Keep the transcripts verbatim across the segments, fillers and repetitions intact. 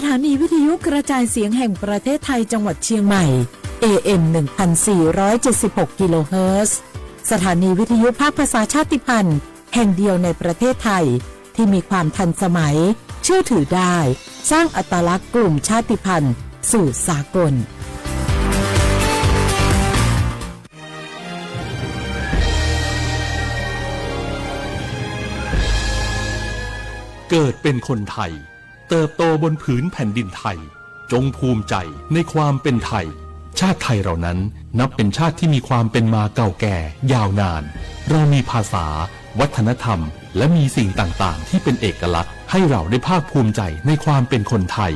สถานีวิทยุกระจายเสียงแห่งประเทศไทยจังหวัดเชียงใหม่ เอ เอ็ม หนึ่งพันสี่ร้อยเจ็ดสิบหก กิโลเฮิรตซ์ สถานีวิทยุภาคภาษาชาติพันธุ์แห่งเดียวในประเทศไทย ที่มีความทันสมัย เชื่อถือได้ สร้างอัตลักษณ์กลุ่มชาติพันธุ์สู่สากล เกิดเป็นคนไทย เติบโตบนผืนแผ่นดินไทย จงภูมิใจในความเป็นไทย ชาติไทยเรานั้นนับเป็นชาติที่มีความเป็นมาเก่าแก่ยาวนาน เรามีภาษา วัฒนธรรม และมีสิ่งต่างๆ ที่เป็นเอกลักษณ์ ให้เราได้ภาคภูมิใจในความเป็นคนไทย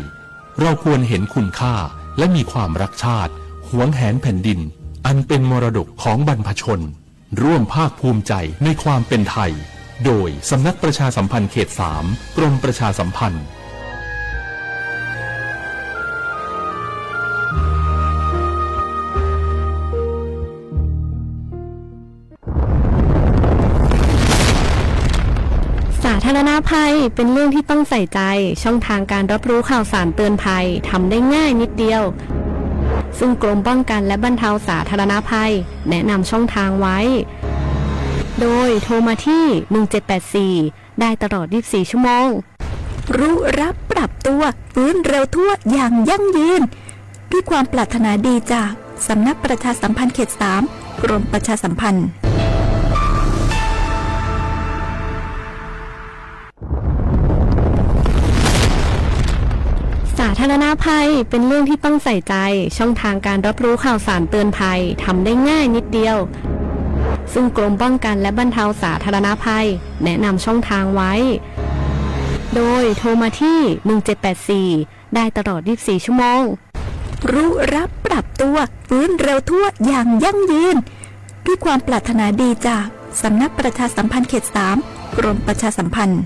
เราควรเห็นคุณค่า และมีความรักชาติ หวงแหนแผ่นดิน อันเป็นมรดกของบรรพชน ร่วมภาคภูมิใจในความเป็นไทย โดยสำนักประชาสัมพันธ์เขตสาม กรมประชาสัมพันธ์ สาธารณภัยเป็นเรื่องที่ต้องใส่ใจ ช่องทางการรับรู้ข่าวสารเตือนภัยทำได้ง่ายนิดเดียว ซึ่งกรมป้องกันและบรรเทาสาธารณภัย แนะนำช่องทางไว้ โดยโทรมาที่ หนึ่งเจ็ดแปดสี่ ได้ตลอด ยี่สิบสี่ ชั่วโมง รู้รับปรับตัว ฟื้นเร็วทั่วอย่างยั่งยืน ด้วยความปรารถนาดีจากสำนักประชาสัมพันธ์เขตสาม กรมประชาสัมพันธ์ สาธารณภัยเป็นเรื่องที่ต้องใส่ใจ ช่องทางการรับรู้ข่าวสารเตือนภัยทำได้ง่ายนิดเดียว ซึ่งกรมป้องกันและบรรเทาสาธารณภัย แนะนำช่องทางไว้ โดยโทรมาที่ หนึ่งเจ็ดแปดสี่ ได้ตลอด ยี่สิบสี่ ชั่วโมง รู้รับปรับตัว ฟื้นเร็วทั่วอย่างยั่งยืน ด้วยความปรารถนาดีจากสำนักประชาสัมพันธ์เขตสาม กรมประชาสัมพันธ์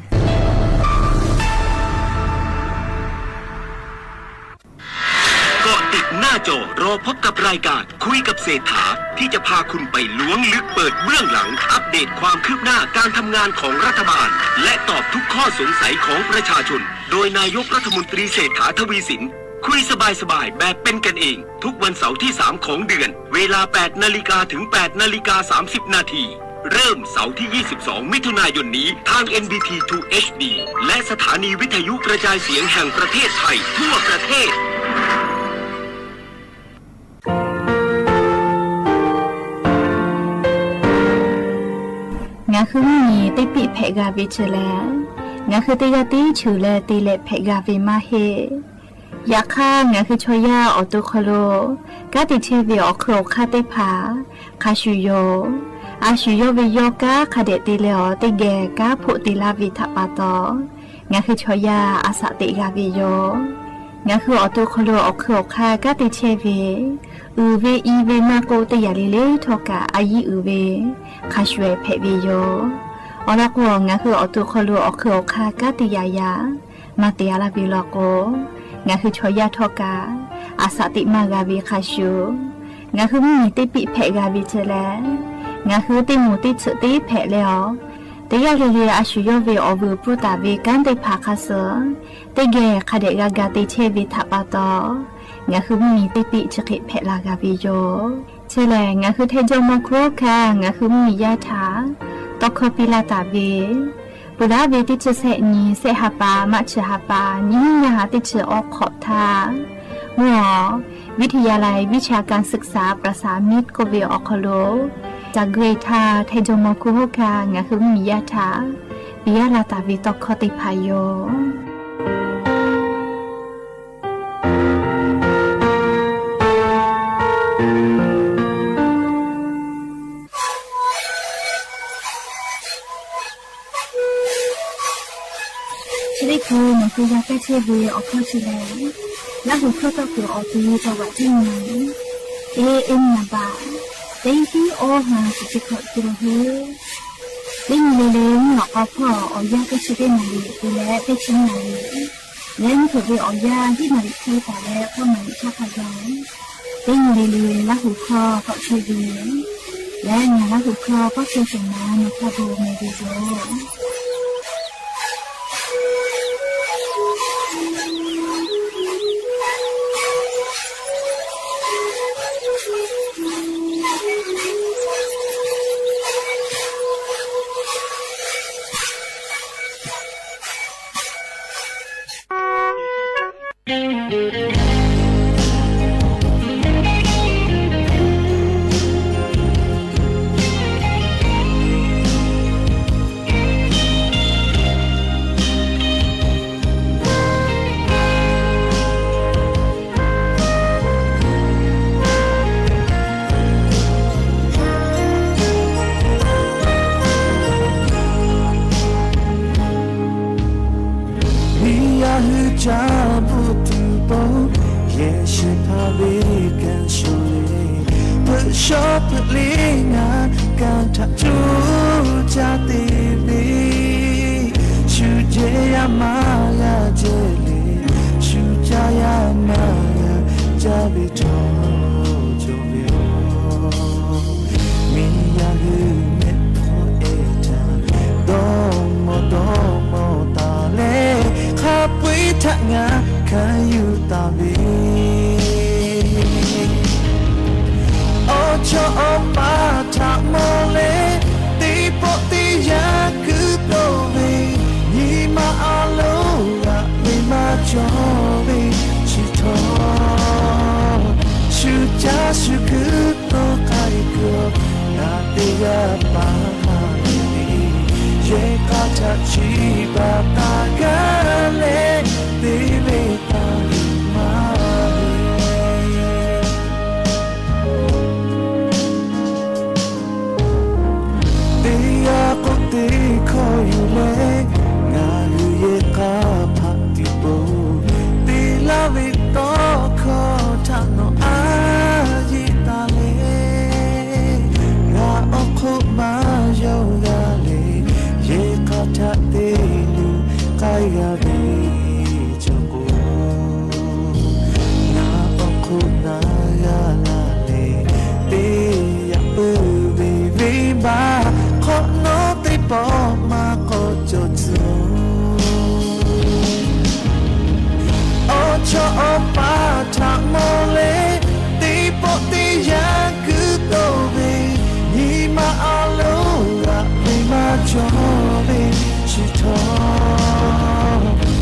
เกาะติดหน้าจอ รอพบกับรายการคุยกับเศรษฐา ที่จะพาคุณไปล้วงลึกเปิดเบื้องหลัง อัปเดตความคืบหน้าการทำงานของรัฐบาล และตอบทุกข้อสงสัยของประชาชน โดยนายกรัฐมนตรีเศรษฐา ทวีสิน คุยสบายๆ แบบเป็นกันเอง ทุกวันเสาร์ที่สามของเดือน เวลาแปดนาฬิกาถึงแปดนาฬิกาสามสิบนาที เริ่มเสาร์ที่ยี่สิบสองมิถุนายนนี้ ทาง เอ็น บี ที ทู เอช ดี และสถานีวิทยุกระจายเสียงแห่งประเทศไทยทั่วประเทศ ငါဃုမီး တ့ပ့ၣ်ဖဲးဂၤဝ့ၤဆၢလဲၣ်, ငါဃုတ့ယီၢ်တ့ဆူၣ်လၢတ့လဲးဖဲးဂၤဝ့ၤမးဟ့ၣ် ယခါ ငါဃုဆီယၢ်အီၤတိခီလိာ် ကါတ့ထဲဝ့ၤအီၣ်ခုၣ်အီၣ်ခါသ့ၣ်တဖၣ် ခါဆူၣ်ယိာ်, အါဆူၣ်ယိာ်ဝ့ၤယီၢ်ကါခါဒဲးတ့လဲအီၤ တ့ဂဲၤကါဖိးတ့လၢဝ့ၤထးပာ်တီၤ, ငါဃုဆီယၢ်အစးသ့ၣ်ဂၤဝ့ၤယီၢ်, ငါဃုအီၣ်တိခီလိာ်အီၣ်ခုၣ်အီၣ်ခါကါတ့ထဲဝ့ၤ, အုၣ်ဝ့ၤအံၤဝ့ၤ မၤကိးတ့ယၤလံလံထီၣ်ကး အယံၤအုၣ်ဝ့ၤ ခါဆူၣ်ဖဲးဝ့ၤယီၢ်, အီၤလီၤကိး ငါဃုအီၣ်တိခီလိာ်အီၣ်ခုၣ်အီၣ်ခါကါတ့ယၤယၤ မၤတ့အါလၢဝ့ၤလီၤကိး, ငါဃုဆီယၢ်ထီၣ်ကး အစးသ့ၣ်မၤဂၤဝ့ၤခါဆူၣ်, ငါဃုမီး တ့ပ့ၣ်ဖဲးဂၤဝ့ၤဆၢလဲၣ်, ငါဃုတ့မိၢ်တ့ဆၢၣ်တ့ဖဲးလဲအီၤ, တ့ယီၢ်လံလံ အါဆူၣ်ယိာ်ဝ့ၤအီၣ်ဝ့ၤပူတၢ်ဝ့ၤ ကါသ့ၣ်တဖၣ်ခါစၢၢ်, တ့ဂဲၤခါဒဲးဂၤဂၤတ့ထဲဝ့ၤထးပာ်တီၤ, ငါဃုမီး တ့ပ့ၣ်ဆၢဃ့ဖဲးလၢဂၤဝ့ၤယီၢ် ဆၢလဲၣ် ငါဃုထဲဒိၣ်မီခိၣ်ခါ ငါဃုမီးယါထၣ် တီခီပံလၢတၢ်ဝ့ၤ, ပူၤလၢဝ့ၤတ့ဆၢၣ်ဆဲးနံၤ ဆဲးဟးပာ် မးဆၢၣ်ဟးပာ် နံၤနံၤညါဟးတ့ဆၢၣ်အီခီၣ်ထါ, မ့ၢ်အီၤ วิทยาลัยวิชาการศึกษาประสานมิตร ကိးဝ့ၤအီၣ်ခီလိာ်, တၢ်ဂ့ၢ်ထါ ထဲဒိၣ်မီခိၣ်ခါ ငါဃုမီးယါထၣ် ပံယါလၢတၢ်ဝ့ၤတီခီသ့ၣ်တဖၣ်ယီၢ် ဆၢဒ့ၣ်ခိၣ် မ့ၢ်ဃုယၤကဲဆ့ဝ့ၤအီၣ်ခီဆူၣ်လဲၣ်, လၢဟူၣ်ခီတီၢ်ခိၣ်အီၣ်ကံၤ တဝးတံၢ်နၤ, အ့ၣ် အ့ၣ် နဘၣ်, တ့သံအီၣ်မၤ တဆံခီၣ်ကံၤလီၤဟ့ၣ်, တ့နံၤလံလံ မုၢ်အီၣ်ကီၢ်ဖီၣ်အီၣ်ယါ တဆံတ့နၤလံ တုၤလၢ တဆံနၤလံ လၢမုၢ်ထူၣ်ဝ့ၤအီၣ်ယါ ယံာ်နၤလံ ခံကပၤလၢ ဃိးနၤလံ ဆါခါယီၤ, တ့နံၤလံလံ လၢဟူၣ်ခီတီၢ်ဆ့ဝ့ၤ, လၢညါလၢဟူၣ်ခီ ပှၤကဲစိာ်နၤ နခီဘိမ့ၢ်ဂ့ၤယီၤ. ရှောဖျိလံ ငါကၢ်ထးဆူၣ်စၢ်တ့ၢ်လံ, ဆူၣ်ကဲယၤမၤယၤကဲလဲၣ်, ဆူၣ်စၢ်ယၤမၤယၤကဲဘၣ်ထီၣ်ကၠီၣ်ဝဲအီၤ, မ့ၢ်ယၤဂ့ၤမဲာ်ထီၣ်အဲၣ်တၢ်, ဒီးမီၢ်ဒီးမီၢ်တၢ်လဲၣ်, ခါပှ့ၤထးငါ ခါယူၢ်တၢ်ဘၣ် အီၣ်ဆီအီၣ်ပာ်ထးမီၢ်လဲၣ်, တ့ပီၣ်တ့ယၤကုသိၣ်ဝဲ, နံၤမၤအီၤလိၤဂၤ မ့ၢ်မၤကၠီၣ်ဝဲဆံးထီၣ်, ဆူၣ်စၢ်ဆူၣ်ကုသိၣ်ကဲကီ, နၤတ့ယၤပာ်ဟးလီၤလံ, ယဲၢ်ကးထးဆံးဘၣ်တၢ်ဂၤလဲၣ်, တ့ဝဲတၢ်ဟ့ၣ်မၤလံ တ့ယၤကိးတ့ခီယူၢ်လဲၣ်, ငါဂုာ်ယဲၢ်ကးဖးတံၢ်ပူၤ, တ့လၢဝ့ၢ်တီခီၣ်ထးနီၢ်အါယံၤတၢ်လဲၣ်, ငါအီၣ်ခိၣ်မၤယီၤဂၤလဲၣ်, ယဲၢ်ကးထးတ့လူၤကဲဂၤဘၣ် ကၠီၣ်ကိၣ် နၤအီၣ်ခိၣ်နၤဂၤလၢ်လဲၣ်, တ့ယၤပၢၢ်ဝ့ၢ်ဝ့ၢ်ဘၣ်, ခီနီၣ်တ့ပီၣ်မၤကီၢ်ကၠီၣ်ကၠီၣ်, အီၣ်ဆီအီၣ်ပာ်ထးမီၢ်လဲၣ်, တ့ပီၣ်တ့ယၤကုသိၣ်ဝဲ, နံၤမၤအီၤလိၤဂၤ မ့ၢ်မၤကၠီၣ်ဝဲဆံးထီၣ်,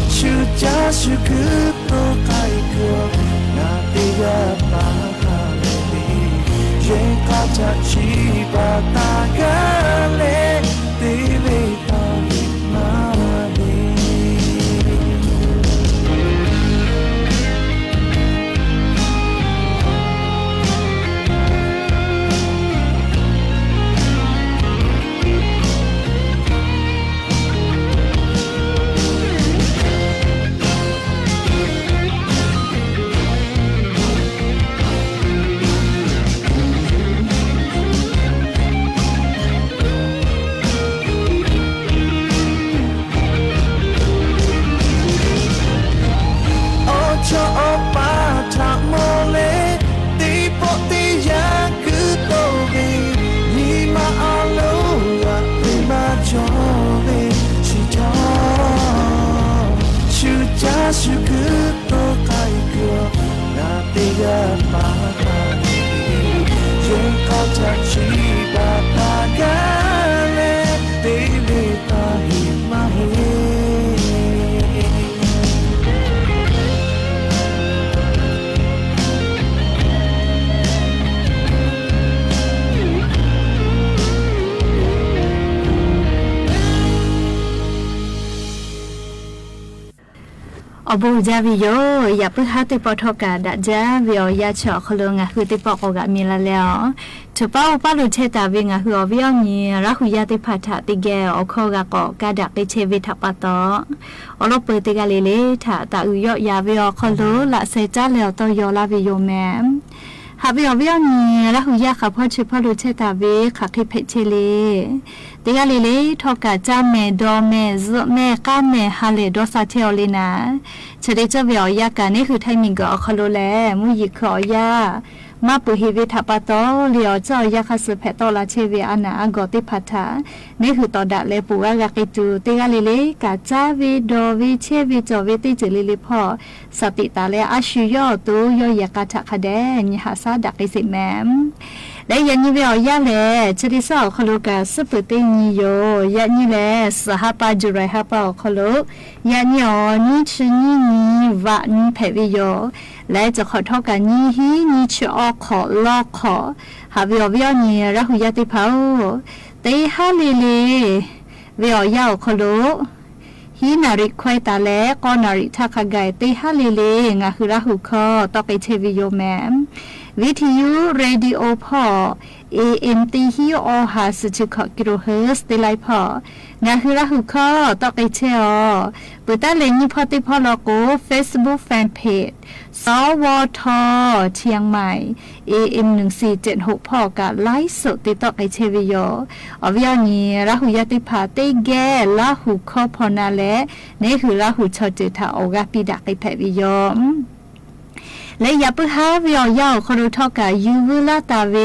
ဆူၣ်စၢ်ဆူၣ်ကုသိၣ်ကဲကီ, နၤတ့ယၤပာ်ဟးလီၤလံ, ယဲၢ်ကးထးဆံးဘၣ်တၢ်ဂၤလဲၣ်, တ့ဝဲတၢ်ဟ့ၣ်မၤလံ အီၣ်ဆီအီၣ်ပာ်ထးမီၢ်လဲၣ်, တ့ပီၣ်တ့ယၤကုသိၣ်ဝဲ, နံၤမၤအီၤလိၤဂၤ မ့ၢ်မၤကၠီၣ်ဝဲဆံးထီၣ်, ဆူၣ်စၢ်ဆူၣ်ကုသိၣ်ကဲကီ, နၤတ့ယၤပာ်ဟးလီၤလံ, ယဲၢ်ကးထးဆံးဘၣ်တၢ်ဂၤလဲၣ်, တ့ဝဲတၢ်ဟ့ၣ်မၤလံ အိၣ်ဘူးဒၣ်ဝဲယိာ်, ယပုၢ်ဟါတ့ၢ်ပီၣ်ထီၣ်ကးဒၣ်ဒၣ်ဝဲအီၤ ယါဆၢအီၤခီလိာ် ငါဟုးတ့ၢ်ပီၣ်ကိးဂၤမံၤလၢ်လၢ်အီၤ, ထုးပၢ်အိၣ်ပၢ်လိာ်ထဲတၢ်ဝဲ ငါဟုးအီၤဝဲအီၤမံၤ ရၢ်ဟူးယါသ့ၣ်တဖၣ်ထးတကဲ အိၣ်ခိးဂၤကိးကးဒၣ်က့ၤထဲဝဲထးပာ်တီၢ်, အိၣ်လီၤပၢၤတဂၤလၢ်လၢ်ထး တၢ်အုးယီၣ်ယၤဝဲအီၤခီလိာ် လၢစဲးတၢ်လဲၤအီၤတီၢ်ယီၤလၢ်ဝဲယိာ်မဲာ် ဟးဝဲအီၤဝဲအီၤမံၤ ရၢ်ဟူးယါဃာ်ဖီၣ်ဆၢဖီၣ်လိာ်ထဲတၢ်ဝဲ ခးဃ့ဖဲးဆဲလံ, တဂၤလၢ်လၢ် ထီၣ်ကးကၢ်မဲာ် ဒီးမဲာ် စၢမဲာ် ကၢ်မဲာ် ဟးလဲၣ်ဒီးစးထဲအီၤလံနၤ, ဆၢဒ့ၣ်စၢၣ်ဝဲအီၤယါကးန့ၣ် ဟုးထဲမံၤကီးအီၤခီလိာ်လဲၣ်, မုၢ်ယံၤခုၣ်အီၤယါ မၤပှဲၤဟ့ၣ်ဝဲထးပာ်တီၢ်လံအီၤ စၢ်အီၤယါခါဆၢဖဲးတီၢ်လၢ်ဆဲဝဲအနၢ်အါဂီၢ်သ့ၣ်တဖၣ်ထး, န့ၣ်ဟုးတီၢ်ဒၣ်လဲာ် ပူၤဝဲဂၤက့ၤတုၤ တဂၤလၢ်လၢ် ကးစၢ်ဝဲ ဒီးဝဲ ဆဲဝဲ ကၠီၣ်ဝဲ သ့ၣ်စၢၤလံလံဖီၣ် စးတံးတၢ်လၢအါဆူၣ်ယီၣ်အသိး ယီၣ်ယဲၢ်ကးထးခါဒဲး နံၤဟးဆါဒၣ်က့ၤစ့ၢ်မဲာ် လၢယၤနံၤဝဲအီၤယါလဲၣ်, ဆၢဒ့ၣ်စၢၣ်အီၤခီလိာ်ကး စံးပၢၢ်တ့ၢ်နံၤယိာ်, ယၤနံၤလဲၣ် စးဟါပၢ် ယူၤလံဟါပၢ်အီၤခီလိာ်, ယၤနံၤအီၤ နံၣ်ဆံနံၣ်နံၤ ဝးနံၣ်ဖဲးဝဲယိာ်, လၢတခီၣ်ထီၣ်ကးနံၣ်ဟံၣ် နံၣ်ဆံအီၣ်ခီၣ် လီၢ်ခီၣ်, ဟးဝဲအီၤဝဲအီၤန့ၣ် ရၢ်ဟူးယါသ့ၣ်တဖၣ်ဧၢ, တ့ဟါလ့လ့ ဝဲအီၤယါအီၤခီလိာ် ဟံးနၣ်ရံၣ်ခွဲးတၢ်လၢ ကီနၣ်ရံၣ်ထးခါဂၤ တ့ဟါလ့လ့ ငါဟုးရၢ်ဟူးခီ တီၢ်က့ၤထဲဝဲယိာ်မဲာ် ဝံထံယူ ရေဒီယိုဖီၣ် เอเอ็ม ตี้ ห้าห้าศูนย์จุดหก กิโลเฮิรตซ์ ได้ไลฟ์ผ่อ งาคือลาหูข้อ เตาะเกยแชร์ออก เปิดตาแหล่งนี้พ่อตี้พ่อลอโก Facebook Fanpage สวท เชียงใหม่ เอเอ็ม หนึ่งสี่เจ็ดหก พ่อกะไลฟ์สดตี้เตาะเกยแชร์วิดีโอ ออวิดีโอนี้ ลาหูยาติผาเต้แก้ ลาหูข้อพอนาแล เนหือลาหูชอเจอถาออกกาปีดะเกยแผดวิดีโอ และอย่าปื้อฮ้าวิดีโอยาวขอดูท่อกะ ยือวื้อลาตาเว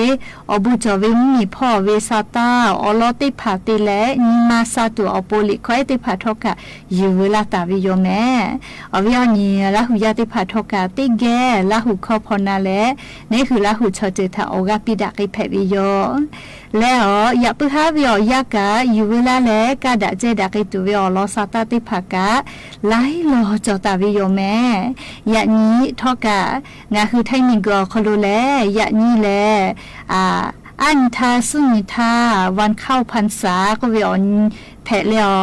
ออกบูจ่อเว มุ้งหมีพ่อเวซาต้า ออลอเต้ผาเตแล นิมาซาตั๋วออกโปลิคอยเต้ผาท่อกะ ยือวื้อลาตาวิดีโอแม ออวิดีโอนี้ ลาหูยาติผาท่อกะ เต้แก้ ลาหูข้อพอนาแล เนหือลาหูชอเจอถาออกกาปีดะเกยแผดวิดีโอ และออ อย่าปื้อฮ้าวิดีโอยาวกะ ยือวื้อลาแล ก้าดะแจ้ดะเกยตั๋วเว ออลอซาต้าเต้ผากะ ไลฟ์ลอจ่อตาวิดีโอแม ยะนี้ท่อกะ งาคือไทยหมิงเก๋อคอโลแล ยะนี้แล อ่า อั้นทาซึ่งทา วันเข้าพรรษา ก็เวออนแผดแล้ว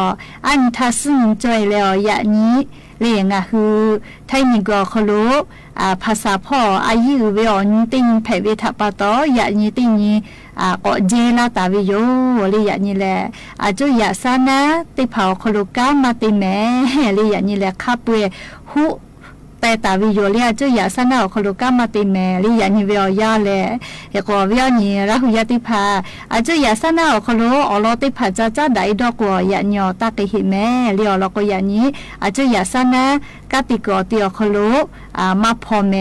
อั้นทาซึ่งจอยแล้ว ยะนี้ เลงาคือไทยหมิงเก๋อคอโล อ่า ภาษาพ่อ อายี่อือเวออนเต้นแผดเวถาปาตอ ยะนี้เต้นนี้ อ่า ก็เจลาตาวิดีโอ เลยยะนี้แล อาจุยะซานะ เต้ผาออกคอโลก้ามาเตแม เลยยะนี้แล ข้าเปื่อย หุ แปดตาวิดีโอเลย อาจุยะซานะออกคอโลก้ามาเตแม เลยยะนี้วิดีโอยาวแล เฮก็วิดีโอนี้ ลาหูยาติผา อาจุยะซานะออกคอโล ออลอเต้ผาจ้าจ้าดะอีดอกกัว ยะนี้ออตาเกยเฮแม เลยออลอก็ยะนี้ อาจุยะซานะ ก้าติกอตีออกคอโล อ่า มาพอแม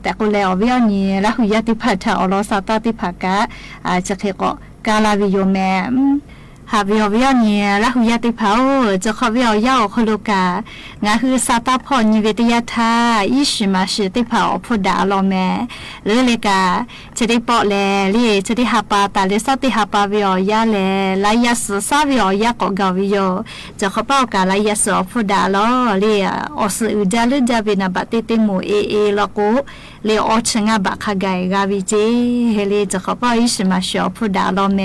แต่ก็แลออวิดีโอนี้ ลาหูยาติผาถาออลอซาต้าเต้ผากะ อ่า จะเกยก็ กาลาวิดีโอแม หาวิดีโอวิดีโอนี้ ลาหูยาติผาโอ จะขอวิดีโอยาวออกคอโลกะ งาคือซาต้าพ่อนี้เวเตยาทา อิชิมาชิเต้ผาออกพูดดาลอแม เลยเลยกะ จะได้เปาะแล เลยจะได้หาปาตาเลยซาติหาปาวิดีโอยาวแล ลายยาสือซาวิดีโอยาวก็เกาวิดีโอ จะขอเป้ากะลายยาสือออกพูดดาลอ เลยออกสืออือจาลือจาเวนาบะเตเตหมู่เอเอลอโก เลยออกเชิงงาบะคาไก่กาวิเจ เฮเลยจะขอเป้าอิชิมาชิออกพูดดาลอแม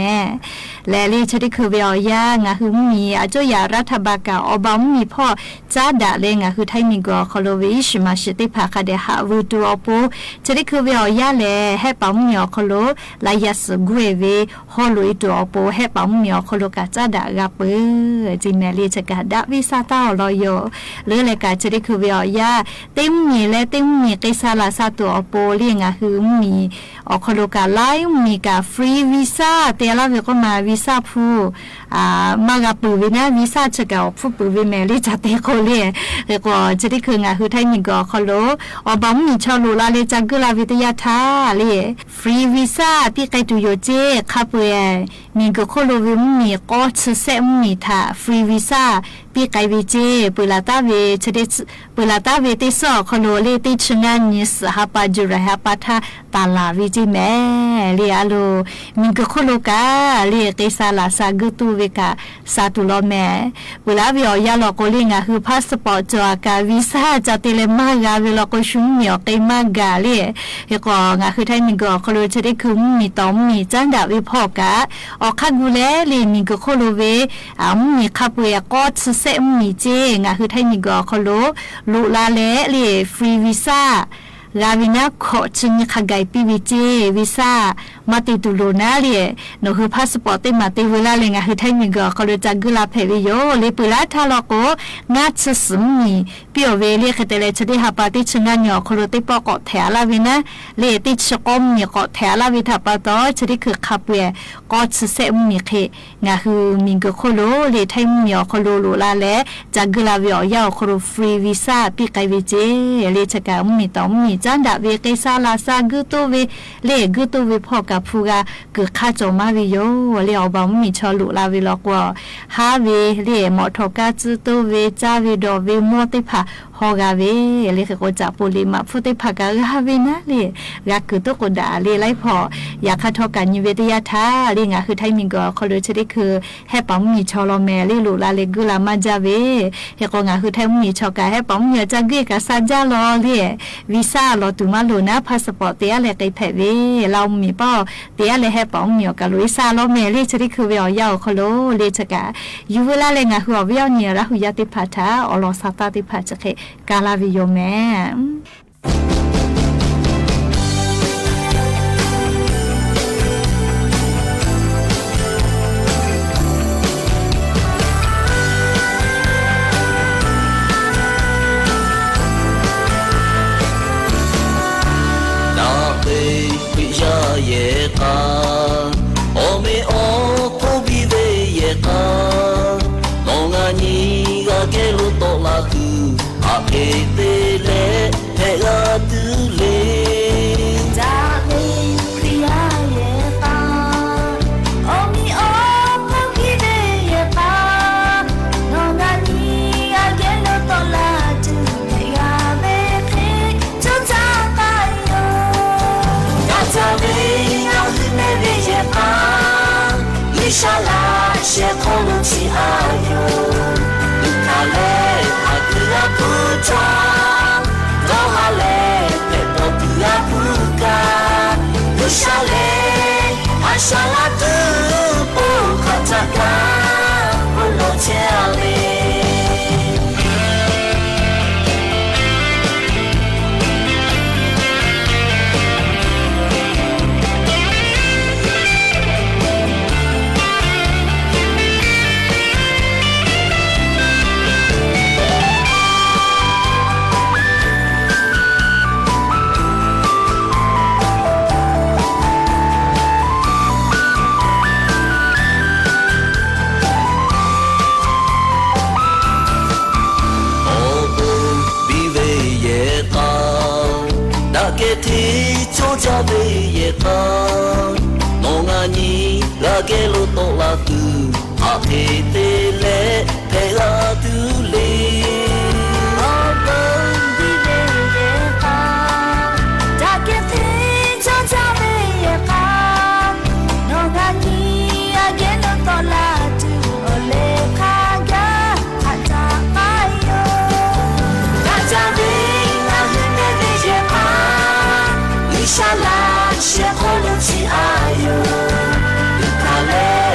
และเลยจะได้คือวิดีโอยาว งาคือมุ้งหมี อาจุยะรัฐบาลกะ ออบามุ้งหมีพ่อ จ้าดะเลย งาคือไทยหมิงเก๋อคอโลเว อิชิมาชิเต้ผาคาเดหะวือตูออกโป จะได้คือวิดีโอยาวแล แฮะปามุ้งหมีออกคอโล ลายยาสือกุยเว ฮอลุยตูออกโป แฮะปามุ้งหมีออกคอโลกะจ้าดะกาเปอ จิแมเลยจะกะดะวิซาต้าออลอโย เลยเลยกะจะได้คือวิดีโอยาว เต้มุ้งหมีและเต้มุ้งหมีเกยซาลาซาตั๋วออกโป เลยงาคือมุ้งหมี ออกคอโลกะไลมุ้งหมีกะฟรีวีซ่า เตลาเวก็มาวีซ่าผู้ อ่า มากาปือเวนะ วีซ่าเชิงกะออกผู้ปือเวแมเลยจะเตโคเลย เลยก็จะได้คืองาคือไทยหมิงเก๋อคอโล ออบามุ้งหมีชอลุลาเลยจะกึลาเวเตยาทาเลย ฟรีวีซ่า ปี้ไกดูโยเจ ข้าเปื่อย หมิงเก๋อโคโลเวมุ้งหมี ก็ชื่อแซะมุ้งหมีถา ฟรีวีซ่า ปี้ไกเวเจ เปือลาต้าเว จะได้ เปือลาต้าเวเตซอออกคอโลเลยเตเชิงงานี้สือหาปาจุไรหาปาทาตาลาวิจิแม เลยอาโล หมิงเก๋อโคโลกะ เลยเกยซาลาซากึตูเวกะ ซาตูลอแม เปือลาวิดีโอยาวลอโกเลยงาคือพาสปอร์ตจ่อกาวีซ่าจะเตเลยมากาเวลอโกชุมหมีออกเกยมากาเลย เฮก็งาคือไทยหมิงเก๋อคอโลจะได้คือมุ้งหมีตอมุ้งหมีจ้างดะเวพ่อกะ ออกคากูแลเลยหมิงเก๋อโคโลเว อ่า มุ้งหมีข้าเปื่อยก็ชื่อแซะมุ้งหมีเจ งาคือไทยหมิงเก๋อคอโล ลุลาแลเลยฟรีวีซ่า กาวินาขอชื่อนี้คาไก่ปี้เวเจ วีซ่า มาติดตุโลนาเลย หนอคือพาสปอร์ตเตมาเตเวลาเลยงาคือไทยหมิงเก๋อคอโลจะกึลาแผดวิดีโอ เลยเปือลาทาลอโก งาชื่อสือมุ้งหมี ปี้ออกเวเลยเกยเตเลยจะได้หาปาเตเชิงงานี้ออกคอโลเตปอเกาะแถลาเวนะ เลยเตเชิงก็มุ้งหมีเกาะแถลาเวถาปาตอ จะได้คือข้าเปื่อย ก็ชื่อแซะมุ้งหมีเกย งาคือหมิงเก๋อโคโล เลยไทยมุ้งหมีออกคอโลลุลาแล จะกึลาวิดีโอยาวออกคอโลฟรีวีซ่า ปี้ไกเวเจ เลยจะกามุ้งหมีตอมุ้งหมีจ้างดะเวเกยซาลาซากึตูเว เลยกึตูเวพ่อกะผู้กา กึกข้าจ่อมาวิดีโอ เลยออบามุ้งหมีชอลุลาเวลอกัว ฮาเว เลยหมอทอกาจื้อโตเว จ้าเวดอเว มัวเตผา ฮอกาเว เลยเกยก็จะปูเลยมาผู้เตผากะกาเวนะเลย กากึโตโกดาเลยไลพ่อ อยากข้าทอกานี้เวเตยาทา เลยงาคือไทยหมิงเก๋อคอโลจะได้คือ แฮะปามุ้งหมีชอลอแมเลยลุลาเลยกึลามาจาเว เฮก็งาคือไทยมุ้งหมีชอกา แฮะปามุ้งหมีจะกึกาซาจาลอเลย วีซ่าลอตูมาลุนะ พาสปอร์ตเตอะเลยเกยแผดเว ลาวมุ้งหมีป้อ เตอะเลยแฮะปามุ้งหมีออกกาลุยซ่าลอแมเลยจะได้คือวิดีโอยาวคอโลเลยจะกา ยือเวลาเลยงาคือออกวิดีโอนี้ลาหูยาติผาถา ออลอซาต้าติผาจะเกย กาลาวิดีโอแม အယိုး ဒုက္ခလဲ အဂ့ၢ်အပုၢ်ထွါ ဒီးဟါလဲ ပဲာ်ပိာ်တုအပုၢ်ကါ ဂ့ၢ်စၢ်လဲ အစၢ်လၢတု ပိာ်ခွါတကါ အိၣ်လီၤထဲအလ့ အိၣ်ပိူၣ် ဘံၣ်ဝဲယဲၢ်ဃါ တၢ်ကဲထီၣ် ကၠိၣ်ကၠၢ်ဝဲယဲၢ်ဃါ နီၢ်ငါနံၤ ဂၤကဲလိာ်သီၣ်လၢတု အဟ့ၣ်သ့လဲၣ် ဖဲလၢတုလံ အိၣ်ပိူၣ် ဘံၣ်ဝဲယဲၢ်ဃါ တၢ်ကဲထီၣ် ကၠိၣ်ကၠၢ်ဝဲယဲၢ်ဃါ နီၢ်ငါနံၤ ဂၤကဲလိာ်သီၣ်လၢတု အိၣ်လၢခါဂၤ အတၢ်ဃါယိာ် တၢ်ကၠၢ်ဝဲ အဟ့ၣ်နဲၣ်ဝဲယဲၢ်ဃါ ဂ့ၢ်စၢ်လၢ ဆဲးခီလိာ်ထံအယိာ် ဒုက္ခလဲ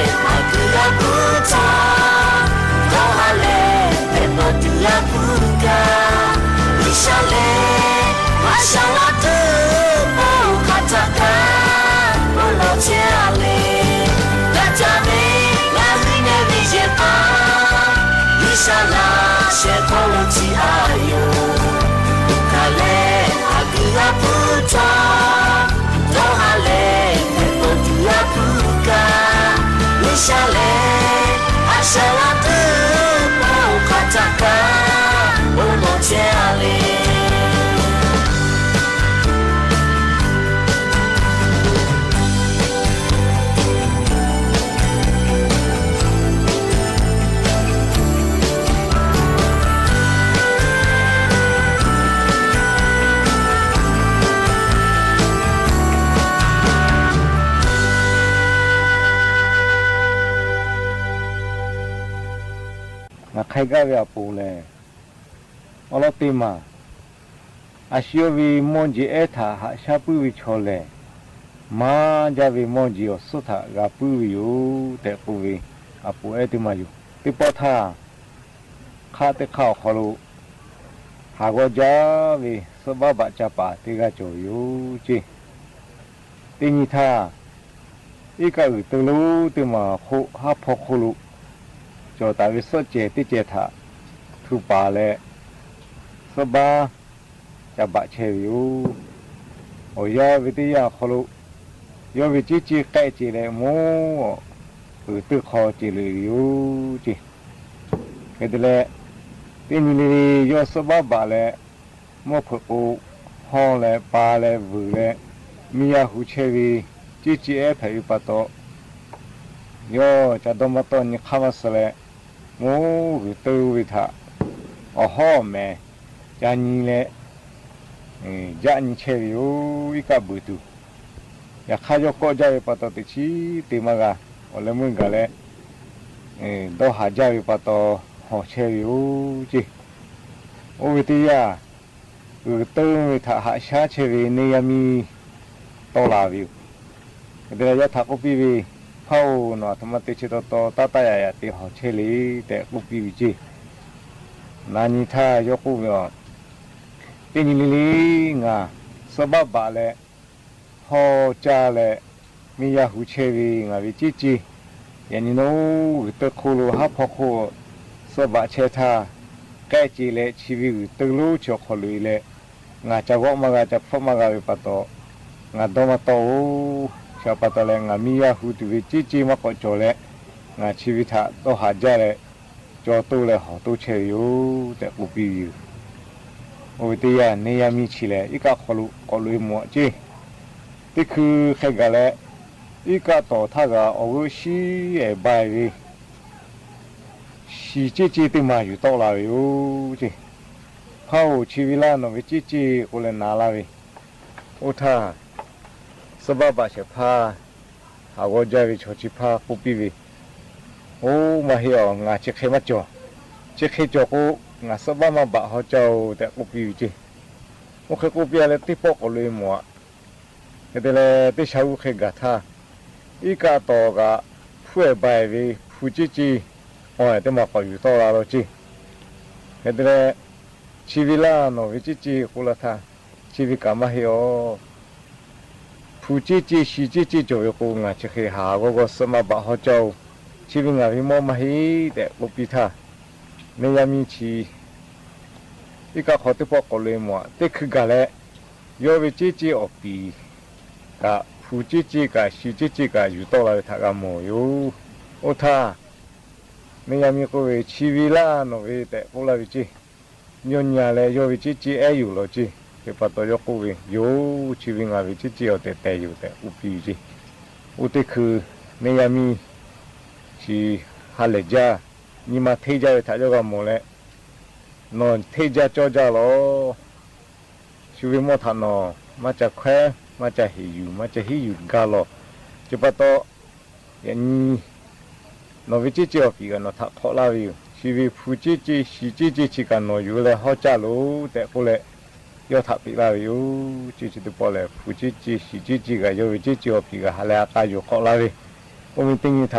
အဂ့ၢ်အပုၢ်ထွါ ဒီးဟါလဲ ပဲာ်ပိာ်တုအပုၢ်ကါ ဂ့ၢ်စၢ်လဲ အစၢ်လၢတု ပိာ်ခွါတကါ အိၣ်လီၤထဲအလ့ တၢ်ကၠၢ်ဝဲ အဟ့ၣ်နဲၣ်ဝဲယဲၢ်ဃါ ဂ့ၢ်စၢ်လၢ ဆဲးခီလိာ်ထံအယိာ် ဒုက္ခလဲ အဂ့ၢ်အပုၢ်ထွါ ဒီးဟါလဲ ပဲာ်ပိာ်တုအပုၢ်ကါ ဂ့ၢ်စၢ်လဲ အစၢ်လၢတု ပိာ်ခွါတကါ အိၣ်လီၤထဲအလ့ နခဲကၣ်ဝဲအပူၤလဲၣ် အီလီၤတ့ၢ်မး အစံးအီၤဝံၤ မိၢ်ကၠံအဲၣ်ထး ဟးဆါပုၢ်ဝံၤဆီလဲၣ်, မၤဒၣ်ဝံၤ မိၢ်ကၠံအီၤဆိၣ်ထးဂၤပုၢ်ဝံၤယိာ် တဲကိးဝံၤ အပူၤအဲၣ်တ့ၢ်မးယိာ်, တ့ၢ်ပီၢ်ထၢ် ခးတခါအီၤခီလိာ် ဟးဂီၤကၠၢ်ဝံၤ သဘၣ်ဘးကၠၢ်ပာ်တ့ၢ်ဂၤကၠီၤယိာ်က့ၢ် တ့ၢ်နံၤထၢ် အ့ၣ်ကၣ်အုးတၢ်လိာ်တ့ၢ်မးအခိၣ် ဟးဖီခိၣ်လိာ်, ကၠီၤတၢ်ဝဲစီၣ်စဲးတ့ၢ်စဲးထး ထုးပာ်လၢ သဘၣ် ကၠၢ်ဘးဆဲးဝံၤယိာ်, အီၤယါဝဲတ့ၢ်ယါခီလိာ်, ယီၢ်ဝဲကၠ့ကၠ့ဃဲးကၠ့လဲၣ် မိၢ် အုးတ့ၢ်ခီကၠ့လၢယိာ်က့ၢ်, ကဲတလဲၣ်, တ့ၢ်နံၤလံလံ ယီၢ်သဘၣ်ဘးလဲၣ် မိၢ်ဖုးကိး ဟီၣ်လဲၣ် ပၢ်လဲၣ် ဝုၤလဲၣ် မံယါဟူးဆဲးဝံၤ ကၠ့ကၠ့အဲၣ်ဖဲအံၤပာ်တီၤ, ယီၢ်ကၠၢ်ဒီမါတီၢ်နံၤခါမးစၢၤလဲၣ်, မိၢ်ဂုာ်တၢ်ဝံၤထး, အီၣ်ဟီၣ်အမဲာ်, ကၠၢ်နံၤလဲၣ်, ကၠၢ်နံၤဆဲးဝံၤဧိၤ အံၣ်ကၣ်ဘုးတုၤ, ယခါယီၢ်ကိးကၠၢ်ဝံၤပာ်တီၤတဆံတ့ၢ်မးဂၤ, အီၣ်လၢမုၢ်ဂၤလဲၣ် ဒီးဟးကၠၢ်ဝံၤပာ်တီၤ ဟီၣ်ဆဲးဝံၤဧိၤက့ၢ်, အိၣ်ဝဲတ့ၢ်ယါ အုးတၢ်ဝံၤထးဟးဆါဆဲးဝံၤ န့ၢ်ယါမံ တီၢ်လၢ်ဝံၤ, ကဲတလဲၣ် ယထးကိးပံဝံၤ, ဖးအိၣ်နီၤ ထမတဲဆၢတီတီ တၢ်တၢ်ယၤယၤတ့ဟီၣ်ဆဲးလံ တဲကိးပံဝံၤက့ၢ်, နၤနံၤထၢ်ယီၢ်ကိးဝံၤအီၤ, တ့ၢ်နံၤလံလံ ငါ သဘၣ်ဘးလဲၣ် ဟီၣ်ကၠၢ်လဲၣ် မံယါဟူးဆဲးဝံၤ ငါဝံၤကၠ့ကၠ့, ယဲၢ်နံၤနီၤ ဂုာ်တၢ်ခိၣ်လိာ် ဟးဖီခိၣ် သဘၣ်ဆဲးထၢ် ဃဲးကၠ့လဲၣ် ဆံးဝံၤဂုာ်တၢ်လိာ်ဆီၣ်ခီၣ်လိာ်အံၤလဲၣ်, ငါကၠၢ်ဂီၢ်မးဂၤ ကၠၢ်ဖီၣ်မးဂၤဝံၤပာ်တီၤ, ငါဒီမါတီၢ်ဧိၤ, ဆၢပာ်တီၤလဲၣ် ငါမံယါဟူးတုၤဝံၤကၠ့ကၠ့မးကိးကၠီၤလဲၣ်, ငါဆံးဝံၤထးဒီးဟးကၠၢ်လဲၣ်, ကၠီၤတိၢ်လဲၣ်ဟီၣ်တိၢ်ဆဲးဝံၤဧိၤ တဲကိးပံဝံၤ အိၣ်ဝဲတ့ၢ်ယၤ န့ၢ်ယါမံဆံးလဲၣ် အံၣ်ကၣ်ခီလိာ် ခီလိာ်အံၤမိၢ်က့ၢ်, တ့ၢ်ခုဃဲးဂၤလဲၣ်, အံၣ်ကၣ်တီၤထၢ်ဂၤ အီၣ်ဂၢၢ်ဆံအဲၣ်ဘၣ်ဝံၤ, ဆံးကၠ့ကၠ့တ့ၢ်မးယူၤတီၢ်လၢ်ဝံၤဧိၤက့ၢ်, ဖးအိၣ်ဆံးဝံၤလၢ်နီၤဝံၤကၠ့ကၠ့ကိးလဲၣ်နၤလၢ်ဝံၤ, အိၣ်ထၢ် သဘၣ်ဘးဆဲးဖး ဟးဂီၤကၠၢ်ဝံၤဆီၣ်ဆံးဖးကိးပံဝံၤ, အိၣ် မႃးဟ့ဢေႃၣ် ငါဆံးဃ့မၣ်ကၠီၣ်, ဆံးဃ့ကၠီၣ်ကိး ငါသၢဘၣ်မၢ်ဘၣ်ဟီကၠီၣ်ဧိၤ တဲ အိၣ်ပီၢ်ဝဲကၠ့ၢ်. အိၣ်ဃ့ အိၣ်ပီၢ်လၢ တ့ၢ်ပီၣ်ကိးလိာ်မွၢ် ဟဲတဲလၢ တ့ၢ်ဆါအူဃ့ဂၤထၢၣ် အံၣ်ကၢ်တီၤဂၤ ဖုအဲၣ်ဘၣ်ဝဲ ဖုကၠ့ကၠ့ အီၣ်တ့ၢ်မၤကီၢ်ယူၢ်တီၢ်လၢ်လီၤကၠ့ၢ်. ဟဲတဲလၢ ဆံးဝံၤလၢ်နီၢ်ဝဲကၠ့ကၠ့ ကိးလၢ်ထၢၣ်, ဆံးဝံၤကၢ်မၢ်ဟ့ၣ်အီၤ ဖုကၠ့ကၠ့ ဟံးကၠ့ကၠ့ ကၠီၣ်ဝဲကိး ငါဆံးဃ့ဟးဂီၢ်ဂီၢ် သၢမၢ်ဘၣ်ဟီကၠီၣ်ဧိၤ, ဆံးဝံၤ ငါဝဲမီၢ်မၢ်ဟ့ၣ် တဲ အိၣ်ပီၢ်ထၢၣ်. နံၣ်ယါမံဆံး အံၣ်ကၢ်ခီ တ့ၢ်ပီၣ်ကိးလိာ်မွၢ် တ့ၢ်ခုဂၤလဲၣ် ယီၢ်ဝဲကၠ့ကၠ့အီၣ်ပံၤ ကၢ်ဖုကၠ့ကၠ့ ကၢ်ဟံးကၠ့ကၠ့ ကၢ်ယူၢ်တီၢ်လၢ်ဝဲထၢၣ်ဂၤမီၢ်ယိၣ်. အိၣ်ထၢၣ် နံၣ်ယါမံကိးဝဲ ဆံးဝံၤလၢ်နီၢ်ဝဲ တဲ ကိးလၢ်ဝဲကၠ့ၢ်. ညီညီလဲၣ် ယီၢ်ဝဲကၠ့ကၠ့အဲၣ်ယိၣ်လီၤကၠ့ၢ်. သ့ၣ်ပာ်တီယီၢ်ကိးဝဲ ယိၣ် ဆံးဝံၤ ငါဝဲကၠ့ကၠ့အီၣ်တဲာ်တဲာ်ယိၣ် တဲ အိၣ်ပီၢ်ကၠ့ၢ်. အိၣ်တ့ၢ်ခု နံၣ်ယါမံ ဆံး ဟါလဲၣ်ကၠၢ် နံၣ်မါထဲကၠၢ်ဝဲထၢၣ်ယီၢ်ဂၤမီၢ်လဲၣ် နီၢ်ထဲကၠၢ်ကၠီကၠၢ်လီၤ. ဆူဝ့မီၢ်ထၢၣ်နီၢ် မၤစၢၤခွဲ မၤစၢၤဟ့ၣ်ယုၢ် မၤစၢၤဟ့ၣ်ယုၢ်တဂၤလီၤ. သ့ၣ်ပာ်တီ ယနံၣ် နီၢ်ဝဲကၠ့ကၠ့အီၣ်ပံၤဂၤ နီၢ်ထးခိးလၢ်ဝဲယိၣ်. ဆံးဝံၤ ဖုကၠ့ကၠ့ ဟံးကၠ့ကၠ့ ဆံးကၢ်နီၢ်ယိၣ်လၢ ဟီကၠၢ်လီၤ တဲ ကိးလဲၣ် ယီၢ်ထးပံးလၢ်ဝဲယိၣ်. ကၠ့ဆံတပီၢ်လဲၣ် ဖုကၠ့ကၠ့ ဟံးကၠ့ကၠ့ဂၤ ယီၢ်ဝဲကၠ့ကၠ့အီၣ်ပံၤဂၤ ဟါလၢအကါယိၣ်ခိးလၢ်ဝဲ. အိၣ်မ့ၢ်တနံၤထၢၣ်တၢ်လဲၣ် ဆါထ့ ယီၢ်မီၢ်ဂဲၤ ဖုကၠ့ကၠ့ ဟံးကၠ့ကၠ့ဟီလဲၣ် အဆးဟူးဝဲ အဆးတ့ၢ်ကွံာ် ဂၤကၢ်ဂၤဒိးယိၣ်ကၠ့ၢ်. အလီၢ်ဆံးဝံၤထၢၣ် ဂၤကိးကၢ်လဲၣ် အိၣ်ခါကၠီကၠီပီၢ်ဆါလဲၣ် ဖုဆံးထးဆ့လဲၣ် ပုၢ်ဝဲလီၢ်ဖးအုၣ်ဝဲဆီတ့ၢ်ဂၤ တ့ၢ်နံၤဃ့မူဝဲ သၢမူဝဲထၢၣ် ကၢ်ကိးဘၣ်အီၤဝဲယိၣ်. မီၢ်လီၤကိးဂၤထၢၣ် ယီၢ်ဝဲကၠ့ကၠ့ထၢၣ် ကဲအီၤပီၢ်အီၤတ့ၢ်လဲၣ် တ့ၢ်ပီၣ်တ့ၢ်ကၠိၣ် တလိၣ်ခီၣ်ဖုးကၢပယီၤဝဲကၠ့ၢ်. ဒီးယီၢ်ကၢ်တၢ်တၢ်အယၣ်တ့ၢ်လဲၣ် ဟီၣ်တိၢ်ဆဲဝဲ မဲာ်ဆှး ကၠံၣ်ခုဖံးနဲၣ်ဖံးနဲၣ်လဲၣ်. အိၣ်ဃ့တယၢ် နံၣ်ယါမံတီၢ်လၢ်ဝဲကၠ့ၢ်. အံၣ်ကၢ်ဂုၢ် အံၣ်ကၢ်နံၣ်ယါမံဆံးတီၢ်လၢ်လဲၣ် ဖးအီၤနီၢ် ထီၣ်မၤတၢ်ဟီၣ်ဝဲလၢကိးလၢ်ဝဲ ကၠ့ၢ်ဖးကိးပံၢ်ဧါ ငါ ကၠ့ကၠ့တ့ၢ်မၤတံၢ်ကၠီၣ်ဝဲ မံယါဟူးဆဲဝဲ နီၢ်ကးလိာ်သးဘၣ်လဲၣ်အီၤ ဆိၣ်အံၣ်ကၢ်ခီကၠ့လိာ်အံၤလၢ်လဲၣ် ကဒီးမၤတၢ်လဲၣ် ဆံးဝံၤထၢၣ်မၤကိးဂၤလၢ ငါဟီၣ်တိၢ်ဆဲဝဲအဃိကၠ့ၢ်. အိၣ်ထၢၣ် နံၣ်ယါမံဆံး အံၣ်ကၢ်ခီလိာ်မွၢ်ကၠ့ၢ်. အံၣ်ကၢ်ခီထၢၣ်ဂၤ ဆံးဘၣ်ကဲတ့ၢ်လဲၣ် အါစီၣ်ထါတ့ၢ်ဂၤခါ ဆံးဝံၤ ဟံးကၠ့ကၠ့လိာ်အီၤ တ့ၢ်မၤယူၢ်တီၢ်လၢ်လဲၣ်. ဆံးဝံၤလၢ်နီၢ်ဝဲကိးလၢ်ဝဲကၠ့ၢ်. ဆံးဖးအီၤလီၢ်ဖးအုၣ်ကၠၢ်လဲၣ် ဆံးဝံၤတ့ၢ်မၤဂၤကးတဲအိၣ် တဲဒီးဝဲပာ်တီ ယိၣ်ယိၣ် ဆံးဝံၤ ငါဝဲယိၣ် တဲကိးပယီၤလဲၣ်အီၤ. နံၣ်ယါမံဆံး နံၣ်မါမၤကၠီၣ်ဝဲပာ်တီ ကိးလိာ်မွၢ်ဝဲအီၤ မၤကိးတီၢ်လၢ်အီၤကၠ့ၢ်. ဖုကၠ့ကၠ့ကး ဟံးကၠ့ကၠ့ကး မၤဂၤဝဲအဃိ ယီၢ်ဝဲကးမၤဂၤလဲၣ်. ဆီဆံးဖး ခီနီၣ် ဟးလၢဂီၤလၢ်ဝဲယိၣ် ဟးဆၢဂီၤစ့ဝဲကၠ့ၢ်. အလီၢ်ဆံးဝဲအနံၤထၢၣ် အဆှံယီၢ်ဝဲ မီၢ်ကၠ့အဲၣ်ထၢၣ် ဟးဆှါပုၢ်ဝဲဆီလဲၣ် မၤဒၣ်ဝဲမီၢ်ကၠ့အီၤ စီၣ်ထၢၣ်ဂၤပုၢ်ဝဲယိၣ်. အ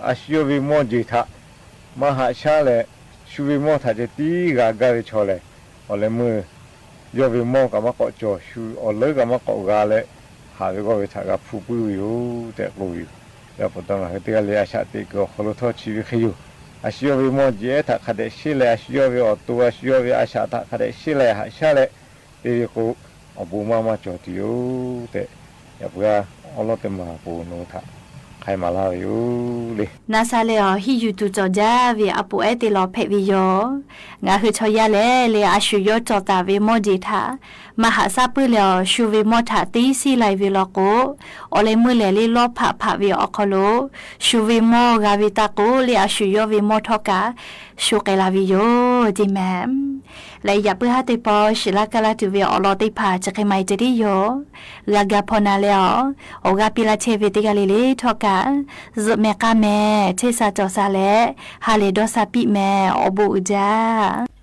ဆှံယီၢ်ဝဲမီၢ်ကၠ့ထၢၣ် မၤဟးဆှါလဲၣ် ဆူဝဲမီၢ်ထၢၣ်ကၠ့တံၢ်ဂၤဂၤဝဲဆီလဲၣ် အီၤလဲၣ်မ့ၢ် ယီၢ်ဝဲမီၢ်ကးမၤကိးကၠီၣ် ဆူအီၤလၢကးမၤကိးဂၤလဲၣ် ဟးဝဲဂီၢ်ဝဲထၢၣ်ဂၤဖုပုၢ်ဝဲယိၣ် တဲကိးဝဲယိၣ်. ဒီးပတမၤဟဲတ့ၢ်ဂၤလၢအဆးတ့ၢ်ကီး ခီလိထီၣ်ဆံးဝဲဃ့ယိၣ်. အဆှံယီၢ်ဝဲမီၢ်ကၠ့အဲၣ်ထၢၣ်ခးဒဲးဆ့လဲၣ် အဆှံယီၢ်ဝဲအီၣ်တိၢ် အဆှံယီၢ်ဝဲအဆးထၢၣ်ခးဒဲးဆ့လဲၣ် ဟးဆှါလဲၣ် တ့ၢ်ဝဲကိး အီၣ်ဘူးမးမၤကၠီၣ်တံၢ်ယိၣ် တဲ ယပှၤအီလီၢ်တမၤပူၤနီၢ်ထၢၣ် ခါအံၤမၤလၢ်ဝဲယိၣ်လံ. နါစၢ်လၢအီၤ ဟံၣ်ယူၢ်တူၢ်စီၤဒၣ်ဝဲ အပူၤအဲၣ်တ့ၢ်လီၤဖဲးဝဲယီၤ. ငါဃုထီၣ်ယၢ်လဲၣ် လၢအဆှံယီၢ်ကၠီၣ်တၢ်ဝဲမီၢ်ကၠ့ထၢၣ် မၤဟးဆှါပုၢ်လဲၣ်အီၤ ဆူဝဲမီၢ်ထၢၣ်တ့ၢ်ဆံးလၢ်ဝဲလီၤကိး အီၤလဲၣ်မ့ၢ်လဲၣ်လၢလီၢ်ဖးဖးဝဲအီၤခီလိာ် ဆူဝဲမီၢ်ဂၤဝဲတၢ်ကိးလၢအဆှံယီၢ်ဝဲမီၢ်ထီၣ်ကး ဆှူးကဲလၢ်ဝဲယိၣ် ဒ်မး လၢယပုၢ်ဟၢ်တ့ၢ်ပီၢ် ရှံလၢ်ကလၢ်တုၤဝဲအီၤလီၤတ့ၢ်ဖး စခ့မၤအံၤတဒ်ယိာ် ဂၤဂၤဖီနၤလၢအီၤ အိၣ်ဂၤပံလၢ်ထဲဝဲတ့ၢ်ဂၤလၢ်လၢ်ထီၣ်ကး စူးမဲာ်ကၢ်မဲာ် ထဲစၢ်ကၠီၣ်စၢ်လဲၣ် ဟးလဲၤဒီးစၢ်ပံးမဲာ် အိၣ်ဘူးအုၣ်ဒၣ်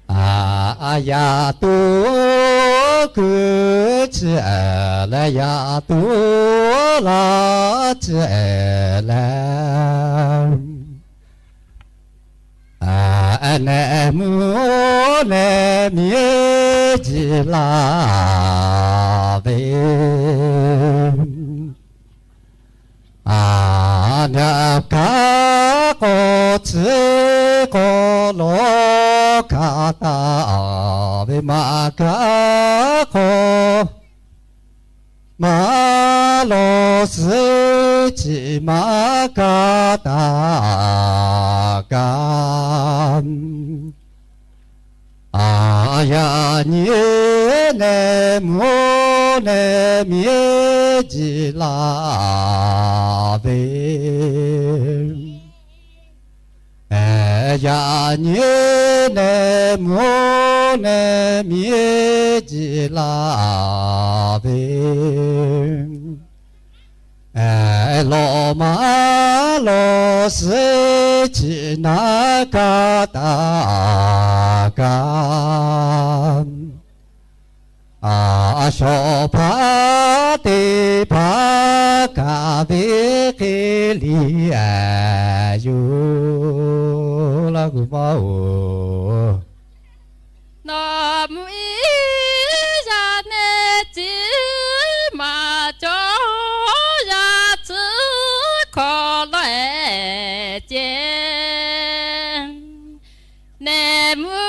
အယၤတူၢ်ကုၢ် ဆၢလၢယၤတူၢ်လၢ်ဆၢလၢ် အနဲမူနဲမံၤကံလၢ်သ့ အနကါကီၢ်ထံကီၢ်လီၤကါတၢ် ဝဲမၤကါကီၢ် မၤလီၤစ့ၢ်ကီးမၤကါတၢ်ကါ အ ယၤနံၤန့ၣ်မူန့ၣ်မံၤယံလၢ်ဝဲ အဲ လီၤမၢ်လီၤစ့ဆံးနၤကတၢၢ်က အ အစီၤပၤတ့ၢ်ပာ်ကၤဝဲဃ့လံ အဲ ယိၤ လၢ်ဂူၤမးအိၣ် နီၢ်မူအံၤ ယၤန့ၣ်စံးမၤကၠီ ယၤစံးခီလီၤအဲၣ်ကဲ န့ၣ်မူ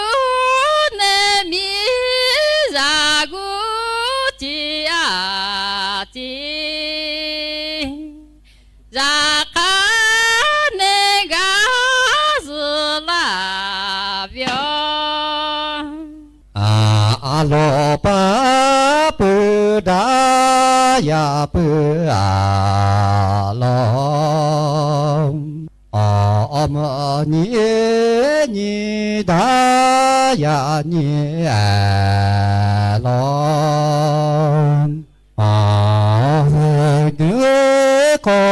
န့ၣ်မံၤ ယၤဂူာ်စံးအါစံး ယၤဃါန့ၣ်ဂၤ စူၤလၢ်ပျီ အ အလီၤပာ်ပုၢ်ဒၣ်ယၤပုၢ်အလီၢ် အ အမုၢ်နံၤနံၤဒၣ်ယၤနံၤအဲလီၢ် အ ဟဲက့ၤခီ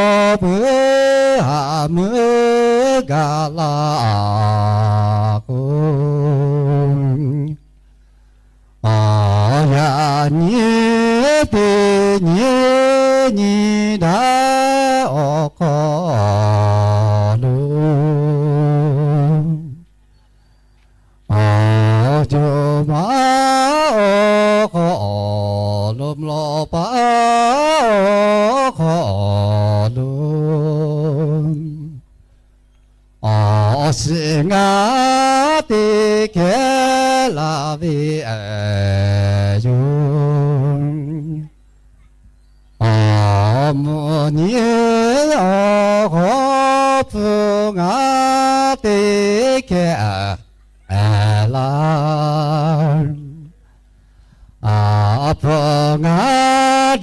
ပူၤ အမုၢ်ဂၤလၢ်ဃိ အ ယၤနံၤတ့ၢ်နံၤနံၤဒၣ်အီၣ်ခီလိာ် အ ကၠီၤမၤအီၣ်ခီလိာ် လီၤပာ်အီၣ်ခီလိာ် အ စံးငါတ့ၢ်ခဲလၢာ်ဝဲအဲၣ်ယိၤ အမုၢ်နံၤအီၣ်ခီ ပုၢ်ငါတ့ၢ်ခဲလၢာ် အ ပုၢ်ငါ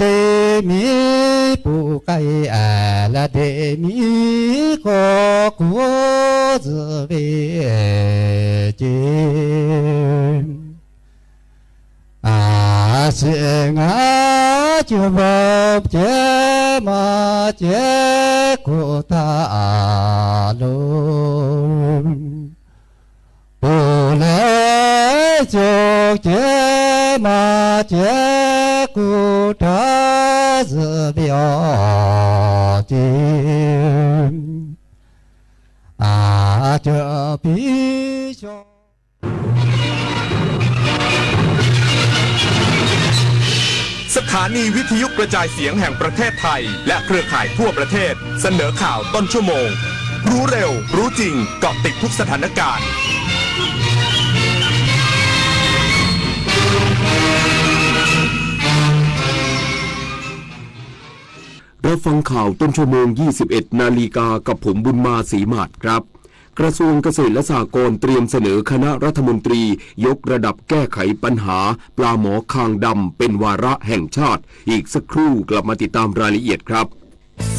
ဒ့မံၤပူၤကဲအဲၣ် လၢဒ့မံၤခီကိးစ့ၢ်ဝဲက့ အ စံးငါကၠီၤမၤကဲ မၤကဲကူၣ်တၢ်အလိၤ ပူၤလဲၣ်ကၠီၤကဲ မၤကဲကူၣ်တၢ်စ့ၢ်ဝဲအီၤက့ အ ကၠီၤပံၤကၠီၤ สถานีวิทยุกระจายเสียงแห่งประเทศไทย และเครือข่ายทั่วประเทศ เสนอข่าวต้นชั่วโมง รู้เร็ว รู้จริง เกาะติดทุกสถานการณ์ รับฟังข่าวต้นชั่วโมง ยี่สิบเอ็ดนาฬิกา กับผมบุญมา ศรีหมาดครับ กระทรวงเกษตรและสหกรณ์เตรียมเสนอคณะรัฐมนตรียกระดับแก้ไขปัญหาปลาหมอคางดำเป็นวาระแห่งชาติ อีกสักครู่กลับมาติดตามรายละเอียดครับ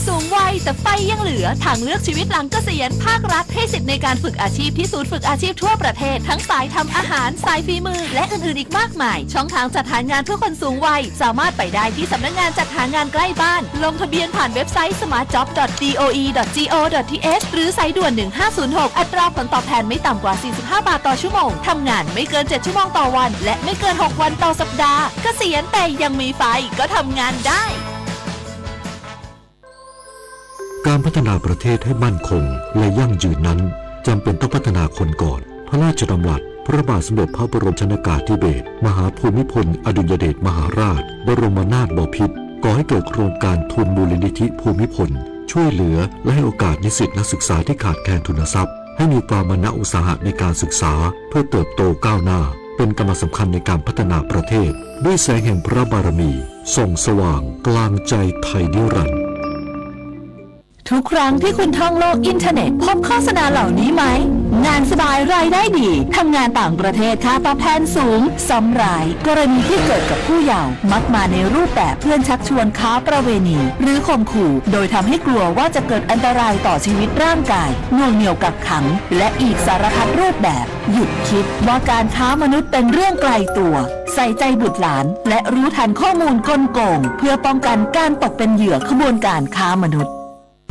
สูงวัยแต่ไฟยังเหลือ ทางเลือกชีวิตหลังเกษียณ ภาครัฐให้สิทธิ์ในการฝึกอาชีพที่ศูนย์ฝึกอาชีพทั่วประเทศ ทั้งสายทำอาหาร สายฝีมือ และอื่นๆอีกมากมาย ช่องทางจัดหางานเพื่อคนสูงวัย สามารถไปได้ที่สำนักงานจัดหางานใกล้บ้าน ลงทะเบียนผ่านเว็บไซต์ สมาร์ทจ็อบ ดอท ดี โอ อี ดอท จี โอ ดอท ที เอช หรือสายด่วน หนึ่งห้าศูนย์หก อัตราผลตอบแทนไม่ต่ำกว่า สี่สิบห้าบาทต่อชั่วโมง ทำงานไม่เกินเจ็ดชั่วโมงต่อวัน และไม่เกินหกวันต่อสัปดาห์ เกษียณแต่ยังมีไฟก็ทำงานได้ การพัฒนาประเทศให้มั่นคงและยั่งยืนนั้น จำเป็นต้องพัฒนาคนก่อน พระราชดำรัส พระบาทสมเด็จพระบรมชนกาธิเบศร มหาภูมิพลอดุลยเดชมหาราช บรมนาถบพิตร ก่อให้เกิดโครงการทุนมูลนิธิภูมิพล ช่วยเหลือและให้โอกาสนิสิตนักศึกษาที่ขาดแคลนทุนทรัพย์ ให้มีความมานะอุตสาหะในการศึกษา เพื่อเติบโตก้าวหน้า เป็นกำลังสำคัญในการพัฒนาประเทศ ด้วยแสงแห่งพระบารมี ส่องสว่างกลางใจไทยนิรันดร์ โท ทุกครั้งที่คุณท่องโลกอินเทอร์เน็ต พบโฆษณาเหล่านี้ไหม งานสบายรายได้ดี ทำงานต่างประเทศค่าตอบแทนสูง ซ้ำร้าย กรณีที่เกิดกับผู้เยาว์ มักมาในรูปแบบเพื่อนชักชวนค้าประเวณี หรือข่มขู่ โดยทำให้กลัวว่าจะเกิดอันตรายต่อชีวิตร่างกาย หน่วงเหนี่ยวกักขัง และอีกสารพัดรูปแบบ หยุดคิดว่าการค้ามนุษย์เป็นเรื่องไกลตัว ใส่ใจบุตรหลาน และรู้ทันข้อมูลกลโกง เพื่อป้องกันการตกเป็นเหยื่อขบวนการค้ามนุษย์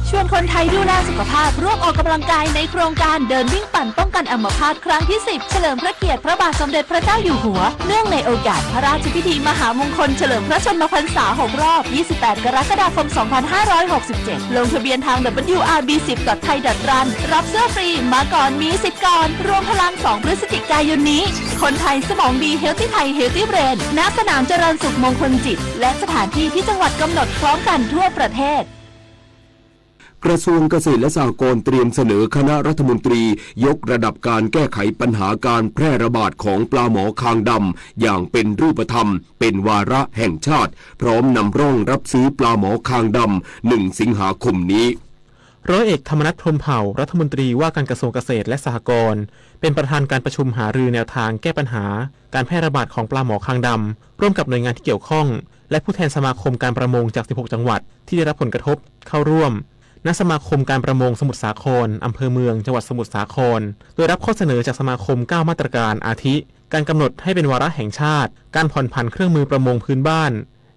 ชวนคนไทยดูแลสุขภาพ ร่วมออกกำลังกายในโครงการเดินวิ่งปั่นป้องกันอัมพาตครั้งที่ สิบ เฉลิมพระเกียรติพระบาทสมเด็จพระเจ้าอยู่หัว เนื่องในโอกาสพระราชพิธีมหามงคลเฉลิมพระชนมพรรษา หก รอบ ยี่สิบแปด กรกฎาคม สองพันห้าร้อยหกสิบเจ็ด ลงทะเบียนทาง ดับเบิลยูอาร์บี สิบ ดอท ไทย ดอท รัน รับเสื้อฟรี มาก่อนมีสิทธิ์ก่อน รวมพลัง สอง พฤศจิกายนนี้ คนไทยสมองดี Healthy Thai Healthy Brain ณ สนามเจริญสุขมงคลจิต และสถานที่ที่จังหวัดกำหนดพร้อมกันทั่วประเทศ กระทรวงเกษตรและสหกรณ์เตรียมเสนอคณะรัฐมนตรียกระดับการแก้ไขปัญหาการแพร่ระบาดของปลาหมอคางดำอย่างเป็นรูปธรรม เป็นวาระแห่งชาติ พร้อมนำร่องรับซื้อปลาหมอคางดำ หนึ่ง สิงหาคมนี้ ร้อยเอกธรรมนัส พรหมเผ่า รัฐมนตรีว่าการกระทรวงเกษตรและสหกรณ์ เป็นประธานการประชุมหารือแนวทางแก้ปัญหาการแพร่ระบาดของปลาหมอคางดำ ร่วมกับหน่วยงานที่เกี่ยวข้อง และผู้แทนสมาคมการประมงจาก สิบหก จังหวัด ที่ได้รับผลกระทบเข้าร่วม ณ สมาคมการประมงสมุทรสาคร อำเภอเมือง จังหวัดสมุทรสาคร โดยรับข้อเสนอจากสมาคม เก้า มาตรการ อาทิ การกำหนดให้เป็นวาระแห่งชาติ การผ่อนผันเครื่องมือประมงพื้นบ้าน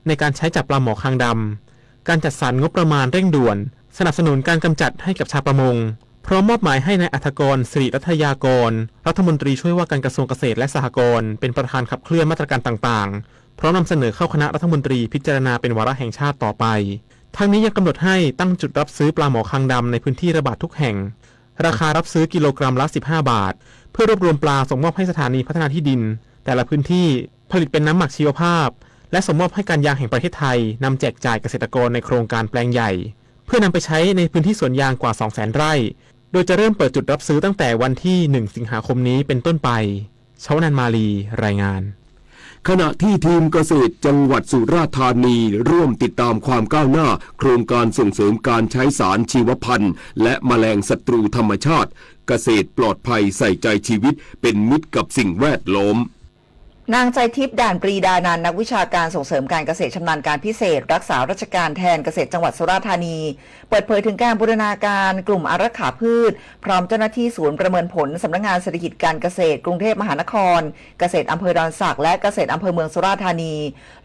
ในการใช้จับปลาหมอคางดำ การจัดสรรงบประมาณเร่งด่วน สนับสนุนการกำจัดให้กับชาวประมง พร้อมมอบหมายให้นายอัธกร สิริรัตยากร รัฐมนตรีช่วยว่าการกระทรวงเกษตรและสหกรณ์ เป็นประธานขับเคลื่อนมาตรการต่างๆ พร้อมนำเสนอเข้าคณะรัฐมนตรีพิจารณาเป็นวาระแห่งชาติต่อไป ทั้งนี้ยังกำหนดให้ตั้งจุดรับซื้อปลาหมอคางดำในพื้นที่ระบาดทุกแห่ง ราคารับซื้อกิโลกรัมละ สิบห้า บาท เพื่อรวบรวมปลาส่งมอบให้สถานีพัฒนาที่ดิน แต่ละพื้นที่ ผลิตเป็นน้ำหมักชีวภาพ และส่งมอบให้การยางแห่งประเทศไทยนำแจกจ่ายเกษตรกรในโครงการแปลงใหญ่ เพื่อนำไปใช้ในพื้นที่สวนยางกว่า สองแสน ไร่ โดยจะเริ่มเปิดจุดรับซื้อตั้งแต่วันที่ หนึ่ง สิงหาคมนี้เป็นต้นไป ชวนันท์ มาลี รายงาน ขณะที่ทีมเกษตรจังหวัดสุราษฎร์ธานีร่วมติดตามความก้าวหน้าโครงการส่งเสริมการใช้สารชีวพันธุ์ และแมลงศัตรูธรรมชาติ เกษตรปลอดภัยใส่ใจชีวิตเป็นมิตรกับสิ่งแวดล้อม นางใจทิพย์ ด่านปรีดานันท์ นักวิชาการส่งเสริมการเกษตรชำนาญการพิเศษ รักษาราชการแทนเกษตรจังหวัดสุราษฎร์ธานี เปิดเผยถึงการบูรณาการกลุ่มอารักขาพืช พร้อมเจ้าหน้าที่ศูนย์ประเมินผลสำนักงานเศรษฐกิจการเกษตรกรุงเทพมหานคร เกษตรอำเภอดอนสัก และเกษตรอำเภอเมืองสุราษฎร์ธานี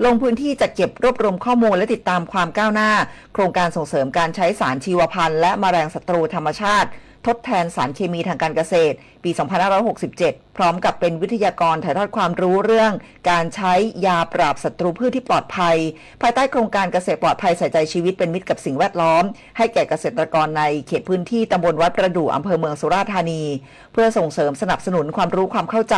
ลงพื้นที่จัดเก็บรวบรวมข้อมูลและติดตามความก้าวหน้า โครงการส่งเสริมการใช้สารชีวพันธุ์และแมลงศัตรูธรรมชาติ ทดแทนสารเคมีทางการเกษตร ปี สองพันห้าร้อยหกสิบเจ็ด พร้อมกับเป็นวิทยากรถ่ายทอดความรู้เรื่องการใช้ยาปราบศัตรูพืชที่ปลอดภัย ภายใต้โครงการเกษตรปลอดภัยใส่ใจชีวิตเป็นมิตรกับสิ่งแวดล้อม ให้แก่เกษตรกรในเขตพื้นที่ตำบลวัดประดู่ อำเภอเมืองสุราษฎร์ธานี เพื่อส่งเสริมสนับสนุนความรู้ความเข้าใจ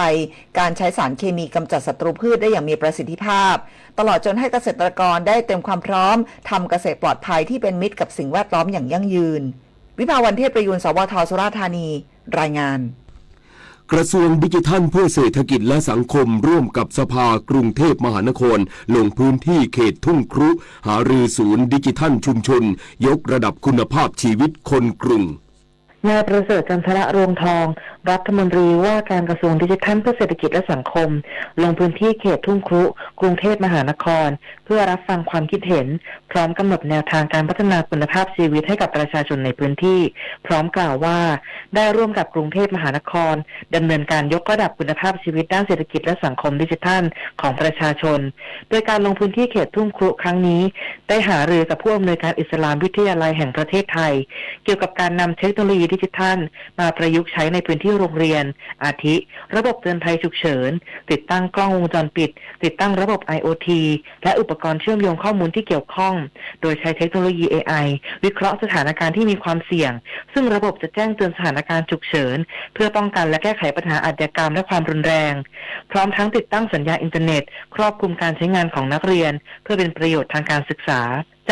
การใช้สารเคมีกำจัดศัตรูพืชได้อย่างมีประสิทธิภาพ ตลอดจนให้เกษตรกรได้เตรียมความพร้อมทำเกษตรปลอดภัยที่เป็นมิตรกับสิ่งแวดล้อมอย่างยั่งยืน วิภาวัลย์ เทพประยูร สวท สุราษฎร์ธานี รายงาน กระทรวงดิจิทัลเพื่อเศรษฐกิจและสังคมร่วมกับสภากรุงเทพมหานคร ลงพื้นที่เขตทุ่งครุ หารือศูนย์ดิจิทัลชุมชน ยกระดับคุณภาพชีวิตคนกรุง นายประเสริฐ จันทรรวงศ์ทอง รัฐมนตรีว่าการกระทรวงดิจิทัลเพื่อเศรษฐกิจและสังคม ลงพื้นที่เขตทุ่งครุ กรุงเทพมหานคร เพื่อรับฟังความคิดเห็น พร้อมกำหนดแนวทางการพัฒนาคุณภาพชีวิตให้กับประชาชนในพื้นที่ พร้อมกล่าวว่า ได้ร่วมกับกรุงเทพมหานคร ดำเนินการยกระดับคุณภาพชีวิตด้านเศรษฐกิจและสังคมดิจิทัลของประชาชน โดยการลงพื้นที่เขตทุ่งครุครั้งนี้ ได้หารือกับผู้อำนวยการอิสลามวิทยาลัยแห่งประเทศไทย เกี่ยวกับการนำเทคโนโลยีดิจิทัลมาประยุกต์ใช้ในพื้นที่โรงเรียน อาทิ ระบบเตือนภัยฉุกเฉิน ติดตั้งกล้องวงจรปิด ติดตั้งระบบ ไอโอที และอุปกรณ์เชื่อมโยงข้อมูลที่เกี่ยวข้อง โดยใช้เทคโนโลยี เอไอ วิเคราะห์สถานการณ์ที่มีความเสี่ยง ซึ่งระบบจะแจ้งเตือนสถานการณ์ฉุกเฉิน เพื่อป้องกันและแก้ไขปัญหาอาชญากรรมและความรุนแรง พร้อมทั้งติดตั้งสัญญาณอินเทอร์เน็ต ครอบคลุมการใช้งานของนักเรียน เพื่อเป็นประโยชน์ทางการศึกษา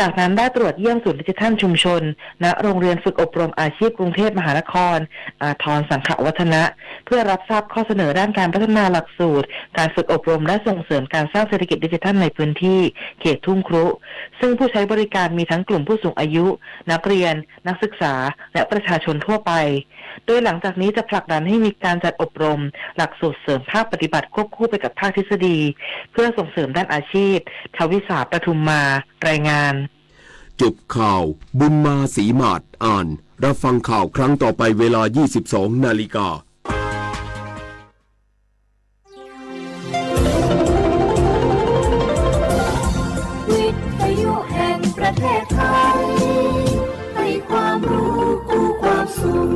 จากนั้นได้ตรวจเยี่ยมศูนย์ดิจิทัลชุมชน ณ โรงเรียนฝึกอบรมอาชีพกรุงเทพมหานคร อาทรสังขวัฒนะ เพื่อรับทราบข้อเสนอด้านการพัฒนาหลักสูตรการฝึกอบรมและส่งเสริมการสร้างเศรษฐกิจดิจิทัลในพื้นที่เขตทุ่งครุ ซึ่งผู้ใช้บริการมีทั้งกลุ่มผู้สูงอายุ นักเรียน นักศึกษา และประชาชนทั่วไป โดยหลังจากนี้จะผลักดันให้มีการจัดอบรมหลักสูตรเสริมภาคปฏิบัติควบคู่ไปกับภาคทฤษฎี เพื่อส่งเสริมด้านอาชีพ ทวิสา ประทุมมา รายงาน จบข่าว บุญมา ศรีหมาด อ่าน รับฟังข่าวครั้งต่อไปเวลา ยี่สิบสองนาฬิกา วิทยุแห่งประเทศไทย ให้ความรู้คู่ความสุข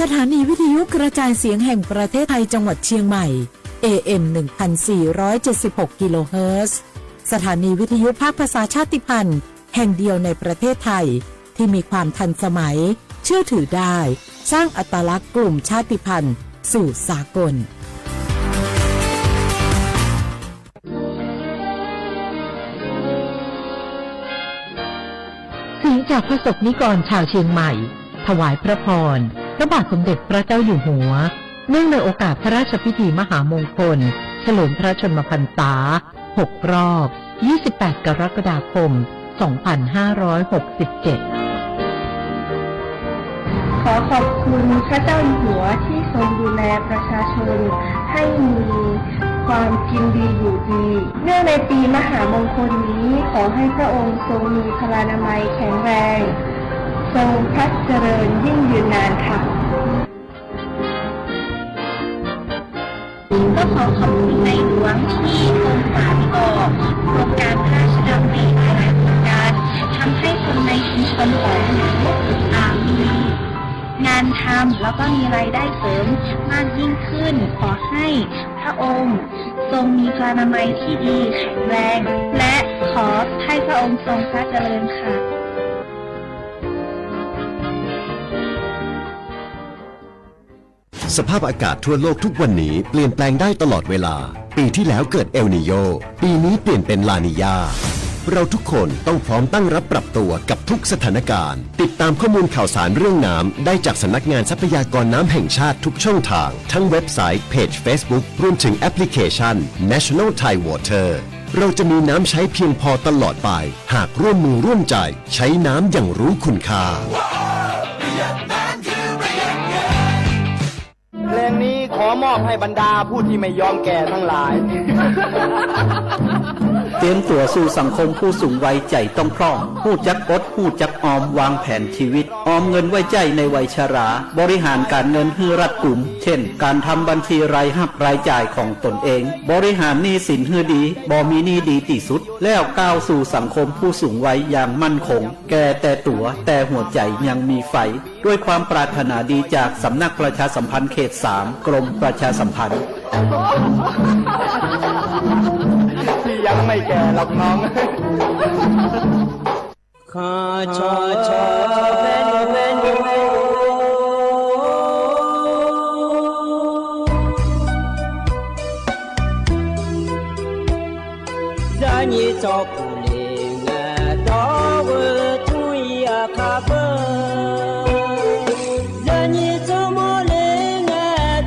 สถานีวิทยุกระจายเสียงแห่งประเทศไทยจังหวัดเชียงใหม่ เอเอ็ม หนึ่งพันสี่ร้อยเจ็ดสิบหก กิโลเฮิรตซ์ สถานีวิทยุภาคภาษาชาติพันธุ์แห่งเดียวในประเทศไทย ที่มีความทันสมัย เชื่อถือได้ สร้างอัตลักษณ์กลุ่มชาติพันธุ์สู่สากล เสียงจากพระสงฆ์นิกรชาวเชียงใหม่ ถวายพระพร พระบาทสมเด็จพระเจ้าอยู่หัว เนื่องในโอกาสพระราชพิธีมหามงคล เฉลิมพระชนมพรรษา หกรอบ ยี่สิบแปด กรกฎาคม สองพันห้าร้อยหกสิบเจ็ด ขอขอบคุณพระเจ้าอยู่หัวที่ทรงดูแลประชาชนให้มีความกินดีอยู่ดี เนื่องในปีมหามงคลนี้ ขอให้พระองค์ทรงมีพลานามัยแข็งแรง ทรงพระเจริญยิ่งยืนนานค่ะ ก็ขอขอบคุณในหลวงที่ทรงสานต่อโครงการพระราชดำริหลายๆโครงการ ทำให้คนในชุมชนของหนู อ่า มีงานทำ แล้วก็มีรายได้เสริมมากยิ่งขึ้น ขอให้พระองค์ทรงมีพลานามัยที่ดีแข็งแรง และขอให้พระองค์ทรงพระเจริญค่ะ สภาพอากาศทั่วโลกทุกวันนี้เปลี่ยนแปลงได้ตลอดเวลา ปีที่แล้วเกิดเอลนีโญ ปีนี้เปลี่ยนเป็นลานีญา เราทุกคนต้องพร้อมตั้งรับปรับตัวกับทุกสถานการณ์ ติดตามข้อมูลข่าวสารเรื่องน้ำได้จากสำนักงานทรัพยากรน้ำแห่งชาติทุกช่องทาง ทั้งเว็บไซต์ เพจเฟซบุ๊ก รวมถึงแอปพลิเคชัน National Thai Water เราจะมีน้ำใช้เพียงพอตลอดไป หากร่วมมือร่วมใจ ใช้น้ำอย่างรู้คุณค่า เพลงนี้ขอมอบให้บรรดาผู้ที่ไม่ยอมแก่ทั้งหลาย เตรียมตั๋วสู่สังคมผู้สูงวัยใจ๋ต้องพร่อง ฮู้จักอด ฮู้จักออม วางแผนชีวิต ออมเงินไว้ใจ๊ในวัยชรา บริหารก๋านเงินหื้อรัดกุม เช่น ก๋านทำบัญชีรายฮับรายจ่ายของต๋นเอง บริหารหนี้สินหื้อดี บ่มีหนี้ดีตี้สุด แล้วก้าวสู่สังคมผู้สูงวัยอย่างมั่นคง แก่แต่ตั๋ว แต่หัวใจ๋ยังมีไฟ ด้วยความปรารถนาดีจากสำนักประชาสัมพันธ์เขตสาม กรมประชาสัมพันธ์ พี่ยังไม่แก่หรอกน้อง ข้าชอชอแว่นแว่นแว่น ยายีจอกูเลงดอเวทุยอาคาเบอ ยายีจอมอเลง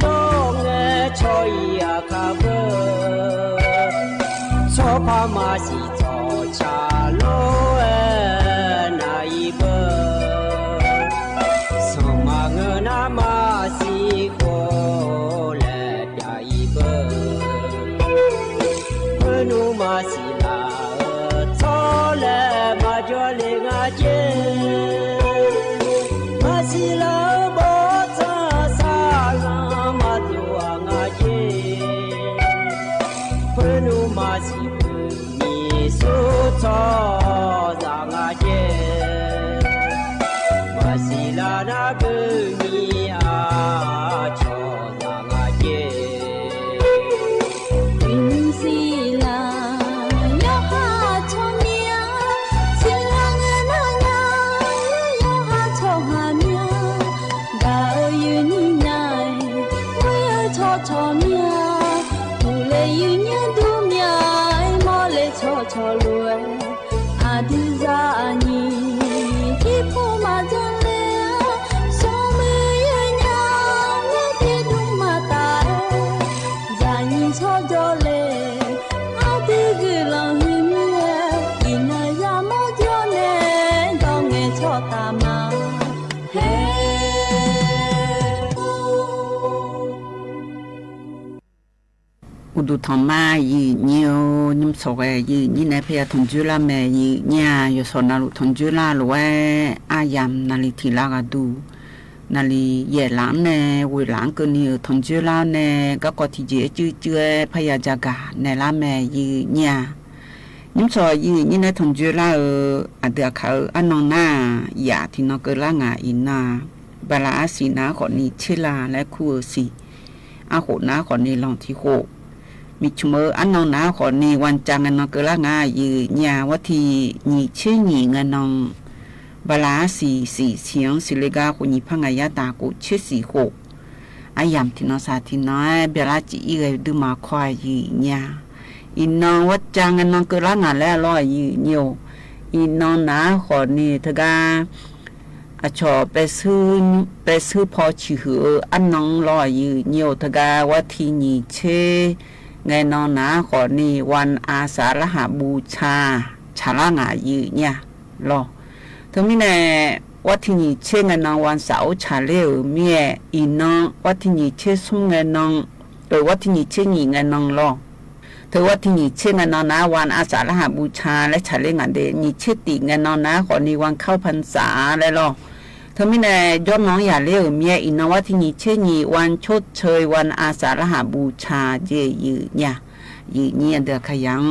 ดองชอยอาคาเบอ ชอพามาสีจอชาโลนายเบอ အိၣ်ဒူၣ်ထီၣ်မး ယိာ်ညိ ယိာ်ညိ မုၢ်စီၤဝဲ ယိာ်ညိ နဲ ဖယာ်ထီၣ်စၢၤလၢ်မဲာ် ယိာ်ညိ ယိာ်စီၤနၢ်လူၢ်ထီၣ်စၢၤလၢ်လိာ်ဝဲ အါယၢမ်ၢ် နၢ်လံၤထံၣ်လၢ်ဂၤဒူၣ် နၢ်လံၤယဲၢ်လၢ်န့ၣ် ဝ့ၢ်လၢ်ကၢၢ်နံၤဧိၤ ထီၣ်စၢၤလၢ်န့ၣ် ကၣ်ကီၢ်ထံၣ်ကၠ့အစုစု ဖယာ်စၢ်ဂၤ နဲလၢ်မဲာ် ယိာ်ညိ ယိာ်ညိ မုၢ်စီၤ ယိာ်ညိ နဲ ထီၣ်စၢၤလၢ်ဧိၤ အဒုးအခါဧိၤ အနီၢ်နါ ယၢ်ထံၣ်နီၢ်ကၢၢ်လၢ်ငါအံၤနၤ ဘၣ်လၢ်အါစံၣ်နၤဃီၣ်နံၤ ဆ့လၢ်လၢခူဧိၤစံၣ် အဃိၣ်နၤဃီၣ်နံၤ လီၤထံဃိၣ် မ့ၢ်ဆိမိၣ် အနီၢ်နၤဃီၣ်နံၤ ဝၢၼ်ၸၢၣ် ငဲၢ်နီၢ်ကၢၢ်လၢ်ငါ ယိာ်ညိ ဝဲထံၣ် နံၣ်ဆ့နံၣ် ငဲၢ်နီၢ် ဘၣ်လၢ်အါစံၣ် စံၣ်ဆံၣ် စံၣ်လ့ကါ ဃိၣ်နံၣ်ဖးငါယါတၢ် ကိးဆ့စံၣ်ဃိၣ် အါယၢမ်ၢ်ထံၣ်နီၢ်စၢ်ထံၣ်နီၢ် ဘၣ်လၢ်စံၣ်အံၤဂဲၤ ဒုးမၤခွါ ယိာ်ညိ အံၤနီၢ် ဝၢၼ်ၸၢၣ် ငဲၢ်နီၢ်ကၢၢ်လၢ်ငါလဲၣ်လီၤ ယိာ်ညိ အံၤနီၢ်နၤဃီၣ်နံၤ တဂၤ အဆီၣ် ပဲ ပဲဆူဖီဆံၣ်ဟုၣ်ဧိၤ အနီၢ်လီၤ ယိာ်ညိ တဂၤ ဝဲထံၣ်နံၣ်ဆ့ ငဲၢ်နီၢ်နၤဃီၣ်နံၤ ဝၢၼ်အါစၢ်လၢ်ဟးဘူၣ်ဆၣ် ဆၣ်လၢ်ငါ ယိာ်ညိ လီၤ တမံၤန့ၣ် ဝဲထံၣ်နံၣ်ဆ့ ငဲၢ်နီၢ် ဝၢၼ်စၣ်အိၣ်ဆၣ်လ့ဧိၤ မ့ၢ်အံၤနီၢ် ဝဲထံၣ်နံၣ်ဆ့ဆူ ငဲၢ်နီၢ် အၢ ဝဲထံၣ်နံၣ်ဆ့နံၣ် ငဲၢ်နီၢ်လီၤ တဝဲထံၣ်နံၣ်ဆ့ ငဲၢ်နီၢ်နၤ ဝၢၼ်အါစၢ်လၢ်ဟးဘူၣ်ဆၣ် လဲၤဆၣ်လ့်ငါဒဲး နံၣ်ဆ့တံၣ် ငဲၢ်နီၢ်နၤဃီၣ်နံၤ ဝၢၼ်ခီဖၼ်စၣ်လဲၣ်လီၤ တမံၤန့ၣ် ကၠီနီၢ်ယၢ်လ့ဧိၤ မ့ၢ်အံၤနီၢ် ဝဲထံၣ်နံၣ်ဆ့နံၣ် ဝၢၼ်ဆိတ်ၸၢၢ် ဝၢၼ်အါစၢ်လၢ်ဟးဘူၣ်ဆၣ် ယိာ်ညိ ယိာ်ညိ အဒုးအခါယၢင်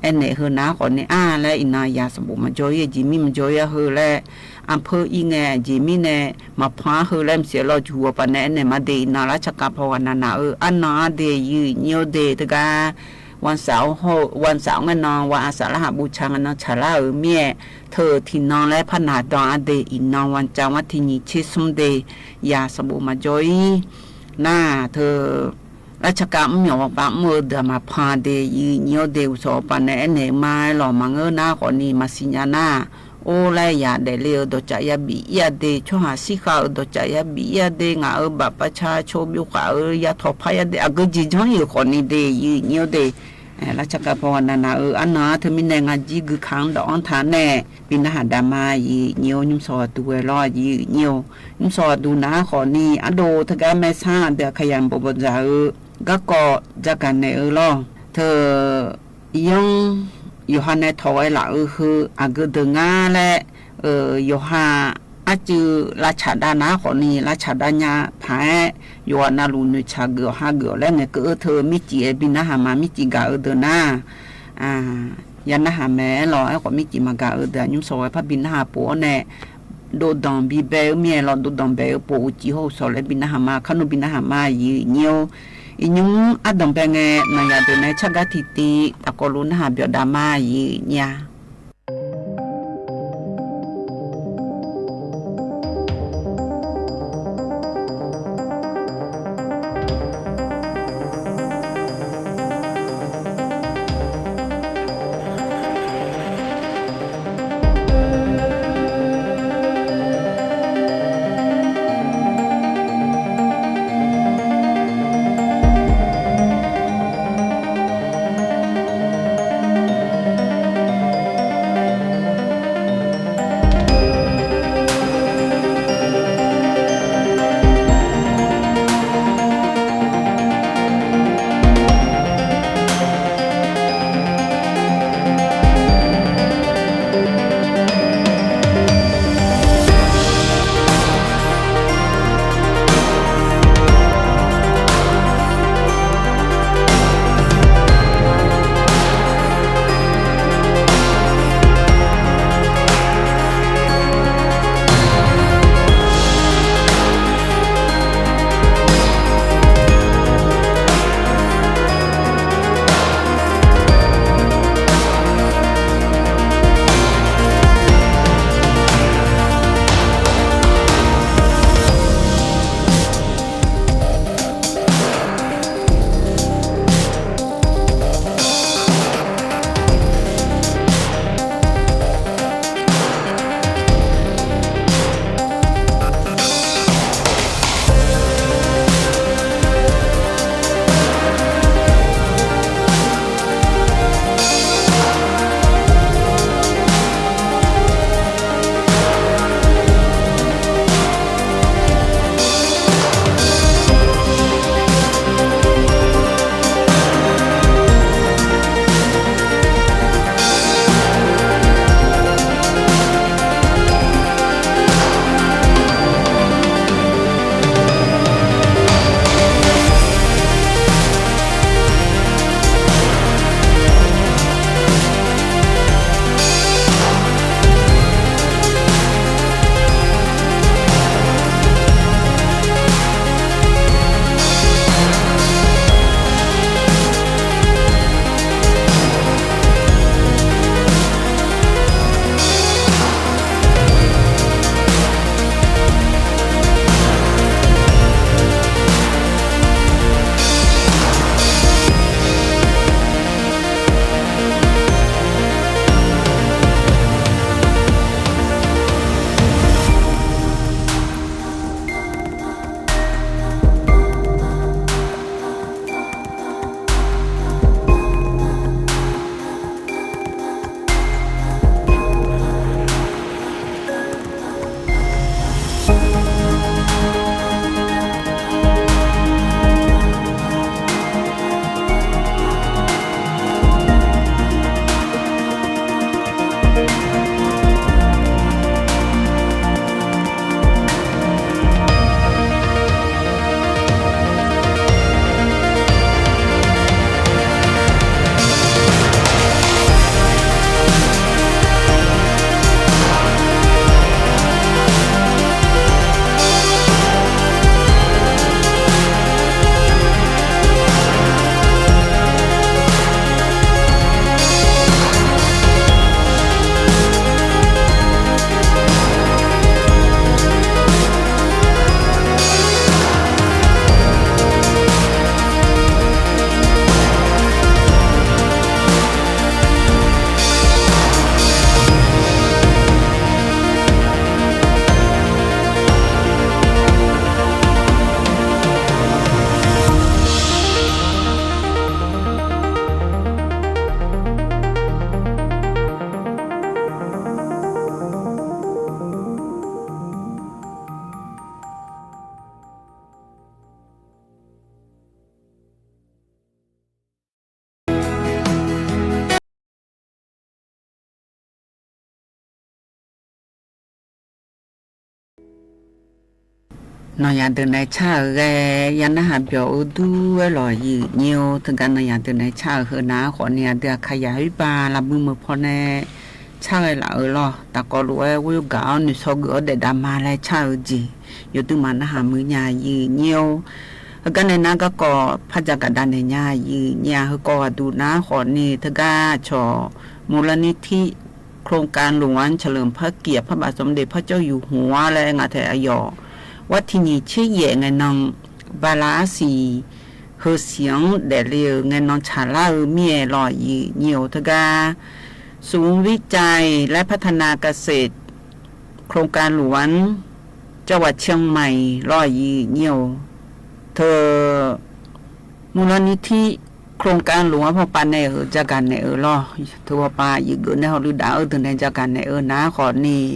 အဲၣ်နဲၣ်ဟၢနၤဃီၣ်နံၤ အါ လၢအံၤနီၢ် ယၤစံၣ်ဘိၣ်မၤကၠီယဲၢ် ယံာ်မံမၤကၠီယဲၢ်ဟၢလၢ အၢ ဖဲအံၤန့ၣ် ယံာ်မံန့ၣ် မၤဖးဟၢလၢ မစံးလီၤ ကၠူဝဲပၤန့ၣ် အဲၣ်နဲၣ်မၤဒဲး အံၤနီၢ် လၢဆၢကတီၢ်ဖီဝဲနၤနၤဧိၤ အနီၢ်အါဒဲး ယိာ်ညိဒဲးတဂၤ ဝၢၼ်စၣ်အိၣ်ဟီၣ် ဝၢၼ်စၣ်အိၣ် ငဲၢ်နီၢ် ဝၢၼ်အါစၢ်လၢ်ဟးဘူၣ်ဆၣ် ငဲၢ်နီၢ်ဆၣ်လၢ်ဧိၤ မ့ၢ် ထၢၣ်ထံၣ်နီၢ်လၢဖးနၢ်ဒီးအါဒဲး အံၤနီၢ် ဝၢၼ်စၢၣ် ဝဲထံၣ်နံၣ်ဆ့ဆူဒဲး ယၤစံၣ်ဘိၣ်မၤကၠီအံၤ နၤ ထၢၣ် လၢဆၢကတီၢ် မၠီၣ်ဝဲပၤ မၠီၣ်ဧိၤ ဒုးမၤဖးဒဲး ယိာ်ညိဒဲး အိၣ်ဆီၣ်ပၤန့ၣ် အဲၣ်နဲၣ်မၤလီၤ မၤငၢၢ်နၤဃီၣ်နံၤ မၤစံၣ်ညါနၤ အိၣ်လၢယၤဒဲးလၢ ဒီးစၢ်ယါဘံၣ်ယါဒဲး ဆီဟးစံဃာ်ဧိၤ ဒီးစၢ်ယါဘံၣ်ယါဒဲး ငါဧိၤ ဘၣ်ပၢဆါဆိ ဘျုးဃာ်ဧိၤ ယါထီၣ်ဖးယါဒဲး အဂ့ၢ်ကံကၠီယဲၢ်ဃီၣ်နံၤဒဲး ယိာ်ညိဒဲး လၢဆၢကတီၢ်ဖီဝဲနၤနၤဧိၤ အနီၢ် တမံၤန့ၣ် ငါကံၢ်ဂုၢ်ခါဒီးအီထါန့ၣ် ပံနၢ်ဟးဒါမါ ယိာ်ညိ ယိာ်မုၢ်စီၤဝဲတူဝဲလီၤ ယိာ်ညိ ယိာ်မုၢ်စီၤဝဲတူနၤဃီၣ်နံၤ အဒိၣ်တဂၤမဲာ်ဆါ အဒုးအခါယၢင် ဘိၣ်ဘိၣ်စၢ်ဧိၤ ကၣ်ကီၣ် ကၣ်ကၣ်နဲၣ်ဧိၤလီၤ ထၢၣ် ယိာ် ယိၤဟၣ်နဲၣ်ထီၣ်ဝဲလၢ်အုးဟု အဂ့ၢ်ဒိၣ်ငါလၢ ယိၤဟၣ် အစုလၢဆၣ်ဒါနၤဃီၣ်နံၤ လၢဆၣ်ဒါညါဖး ယွၤနၢ်လူၢ်နုာ်ဆၣ်ဂုာ်အီၤဟးဂုာ်အီၤလၢ နဲၣ်ကအိၣ်ထၢမံကံၣ် ဘံနၢ်ဟးမါ မံကံၣ်ဂၤအုးဒိၣ်နၤ ယနၢ်ဟးမဲာ်လီၤ အဲၣ်ဃီၣ်မံကံၣ်မၤဂၤအုးဒိၣ် ယိာ်မုၢ်စီၤဝဲဖးဘံနၢ်ဟးပိာ်အီၤန့ၣ် ဒိၣ်ဒီၣ်ဘံဘဲအုးမ့ၢ်လီၤ ဒိၣ်ဒီၣ်ဘဲအုး ပိာ်အိၣ်ကံဟီၣ်စီၤလၢဘံနၢ်ဟးမါ ခါနူဘံနၢ်ဟးမါ ယိာ်ညိ ယိာ်ညိ အဒိၣ်ဘဲနဲၣ် နၤယၤဒိၣ်နဲၣ် ဆၢကတီၢ်ထံၣ်တံၢ် တၢ်ကိးလိာ်နၢ်ဟးဘၣ်ဒါမါ ယိာ်ညိ နီၢ်ယၢ်ဒိၣ်နဲၣ်ဆါအၢၣ်ဂဲၤ ယၤနဟးဘျီၣ်အၢဒူဝဲလီၤယုၢ်ညိၣ် တဂၤနီၢ်ယၢ်ဒိၣ်နဲၣ်ဆါအၢၣ် ဟၢၣ်နၤအါခီၣ်န့ၣ် အဒုးအခါယၢ်ဟံးဘၣ် လၢဘုမုၢ်ဖီနဲၣ် ဆါဂဲၤလၢအၢၣ်လီၤ. တၢ်ကီၢ်လိာ်ဝဲ ဝဲယိၤကၣ်အီၤ နုာ်ဆီၣ်ဂုာ်အီၤဒဲးဒၣ်မၤလၢဆါအၢၣ်က့ၢ် ယိၤတုမၤနဟးမုာ်ညါယုၢ်ညိၣ် အဂၤနဲၣ်နၤဂၤကီၢ် ဖးယၢ်ကဒါနဲၣ်ညါယုၢ်ညိၣ် ဟၢၣ်ကီၢ်ဂၤဒူၣ်နၤအါခီၣ်န့ၣ် တဂၤဆီၣ် မူလနိထံ โครงการหลวงเฉลิมพระเกียรติพระบาทสมเด็จพระเจ้าอยู่หัว လၢအဂၤထဲအယီၢ် ဝးထံၣ်ညံၣ်ဆံယဲၢ် ငဲၤနုာ် ဘၣ်လါအါစံၣ် ဟၢၣ်စံၣ်အီၤဒဲးလၢ ငဲၤနုာ်ဆၣ်လါအၢမ့ၢ်လီၤယုၢ်ညိၣ် တဂၤ ศูนย์วิจัยและพัฒนาเกษตร โครงการหลวงจังหวัดเชียงใหม่ လီၤယုၢ်ညိၣ် เธอ มูลนิธิ โครงการหลวงဖီပၤနဲၣ်အၢ ယၤကၢ်နဲၣ်အၢလီၤ. ထုးဖီပၤယုၢ်ဂုာ်နဲၣ်ဟီၣ်လုၢ်ဒၣ်အၢ ဒိၣ်နဲၣ်ယၤကၢ်နဲၣ်အၢနၤအါခီၣ်န့ၣ်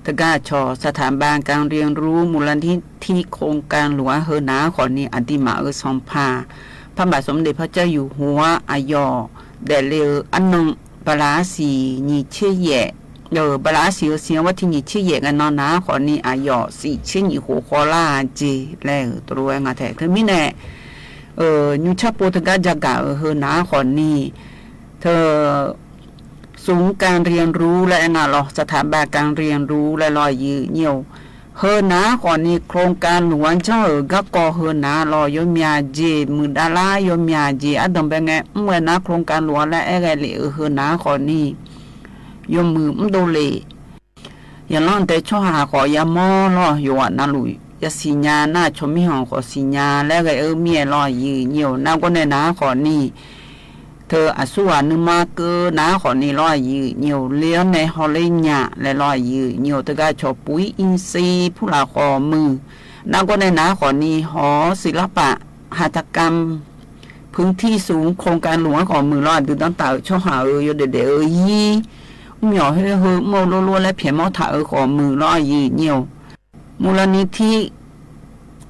တဂၤဆီၣ် สถาบันการเรียนรู้มูลนิธิโครงการหลวง ဟၢၣ်နၤအါခီၣ်န့ၣ် အဒံးမးအၢ စီၤဖး พระบาทสมเด็จพระเจ้าอยู่หัว အယီၢ်ဒဲးလၢအနီၢ် ဘၣ်လါအါစံၣ်ညံၣ်ဆံယဲၢ် ဘၣ်လါအါစံၣ်ဟၢၣ်စံၣ်အီၤ ဝးထံၣ်ညံၣ်ဆံယဲၢ် ငဲၤနုာ်နၤအါခီၣ်န့ၣ် အယီၢ်စံၣ်ဆံနံၣ်ဃိးဃီလါက့ၢ် လၢတရူးဝဲငါထဲ တမံၤန့ၣ် ညူဆၢပိတဂၤယၤကၢ်အၢ ဟၢၣ်နၤအါခီၣ်န့ၣ် เธอ ศูนย์การเรียนรู้ လၢအဂၤလီၤ สถาบันการเรียนรู้ လၢလီၤယုၢ်ညိၣ် ဟၢၣ်နၤအါခီၣ်န့ၣ် โครงการหลวง ကၠီၣ်အၢၣ် ဂၤကီၢ်ဟၢၣ်နၤလီၤ ယီၢ်မၠးက့ၢ် မုၢ်ဒၣ်လါ ယီၢ်မၠးက့ၢ် အဒိၣ်ဘဲငဲ မ့ၢ်ဝဲနၤ โครงการหลวง လၢအဲၣ်ဂဲၤလံ အၢ ဟၢၣ်နၤအါခီၣ်န့ၣ် ယီၢ်မုၢ်မ့ၢ်ဒိၣ်လံ ယလီၤတဲာ်ဆီဟၣ်ဃီၣ်ယၤမီၢ်လီၤ ယဝဲနၤလူၢ် ယစံၣ်ညါ နၢ်ဆီမံဟီၣ်ဃီၣ်စံၣ်ညါ လၢဂဲၤအၢမ့ၢ်လီၤယုၢ်ညိၣ် နၢ်ဂီၢ်နဲၣ်နၤအါခီၣ်န့ၣ် เธอ အစူၢ်အနုမါကၢနၤအါခီၣ်န့ၣ်လီၤယုၢ်ညိၣ် လၢအီၤနဲၣ်ဟီၣ်လၢညၣ် လၢလီၤယုၢ်ညိၣ် တဂၤဆီၣ် ปุ๋ยอินทรีย์ ဖုလၢဃီၣ်မုၢ် နၢ်ဂီၢ်နဲၣ်နၤအါခီၣ်န့ၣ် หอศิลปะหัตถกรรม พื้นที่สูง โครงการหลวง ဃီၣ်မုၢ်လီၤ ဒုးဒီတၢ်အၢ ဆီဟၣ်အၢ ယီၢ်ဒဲးဒဲးအၢယံၤ မ့ၢ်ယီၢ်ဟၢဟၢ မ့ၢ်လိလိလၢဖျဲၣ်မီၢ်ထးအၢ ဃီၣ်မုၢ်လီၤယုၢ်ညိၣ် มูลนิธิ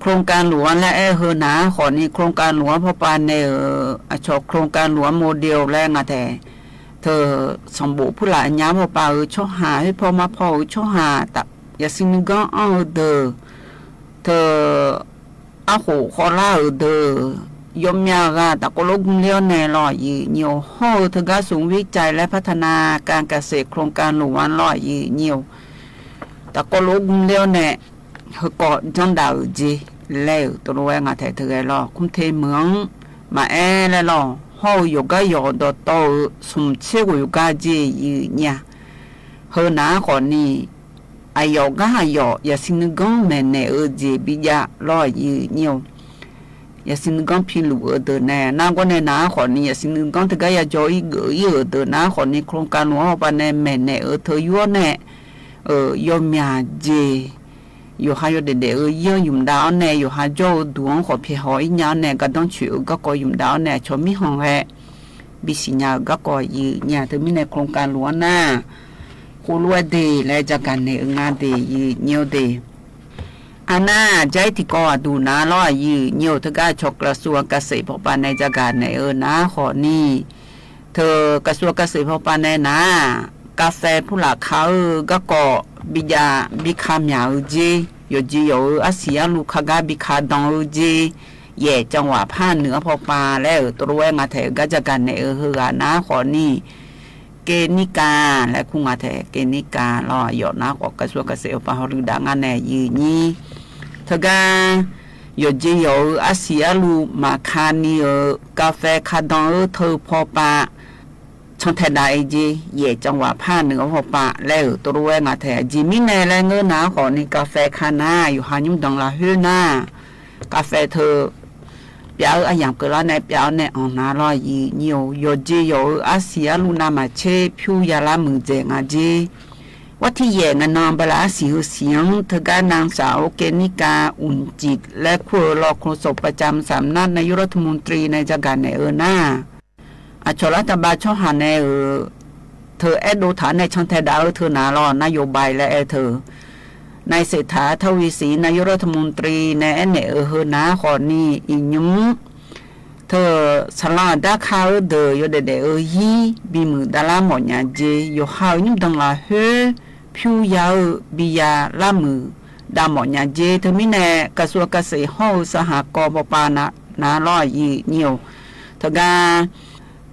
โครงการหลวง လၢအဲၣ်ဟၢၣ်နၤအါခီၣ်န့ၣ် โครงการหลวง ဖီပၤနဲၣ်အၢ အဆီၣ် โครงการหลวง โมเดล လၢငါထဲ เธอ ဆီၣ်ဘိၣ်ဖုလၢအညါဖီပၤအၢ ဆီဟၣ် ဟ့ၣ်ဖီမၤဖီအၢ ဆီဟၣ် တၢ် ယၤစံၣ်နုၣ်ကီၢ်အီၣ်အၢဒၢး เธอ အဃိၣ်ဃီလါအၢဒၢး ယီၢ်မၠးဂၤ တၢ်ကိးလိာ်ကမျၢၢ်အီၤနဲၣ်လီၤယုၢ်ညိၣ် ဟီၣ်အၢ เธอ ကၢ် ศูนย์วิจัยและพัฒนาการเกษตร โครงการหลวง လီၤယုၢ်ညိၣ် တၢ်ကိးလိာ်ကမျၢၢ်အီၤနဲၣ် ဟၢၣ်ကီၢ်ကၠီဒၣ်အၢက့ၢ် လၢတရူးဝဲငါထဲတဂၤလီၤ ခုၣ်ထ့မုၢ် မၤအဲၣ်လဲၣ်လီၤ ဟီၣ်အၢ ယီၢ်ကၢ်ယီၢ်ဒီးတီအၢ ဆိမ်ဆ့ဝဲယီၢ်ကၢ်က့ၢ်ယုၢ်ညိၣ် ဟၢၣ်နၤအါခီၣ်န့ၣ် အယီၢ်ကၢ်ယီၢ် ယၤစံၣ်နုၣ်ကီၢ် မဲာ်နဲၣ်အၢက့ၢ်ဘံယၤလီၤယုၢ်ညိၣ် ယၤစံၣ်နုၣ်ကီၢ်ဖံးလူၤအၢဒၢးနဲၣ် နၢ်ဂီၢ်နဲၣ်နၤအါခီၣ်န့ၣ် ယၤစံၣ်နုၣ်ကီၢ်တဂၤယၤကၠီအံၣ်ဂၢၢ်အံၣ်အၢဒၢးနၤအါခီၣ်န့ၣ် โครงการหลวง ဖီပၤနဲၣ် မဲာ်နဲၣ်အၢထၢယွၤနဲၣ် ယီၢ်မၠးက့ၢ် ယီၢ်ဟးယီၢ်ဒဲးဒဲးအၢယဲၢ်ယုၢ်မဒါအီၤနဲၣ် ယီၢ်ဟးကၠီအၢဒူၣ်အီၤဃီၣ်ဖျဲၣ်ဟီၣ်အံၣ်ညါအီၤနဲၣ် ကဒီဆူၣ်အၢဂၤကီၢ်ယုၢ်မဒါအီၤနဲၣ် အဆီမံဟီၣ်ဂဲၤ ဘံစံၣ်ညါအၢဂၤကီၢ်ယုၢ်ညိၣ် တမံၤနဲၣ် โครงการหลวง နၤ ဃိလီၤဝဲဒၣ် လၢယၤကၢ်နဲၣ်အၢငါဒၣ်ယုၢ်ညိၣ်ဒၣ် အနၢ် ကၠဲတံၤကီၢ်အဒူၣ်နၤလီၤယုၢ်ညိၣ် တဂၤဆီၣ် กระทรวงเกษตร ဖီပၤနဲၣ် ယၤကၢ်နဲၣ်အၢနၤအါခီၣ်န့ၣ် เธอ กระทรวงเกษตร ဖီပၤနဲၣ်နၤ กาแฟဖုလၢခါအၢဂၤကီၢ် ဘံယၤ ဘံခါမၠးအၢက့ၢ် ယီၢ်ကၠ့ယီၢ်အၢအါဆံအါလူၤခါဂၤ ဘံခါဒီအၢက့ၢ် ယဲၢ်ကၠီဝါဖးနုာ်အဖီပၤလၢ တရူးဝဲငါထဲအၢဂၤယၤကၢ်နဲၣ်အၢဟၢၣ်ဂၤနၤအါခီၣ်န့ၣ် က့ၤနံၣ်ကၢ် လၢခူငါထဲ က့ၤနံၣ်ကၢ်လီၤ ယီၢ်နၤအါခီၣ် กระทรวงเกษตร ဖီပၤဟီၣ်လုၢ်ဒၣ်ငါနဲၣ်ယုၢ်ညိၣ် တဂၤ ယီၢ်ကၠ့ယီၢ်အၢအါဆံအါလူၤ မၤခါနံာ်အၢ กาแฟခါဒီအၢထၢဖီပၤ ဆီၣ်ထဲဒၣ်အၢက့ၢ် ယဲၢ်ကၠီဝါဖးနုာ်အဖီပၤလၢ တရူးဝဲငါထဲ အကၠ့မံၤနဲၣ်လၢငါနၤအါခီၣ်န့ၣ် กาแฟခါနၤ ယီၢ်ဟးညူဒိၣ်လၢဟၢၣ်နၤ กาแฟထၢ ပျးအၢအယၢ်ကလါနဲၣ် ပျးအၢနဲၣ်အီၣ်နၤလီၤယုၢ်ညိၣ် ယီၢ်ကၠ့ယီၢ်အၢအါဆံအါလူၤ နၤမၤဆ့ဖၠူယၤလါမုၢ်ယဲၢ်ငါကၠ့ ဝးထံၣ်ယဲၢ် ငါနီၢ်ဘၣ်လါအါဆံဟၢၣ်ဆံၣ် တဂၤ นางสาว เกณฑ์นิกา อุ่นจิต လၢခိၣ်လီၤ โฆษกประจำสำนักนายกรัฐมนตรี နဲၣ် ယၤကၢ်နဲၣ်အၢနၤ အဆီၣ်လၢတၢ်ဘါဆီဟၣ်နဲၣ်အၢ เธอ အဲၣ်ဒိးထၢန့ၣ် ဆီၣ်ထဲဒၣ်အၢထၢနၤလီၤ นโยบายလၢအဲၣ်ထၢ นายเศรษฐา ทวีสิน นายกรัฐมนตรี နဲၣ်အဲၣ်နဲၣ်အၢဟၢၣ်နၤအါခီၣ်န့ၣ် အံၤညူ เธอ ဆၣ်လီၤအဒါခါအၢဒၢး ယီၢ်ဒဲးဒဲးအၢယံၤ ဘံမုၢ်ဒၣ်လါမီၣ်ညါကၠ့ ယီၢ်ဟးအၢညူဒိၣ်လၢဟၢၣ် ဖၠူယၤအၢ ဘံယၤလါမုၢ် ดาหมอหญาเจ เธอมิแหน กระทรวงเกษตร ห้องสหกรณ์ปอปานะ นะ ลอหยี่เหนี่ยว เถิงกา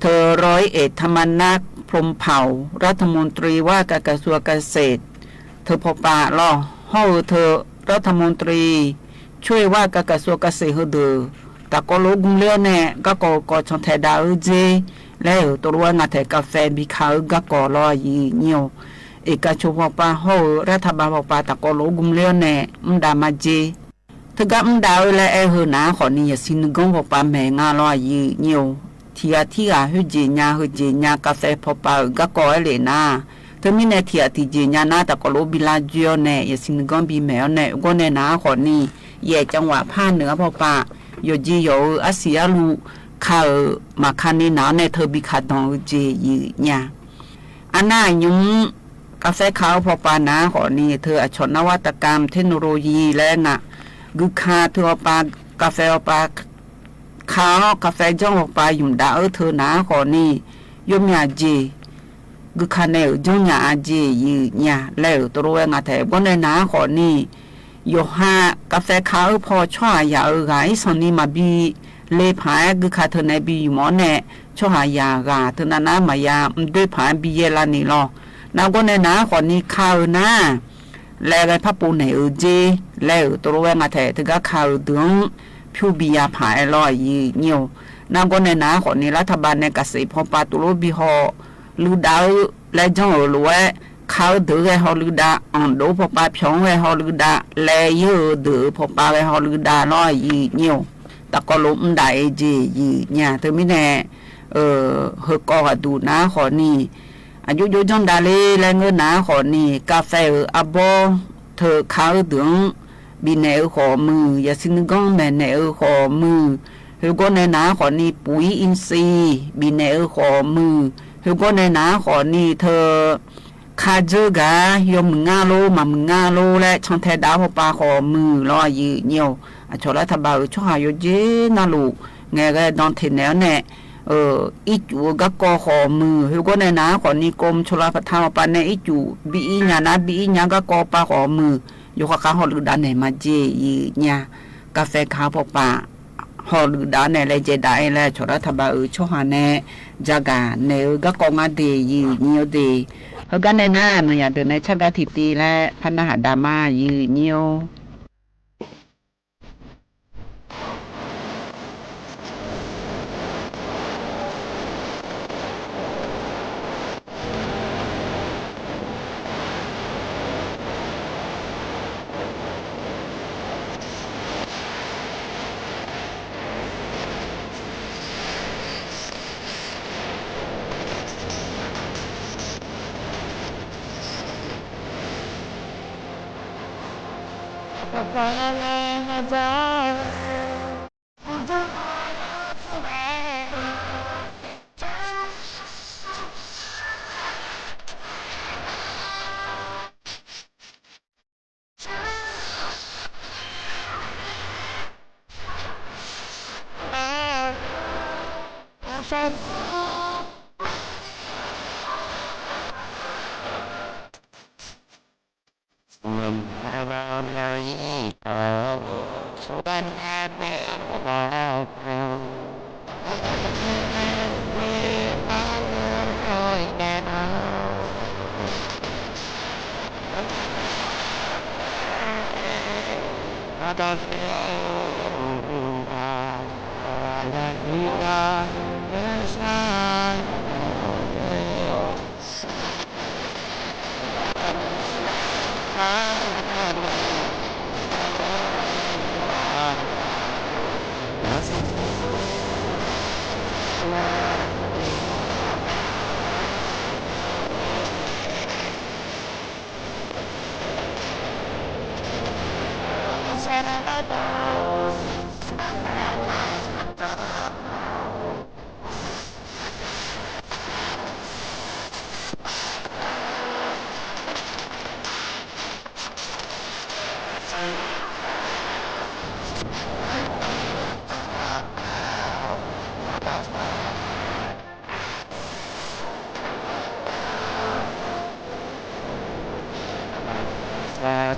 เถิงร้อยเอกธรรมนัส พรหมเผ่า รัฐมนตรีว่าการกระทรวงเกษตร เถิงปอปาลอ ห้องเถิงรัฐมนตรี ช่วยว่าการกระทรวงเกษตร หื้อเดือ ตะกอโหลกุมเลี้ยวแน่ กะกอ กอช่องแถดาวเจ และเออ ตกลงว่างาแถกาแฟบีคาเออกะกอ ลอหยี่เหนี่ยว เอกชนปอปา ห้องรัฐบาลปอปา ตะกอโหลกุมเลี้ยวแน่ อึ้มดามาเจ เถิงกาอึ้มดาเออ และแอเฮอหนา ข้อนี้ ยาสีนึ่งก้องปอปา แหมงา ลอหยี่เหนี่ยว เถียที่อาหื้อเจญา หื้อเจญากาแฟปอปาเออกะกอ เออ เลยนา เธอมิแหนเถียตี้เจญานา ตะกอโหลบีลาเจียวแน่ ยาสีนึ่งก้องบีแหมวแน่ ก็แน่นา ข้อนี้ แหย่จังหวัดภาคเหนือปอปา หยอดเจหยอดเออ อาเซียลู คาเออ มาคานี้หนาวแน่ เธอบีคาดองเออเจ หยี่เหนี่ยว อันนายุ้ง กาแฟคาเออปอปานะ ข้อนี้ เถิงอโฉมนวัตกรรม เทคโนโลยี และงะ กือคาเถิงปอปา กาแฟปอปา คาเออกาแฟจ้องปอปา หยุมดาเออ เถิงนา ข้อนี้ ยมยาเจ กือคาแน่เออ จ้องยาอาเจ หยี่เหนี่ยว และเออ ตกลงว่างาแถ ก็แน่นา ข้อนี้ โยฮากาแฟคาเออปอ ช่อหายาเออกา อี้สองนี้มาบีเลผาย กือคาเถิงแน่บีหยุมหมอแน่ ช่อหายากา เถิงนานา มายา อืม ด้วยผาย บีเยลานี่ลอ นา ก็แน่นา ข้อนี้ คาเออนา และไกพระปูแหน่เออเจ และเออ ตกลงว่างาแถ เถิงกาคาเออเดือง ผิวบียาผาย ลอหยี่เหนี่ยว นา ก็แน่นา ข้อนี้ รัฐบาลแหนเกษตรปอปา ตกลงบีฮอลือดาเออ และจ้องเออ หรือว่า คาเออเดือแกฮอลือดา อ่อนโดปอปา ผองแกฮอลือดา และเยอะเออเดือปอปา แกฮอลือดา ลอหยี่เหนี่ยว ตะกอโหลอึ้มดาเออเจ หยี่เหนี่ยว เธอมิแหน เออ เฮอกอกะดูนา ข้อนี้ อายุโยจ้องดาเล และเงินนา ข้อนี้ กาแฟเออ อาบอ เถิงคาเออเดือง บีแหนเออ ข้อมือ ยาสีนึ่งก้องแหมแหนเออ ข้อมือ หื้อก็แน่นา ข้อนี้ ปุ๋ยอินทรีย์ บีแหนเออ ข้อมือ หื้อก็แน่นา ข้อนี้ เถิง คาเจอกา ยอมมึงงาโล มามึงงาโล และช่องแถดาวปอปา ข้อมือ ลอหยี่เหนี่ยว อโฉมรัฐบาลเออ ช่อหายาเจนาลูก แงกาดองเทแนวแน่ เออ อี้จู๋กะกอ ข้อมือ หื้อก็แน่นา ข้อนี้ กรมชลประทานปอปาแหน อี้จู๋ บีอี้ยานา บีอี้ยากะกอปา ข้อมือ โยคะคาฮอลือดาแหนมาเจ หยี่เหนี่ยว กาแฟคาเออปอปา ฮอลือดาแหน และเจดาเอ และอโฉมรัฐบาลเออ ช่อหาแหน จากาแหนเออ กะกองาเด หยี่เหนี่ยวเด เฮอกาแน่นา เนอะ ยาเดินในชาติกาทิตย์ตี้ และพันธหาดามา หยี่เหนี่ยว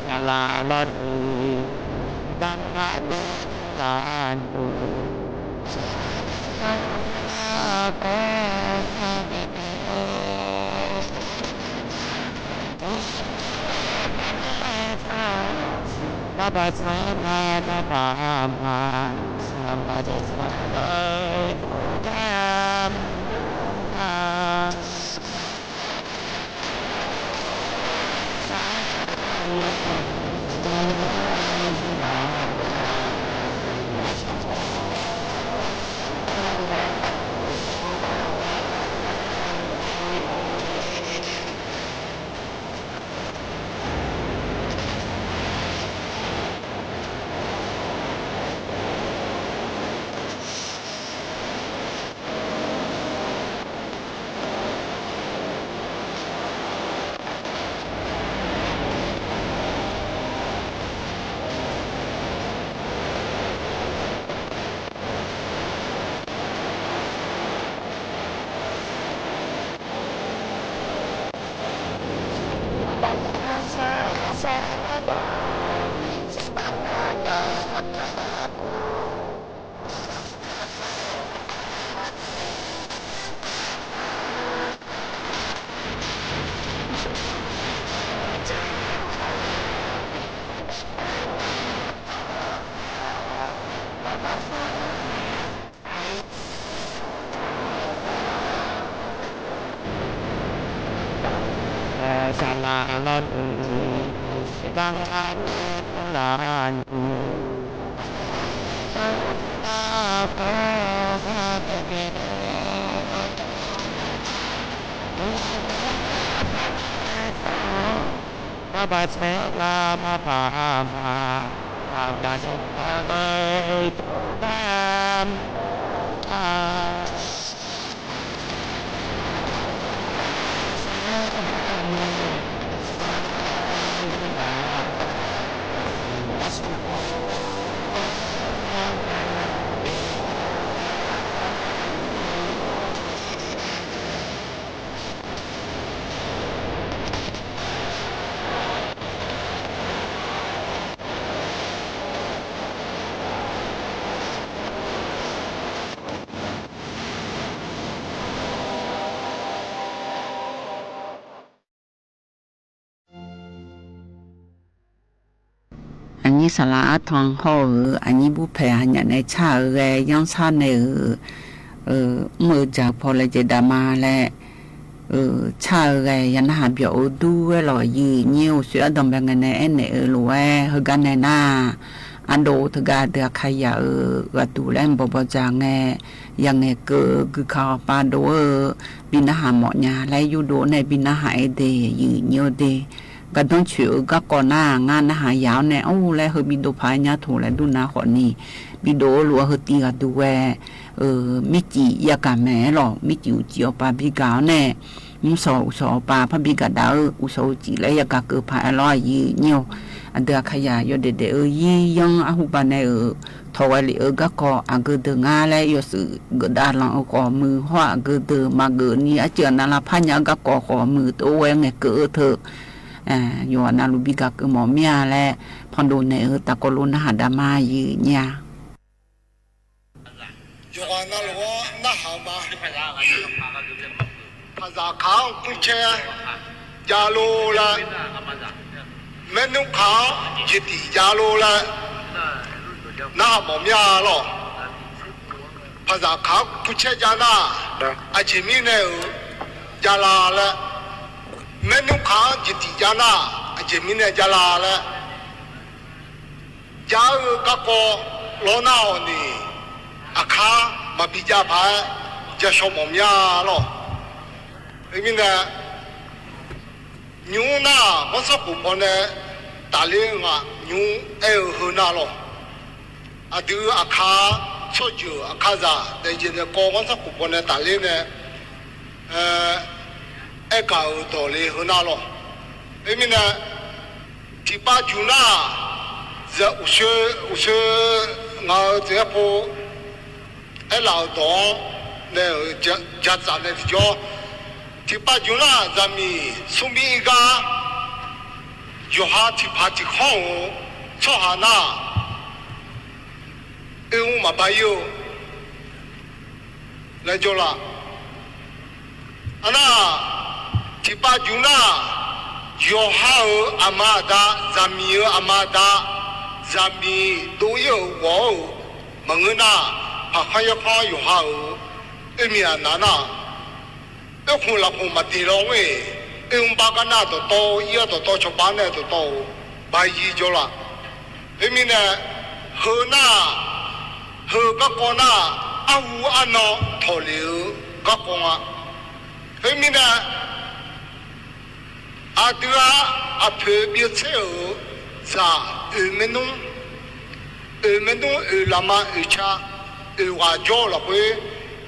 สละลด สังฆานุสาธุ พระบาทสมเด็จพระบาทสมเด็จพระ สละลด สังฆานุสาธุ พระบาทสมเด็จพระบาท အနံၣ်စလါအါထီၣ်ဟီၣ်ဧၢ, အနံၣ်ဘူၣ်ဖဲးဟါညါန့ၣ် ဆၣ်ဧၢဂဲၤ ယီၣ်ဆၣ်န့ၣ်ဧၢ, မုၢ်စၢ်ဖီလဲၣ် ကဲဒၣ်မါလဲၣ်, ဆၣ်ဧၢဂဲၤ ယနၢ်ဟးပျီၣ်အိၣ်ဒူဝဲလီၤ, ယံာ်ညိအိၣ် ဆူအဒိၣ်မဲာ်ညါန့ၣ် အဲၣ်န့ၣ်အၢၣ်လီၤဝဲ ဟဲဂၤန့ၣ်နၤ, အဒိၣ်တဂၤ ဒုးအခါယၤဧၢ, ဂၤတူၢ်လၢဘီဘီစၢ်ငဲၤ, ယၤငဲၤကၢ ဂုၢ်ခါအီၤပၢ်ဒိၣ်ဧၢ, ဘံနၢ်ဟးမီၣ်ညါ လၢယိၣ်ဒိၣ်န့ၣ် ဘံနၢ်ဟးအဲၣ်ဒ့ၣ် ယံာ်ညိဒ့ၣ်, ကဒိၣ်ဆူၣ်ဧၢ ဂၤကီၢ်နၤ, ငါနၢ်ဟးယၤအီၤန့ၣ် အိၣ်လၢဟၢဘံဒိၣ်ဖးညါထူၣ်လဲၣ် ဒူၣ်နၤဃီၤနံၤ, ဘံဒိၣ်အိၣ်လူၤအဟၢတံၢ်ဂၤဒူဝဲ မ့ၢ်စံးယၤကၤမဲာ်လီၤ, မ့ၢ်စံးအူစံးအီၤပာ်ဘံဂၤအီၤန့ၣ်, မုၢ်စီၤအူစီၤအီၤပာ် ဖးဘံဂၤဒၣ်ဧၢ, အူစီၤအူစံးလၢယၤကၤကၢဖးအလီၢ် ယံာ်ညိ, အဒုးအခါယၤ ယီၢ်ဒဲးဒဲးဧၢ, ယံာ်ယီၢ်အဟူဘၣ်န့ၣ်ဧၢ, ထီၣ်ဝဲလံဧၢ ဂၤကီၢ်အဂ့ၤဒၢး ငါလၢယီၤစုး ကဒါလီၤအဂီၢ်မုၢ်ဟီၣ်အဂ့ၤဒၢး မၤဂ့ၤနံၤအစၢၤနၤလၢဖးညါ ဂၤကီၢ်ဃီၤမုၢ်တအိၣ်ဝဲ ငဲၤကၢအၢထၢၣ် ယွၤနၢ်လူၤဘံဂၤကၢမီၣ်မ့ၢ်ဧါလဲၣ်, ဖီဒိၣ်န့ၣ်ဧၢ တၢ်ကိးလိနၢ်ဟးဒၣ်မါယံာ်ညါ ယွၤနၢ်လူၤနၢ်ဟးမါ, ภาษาขาว กุเชย จาโล และ แม่นุ่งขาว จิตติ จาโล และ နၢ်ဟးမီၣ်မ့ၢ်ဧါလီၤ. ภาษาขาว กุเชย จานา အယံၤမံၤန့ၣ်ဧၢ จารา และ แม่นุ่งขาว จิตติ จานา အယံၤမံၤန့ၣ် จารา และ ယၤဧၢ ဂၤကီၢ်လီၤနၢ်အီၤန့ၣ် အခါမၤဘံယၤဖး ယၤဆှီမီၣ်မ့ၢ်ဧါလီၤ. အမ့ၢ်န့ၣ် ညိနၢ် ကီၢ်စၢဖှိၣ်ဖီန့ၣ် တၢ်လ့ဂၤ ညိအဲၣ်ဧၢဟၢနၢ်လီၤ. အဒုးအခါ ဆိၣ်ယုၢ်အခါစၢ် တယံာ်န့ၣ် ကီၢ်ကီၢ်စၢဖှိၣ်ဖီန့ၣ် တၢ်လ့န့ၣ် အဲၣ်ကၤဧၢဒီးလ့ဟၢနၢ်လီၤ. အမ့ၢ်န့ၣ် ထံပၢ်ယူၤနၢ် ယအိၣ်ဆူ အိၣ်ဆူ ငါတအဲၣ်ဖိ အဲၣ်လၢအဒီး န့ၣ် ယၤစၢ်န့ၣ်တယီၤ ထံပၢ်ယူၤနၢ် ယၤမံၤ ဆူမံၤအံၤဂၤ ယွၤဟးထီၣ်ဖးထီၣ်ခီၣ်ဧိၤ ဆီၣ်ဟးနၢ် အၢ မၤဘၣ်ယိၣ် လၢယိၣ်လၢ အနၢ် ထံၣ်ပာ်ယူၢ်နၢ် ယွၤဟးဧိၤအမၤအဒါ ဇာမီဧိၤအမၤအဒါ ဇာမီဒိၣ်ယိၣ်ဧိၤဝီၣ်ဧိၤ မၤငၢၢ်နၢ် ဖးခီၣ်ယဲၢ်ခီၣ်ယွၤဟးဧိၤ အၢ မ့ၢ်အနၢ်နၢ် အၢ ခိၣ်လၢခိၣ်မၤတ့ၢ်လီၤဝဲ အၢ ဘၣ်ကနၣ်တတီၤ အံၤတတီၤ ဆီၣ်ဘၣ်နဲၣ်တတီၤ ဘၣ်ယိၣ်လီၤ အၢ မ့ၢ်န့ၣ် ဟၢနၢ် ဟၢကၣ်ကီနၢ် အဟူအနီၢ်ထီၣ်လံဧိၤ ကၣ်ကီဧါ အၢ မ့ၢ်န့ၣ် အဒုးအ အဖုဘ့ၣ်ဆ့ဧိၤ စၢ် အၢ မ့ၢ်နူ အၢ မ့ၢ်နူ အၢ လၢမ အၢ ဆၣ် အၢ ဝၣ်ကၠီလီၤဃိ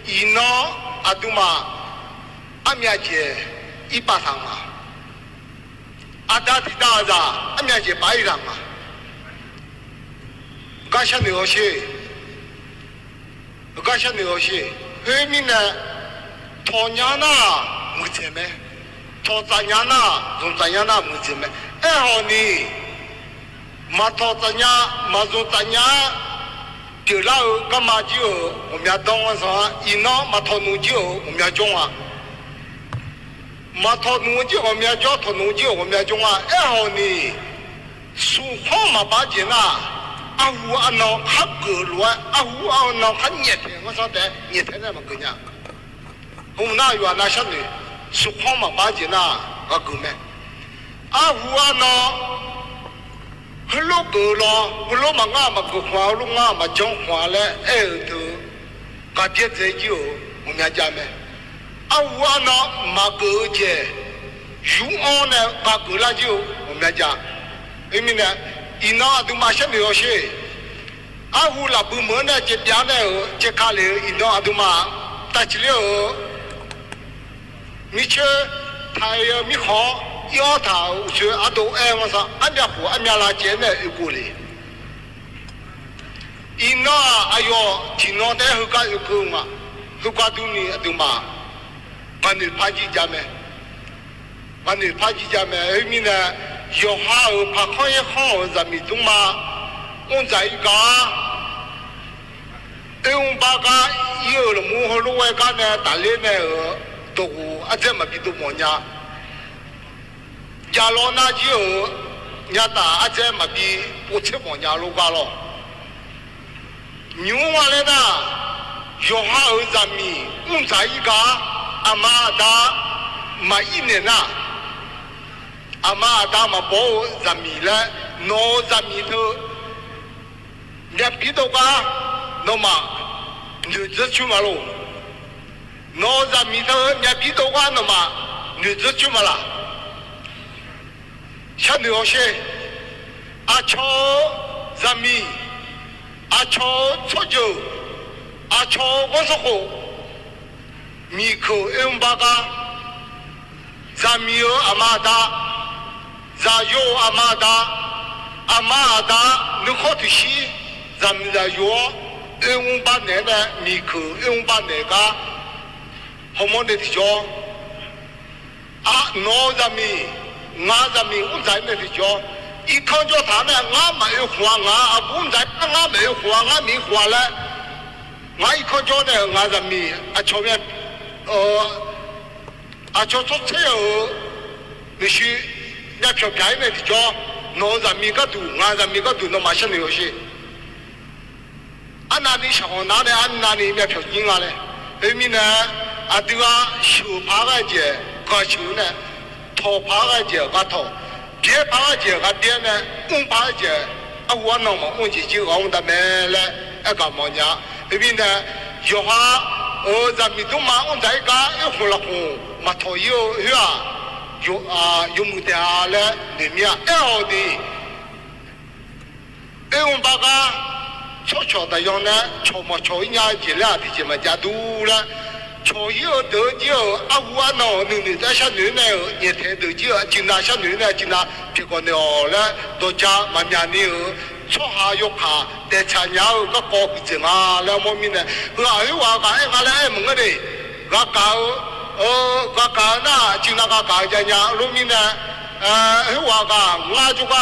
အံၤနီၢ်အဒုးမး အမၠၣ်ကဲၤ အံပာ်သးမး အဒါထံၣ် တၢ်အစၢ် အမၠၣ်ကဲၤ ပာ်အံသးမး ဂၤဆၢန့ၣ်အီၤရှ့ ဂၤဆၢန့ၣ်အီၤရှ့ အၢ မ့ၢ်န့ၣ် ထီၣ်ညါနၢ် မုၢ်စ့ၢ်မဲ ထီၣ်သးညါနၢ် ဇုန်သးညါနၢ် မုၢ်စ့ၢ်မဲ အဲၣ်ဟီၣ်န့ၣ် မၤထီၣ်သးညါ မၤဇုန်သးညါ တ့ၢ်လၢအကမၣ်ကၠိဧိၤ ဂီၢ်မၠၣ်ဒိၣ်ဝဲစီၤ အံၤနီၢ် မၤထီၣ်နူကၠိဧိၤ ဂီၢ်မၠၣ်ကၠီဧါ မၤထီၣ်နူကၠိ ဂီၢ်မၠၣ်ကၠီ ထီၣ်နူကၠိ ဂီၢ်မၠၣ်ကၠီဧါ အဲၣ်ဟီၣ်န့ၣ် သူၣ်ခီၣ်မၤဘၣ်က့ၤနၢ် အဟူအနီၢ်ခါကၢၢ်လိာ်ဝဲ အဟူအနီၢ်ခါညဲၣ်ထဲ မ့ၢ်စီၤတဲ ညဲၣ်ထဲန့ၣ်မၤကၢၢ်ညါ ဟူနၢ်ယွၤနၢ်ဆၢန့ၣ် သူၣ်ခီၣ်မၤဘၣ်က့ၤနၢ် ဂၤကၢၢ်မဲ အဟူအနီၢ် ဟိလိာ်ကၢၢ်လီၤ ဟိလိာ်မၤငါမၤကၢၢ်ခွါ ဟိလိာ်ငါမၤကၠီခွါလၢ အဲၣ်အၢ တၢ် ကၢ်ပျဲၢ်စဲကၠိဧိၤ ဂီၢ်မၠၣ်ကၠီမဲ အဟူအနီၢ်မၤကၢၢ်ကဲၤ ယူၢ်အီၣ်နဲၣ် ကၢ်ကၢၢ်လၢကၠိဧိၤ ဂီၢ်မၠၣ်ကၠီ အၢ မ့ၢ်န့ၣ် အံၤနီၢ်အဒုးမးဆၢန့ၣ်အီၤရှ့ အဟူလၢဘုမၢန့ၣ် ကၠ့ပျၢန့ၣ်ဧိၤ ကၠ့ခါလ့ၤ အံၤနီၢ်အဒုးမး တၢ်စံးလၢဧိၤ မ့ၢ်ဆၢ ထးယဲ မ့ၢ်ဃီ အီၣ်ထးအိၣ်ဆၢ အဒိၣ်အဲၣ်မးစီၤ အမၠၣ်ဃိ အမၠၣ်လၢကၠ့န့ၣ် အၢ ကိၣ်လံ အံၤနီၢ်အယီၤ ထံၣ်နီၢ်တဲဟူကၣ်အၢ ကိၣ်မး ဟူကၣ်ဒုးန့ၣ်အဒုးမး ပှၤန့ၣ်ဖးယံၤကၠၢ်မဲ ပှၤန့ၣ်ဖးယံၤကၠၢ်မဲ အၢ မ့ၢ်န့ၣ် ယွၤဟးဧိၤ ဖးခီၣ်ယဲၢ်ခီၣ်ဧိၤ ဇာမံတူမး အိၣ်စၢ်အံၤကါ အၢ ဘၣ်ကါ အံၤဧိၤ လၢမူဟိလိာ်ဝဲကါန့ၣ် တၢ်လ့န့ၣ်ဧိၤ တကူၣ် အစဲမၤဘံတိၣ်မီၣ်ညါ ယၤလီၤနၢ်ကၠိဧိၤ ညါတၢ်အစဲမၤဘံ ပိာ်ဆဲမီၣ်ညါလိာ်ကါလီၤ ညိဝဲလဲၣ်နၢ် ယွၤဟးဧိၤ ဇာမံ အိၣ်စၢ်အံၤကါ အမၤအဒါ မၤအံၤနဲၣ်နၢ် အမၤအဒါမၤဘီဧိၤ ဇာမံလၢ နီၢ်ဇာမံတၢ် မၠၣ်ဘံတိၣ်ကါ နီၢ်မး နုၢ်စၢဆူမးလီၤ နီၢ်ဇာမံတၢ် မၠၣ်ဘံတိၣ်ကါ နီၢ်မး နုၢ်စၢဆူမးလီၤ ဆၢန့ၣ်အီၤရှ့ အဆီ ဇာမံ အဆီ ဆီၣ်ယိၤ အဆီ ဂီၢ်စဃိး မံၤခုၣ် အၢ ဘၣ်ကါ ဇာမံဧိၤ အမၤအဒါ ဇာယိၤ အမၤအဒါ အမၤအဒါ နွံခီၣ်ထူၣ်ဆံ ဇာမံ ဇာယိၤ အၢ ဘၣ်နဲၣ်န့ၣ် မံၤခုၣ် အၢ ဘၣ်နဲၣ်ကါ ဟီၣ်မီၣ်န့ၣ်တကၠီ အနီၢ်ဇာမံ ငါးဇာမံ အိၣ်စၢ်အံၤန့ၣ်တကၠီ အံၤခီၣ်ကၠီထးန့ၣ် ငါမၤအၢဃွါ ငါအဘူးစၢ် ငါမၤအၢဃွါ ငါမံဃွါလၢ ငါအံၤခီၣ်ကၠီန့ၣ် ငါးဇာမံ အဆီမ့ၢ် အဆီဆီၣ်ဆဲဧိၤ မ့ၢ်ဆူ မၠၣ်ဖျိးဖျါအံၤန့ၣ်တကၠီ နီၢ်ဇာမံကၢ်ဒူၣ် ငါးဇာမံကၢ်ဒူၣ် နီၢ်မးဆၢန့ၣ်အီၤရှ့ အနၢ်န့ၣ် ဆၢဃီၤနၢ်န့ၣ် အနၢ်န့ၣ် မၠၣ်ဖျိးကံငါလဲၣ် အၢ မ့ၢ်န့ၣ် အဒုးဂၤ ဆှၢဖးဂၤကဲၤ ဂၤဆှၢန့ၣ် ထီၣ်ဖးဂၤကဲၤ ဂၤထီၣ် ပျဲဖးဂၤကဲၤ ဂၤပျဲန့ၣ် အိၣ်ဖးဂၤကဲၤ အဟူအနီၢ်မၤအိၣ်ကဲၤက့ၤ ဂၤအိၣ်တၢ်မဲာ်လၢ အဲၣ်ကၣ်မီၣ်ညါ အၢ မ့ၢ်န့ၣ် ယွၤဟးဧိၤ ဇာမံတူမး အိၣ်စၢ်အံၤကါ အၢ ဃိၣ်လီၤဃိၣ် မၤထီၣ်ယိၤဧိၤ ဟ့ၣ်ဧါ ယိၤမုၢ်တဲဧါလၢ နမ့ၢ်အဲၣ်အီၤန့ၣ် အၢ ဘၣ်ကါ ဆီၣ်ဆီၣ်တၢ်ယီၤန့ၣ် ဆီၣ်မီၣ်ဆီၣ်အံၤညါက့ၤလၢအတံၤက့ၤမၤကၢ်ဒူလၢ ဆီၣ်ဟံးဧိၤဒၢးက့ၤဧိၤ အဟူအနီၢ်နုၢ်နုၢ်တၢ်ဆၢနုၢ်န့ၣ် ညဲၣ်ထဲဒၢးက့ၤဧိၤ အစုနၤဆၢနုၢ်န့ၣ် အစုနၤ ဖံးကီၢ်န့ၣ်အီၤလၢ ဒီးကၢ်မၤမၠးန့ၣ်ဧိၤ ဆီၣ်ဟးယိၤခး တဲဆးညါဧိၤ ကၢ်ကီၢ်ပူၤစ့ၢ်ငါလၢအမိၢ်မံၤန့ၣ် ဂၤဟ့ၣ်ဝဲဂၤအဲၣ်ဂၤလၢအဲၣ်မုၢ်ဂၤန့ၣ် ဂၤကးဧိၤ ဂၤကးနၢ် အစုနၤဂၤကးယၤညါ အလိၣ်မံၤန့ၣ် ဢိူဝ်ႈ ႁိုဝ်ဝႃႈၵႃႈ ငါး ၸူဝ်ႈၵႃႈ ႁိုဝ်ၸႅၵ်ႇၸႃႇငါး ၸူဝ်ႈၵႃႈ လူဝ်ႇၸႃႇငါးလႄႈ မႄႈဢႄးလႃးငါးလႄႈ ၵႃႈၵႃႈ ၸိၼ်ႇၼႃႇၸႃႇမိၼ်းၼႆႉ ႁိုဝ်ဝႃႈၵႃႈ ႁိုဝ်ၵႃႈၵႃႈလႄႈ သမ်ႇမႃႇၸူဝ်ႈငါးလႄႈ ဢိူဝ်ႈ ၼႃႈၵႃႈၵေႃႈ ၺႃးတႃႇၵႃႈၵေႃႈ မႃးပီႈၸႃႉၽႃႇ ဢိူဝ်ႈ ၸိုဝ်ႈၸႃႉၸွမ်း ၼႆမေႃၺႃးလႄႈ ဢႄးၵႆႇတေႉ ဢိူဝ်ႈ မီးၼႃႇ ဢိူဝ်ႈ ၵႃႈ တေႃႇၵူဝ်ဢၼ်ၸႂ်ႉမႃးတူဝ်ၼႆႉ ၽၢၵ်ႇၶွင်ယႃႉၶွင်ငါလႄႈ ၽၢၵ်ႇၶွင်ယႃႉၶွင်ငါလႄႈ ဢၼ်တေၵႃႈ ဢိူဝ်ႈ ၶူဝ်လႃႇၶူဝ်ၵႃႈၵေႃႈ ၸီႉဢိူဝ်ႈ ဢႃႈ ဢိူဝ်ႈ ယူႇႁႃႈ ဢိူဝ်ႈ ဢူႈသႄႇဢႅင်ႇသႃႇလေႃႈ၊ ယူႇႁႃႈ ၸၢၼ်မီႈဢူၼ်ႈၸႂ်ၵေႃႈ ယူႇႁႃႈ ပၢၵ်ႇၶႃႈၶႃႈၼေႃႈ ဢိူဝ်ႈ ၶူဝ်လႃႇၶူဝ်ၼေႃႈ၊ မႃးထွႆၺႃးဝႃႈ ၵေႃႉသၵူဝ်ထွႆၼူတႃႇလေႃႈ။ ဢေႃႈ ဢဝ်ၼႆႉ ၸေႃႉၸေႃႉတႃႇယွၼ်ႉၼႃႇ ၸေႃႉၸေႃႉယိုဝ်းၼႃႇ ဢိူဝ်ႈ ၸႃႇတႃႇတေႃးတႃႇၼႆႉ ယူႇပိုတ်ႇပိုတ်ႇယိုဝ်း မႃးပိုတ်ႇၺႃးၸေႇလႄႈ မႃးၸႂ်ႉယဝ်ႉလႄႈ ႁိုဝ်ၼႃႇ ၺူဝ်းငႃးၵေႃႈ သၵူဝ်ႇထေႃႇၼႆႉ တီႈၶူဝ်ၶိုၼ်ႈ ၸိူင်ႉၼႆ ပဵၼ်လေႃးၼႆႉ ဢိူဝ်ႈ ၼီႈၶူဝ်ႇဢိူဝ်ႈ ဢိူဝ်ႈ ၸေႃႇၸေႃႇၼႃႇ ဢူဝ်ႈ ၵေႃႈ သၵူဝ်ႇတီႈပျေႃးၼႆႉ ဢႃႈ ႁူဝ်ၽႄႈပေႃးၼႆႉ ၸွင်ႇလႆႈငေႃးသႃႇ တီႈပျေႃးၼႆႉ ၸွင်ႇၼူၼူၸီႉ ႁိုဝ်ၼႃႇ ဢၢႆႈၶွင်လႃႈ ၶွင်မႃးထေႃႇလေႃးၼႆႉ ဢိူဝ်ႈ ၸိူဝ်းၼႆႉ ဢူႈၸေႃႇသျႃးၸေႃႇၼႆႉ ဢိူဝ်ႈ ၸေႃႇၸေႃႇပဵၼ်ၼႃႇ ၸေႃႇၸေႃႇ တီႈပျေႃးၼႆႉ ဢူႈၼုမ်ႇမႃးလႄႈ ဢႅတ်ႉၵႃႇၼႆႉမႃးတႄႉ ဢိူဝ်ႈ မီးၼႃႇ ဢိူဝ်ႈ ယူႇႁႃႈၸေႃႇ မီးၸိူဝ်း ယူႇႁႃႈဢူၺ်ၼႆႉ တီႈၸေႃႇၸီႇ ဢိူဝ်ႈ ယူႇႁႃႈၽႃႇသႃႇ ယူႇႁႃႈမၼ်းၼုမ်ႇၼႆႉ ၸီႇ ၸိူဝ်းၼႃႇ ၸေႃႇသျႃးၸေႃႇၼႆႉ တေႃႇၸႃႉ ၸႃႉဢိူဝ်ႈ လွင်ႈၼႃႈၸီႉ ၺႃးတႃႇမႃးပီႈၸႃႉၽႃႇ ဢေႃႈ ၸေႃႇၼႃႈၸီႉဢိူဝ်ႈ ၺႃးတႃႇမႃးပီႈဢေႃႈၽႃႇ လူဝ်ႇၸိုဝ်ႈပီႈၼွင်ႉၸွမ်းမေႃၺႃးလႄႈ ဢေႃႈ ၵႆႇတီႈ ဝႃႈၼႃႇလူး လူဝ်ႇမႃး ဢႃႈ တူဝ်ၼႆႉၼႆႉၵေႃႈ ယၢမ်းၼႃႈႁၢၵ်ႈလႄႈ ဢႃႈ ၵႃႈၼႆႉၼႃႇ ၼႃႈယႃႈ တူဝ်ၼႆႉ ၸႃႉဢိူဝ်ႈ ဢၼ်ၼႆႉ ဢႃႈ ယႃႈသႅင်ၸႂ် လႄႈ ၵူၼ်းၼႆႉ ၸႃႉဢိူဝ်ႈ လေႃးယိုဝ်းယိုဝ်း ဢၼ်တေၶႂ်ႈယႃႉ ၶႂ်ႈယိူင်း လႄႈ သၢၼ်တႃႇထၢဝ်ႇတႄႉ လႄႈ ၸႃႉဢိူဝ်ႈ တီႈတႃႇၵေႃႈ လူဝ်ႇၼႃႈ ပျေႃႇတႃႇမႃးယိုဝ်းၼႆႉ ဢႃႇၶႃႇၸႃႇလႄႈ ငႃးငႃးလႄႈလႄႈ တူၼ်ႈတႃႇၵေႃႈ ၸွင်ႇၸွင်ႇမႃး ယႃႇဢုပ်ႇ ၶျေႇၶႃႇၸႃႇၸီႇ ဢယႃႇၸူႇ ဢၶႃႇၸိုင်ႈ သၽေႃးယူႇၼႃႇ ဢႃႇၶႃႇၸႃႇလႄႈ မႃး ဢႃႇၵႃႇ ဢႃႇၵိူဝ်ႇ ထူႇၸေႃးပွႆႇ ဢၶႃႇၸိုင်ႈ သၽေႃး လႃႇသႃႇႁဝ်းတႄႉ ထႃႈပီး ယူႇဢီႈ ဢၶႃႇ ၸူးသုင်ၶူဝ်း ပီႈလေႃး မီးသုင်လေႃး ဢၽိူဝ်ႇလေႃး ယႃႇၸေႃးလိူဝ်ၼႃႇ ဢၶႃႇၸႃႇ ၼႄၸိုင် မၢင်ႇဢိူဝ်ႈ ဢၽိူဝ်ႇဢၽီႇ ၼႄမၢင်ႇဢိူဝ်ႈ လေႃးၶိုၼ်း ၼႄလႃးႁူဝ် မၢင်ႇဢိူဝ်ႈ လေႃးၶိုၼ်း ၵူႈလႃးႁူဝ်ဝႃႈတႄႉ ဢႃႇၶႃႇၸႃႇလႄႈ ငႃးငႃးလႄႈလႄႈ တူၼ်ႈတႃႇၵေႃႈ ၸွင်ႇၸွင်ႇမႃး ယႃႇဢုပ်ႇ ၶျေႇၶႃႇၸႃႇၸီႇ ဢယႃႇၸူႇ ဢၶႃႇၸိုင်ႈ သၽေႃးယူႇၼႃႇ ဢၶႃႇၸႃႇလႄႈ မႃး ဢၵႃႇ ဢၵိူဝ်ႇ ထူႇၸေႃးပွႆႇ ဢၶႃႇၸိုင်ႈ သၽေႃး လႃႇသႃႇႁဝ်းတႄႉ ထႃႈပီး ယူႇဢီႈ ဢၶႃႇ ၸူးသုင်ၶူဝ်း ပီႈလေႃး မီးသုင်လေႃး ဢၽိူဝ်ႇလေႃး ယႃႇၸေႃးလိူဝ်ၼႃႇ ဢၶႃႇၸႃႇ ၼႄၸိုင် မၢင်ႇဢိူဝ်ႈ ဢၽိူဝ်ႇဢၽီႇ ၼႄမၢင်ႇဢိူဝ်ႈ လေႃးၶိုၼ်း ၼႄလႃးႁူဝ် မၢင်ႇဢိူဝ်ႈ လေႃးၶိုၼ်း ၵူႈလႃးႁူဝ်ဝႃႈတႄႉ ထႃႈပီး ယူႇဢီႈ ဢၶႃႇ ၸူးသုင်ၶူဝ်း ပီႈလေႃး မီးသုင်လေႃး ဢၽိူဝ်ႇလေႃး ယႃႇၸေႃးလိူဝ်ၼႃႇ ဢၶႃႇၸႃႇ ၼႄၸိုင် မၢင်ႇဢိူဝ်ႈ ဢၽိူဝ်ႇဢၽီႇ ၼႄမၢင်ႇဢိူဝ်ႈ လေႃးၶိုၼ်း ၼႄလႃးႁူဝ် မၢင်ႇဢိူဝ်ႈ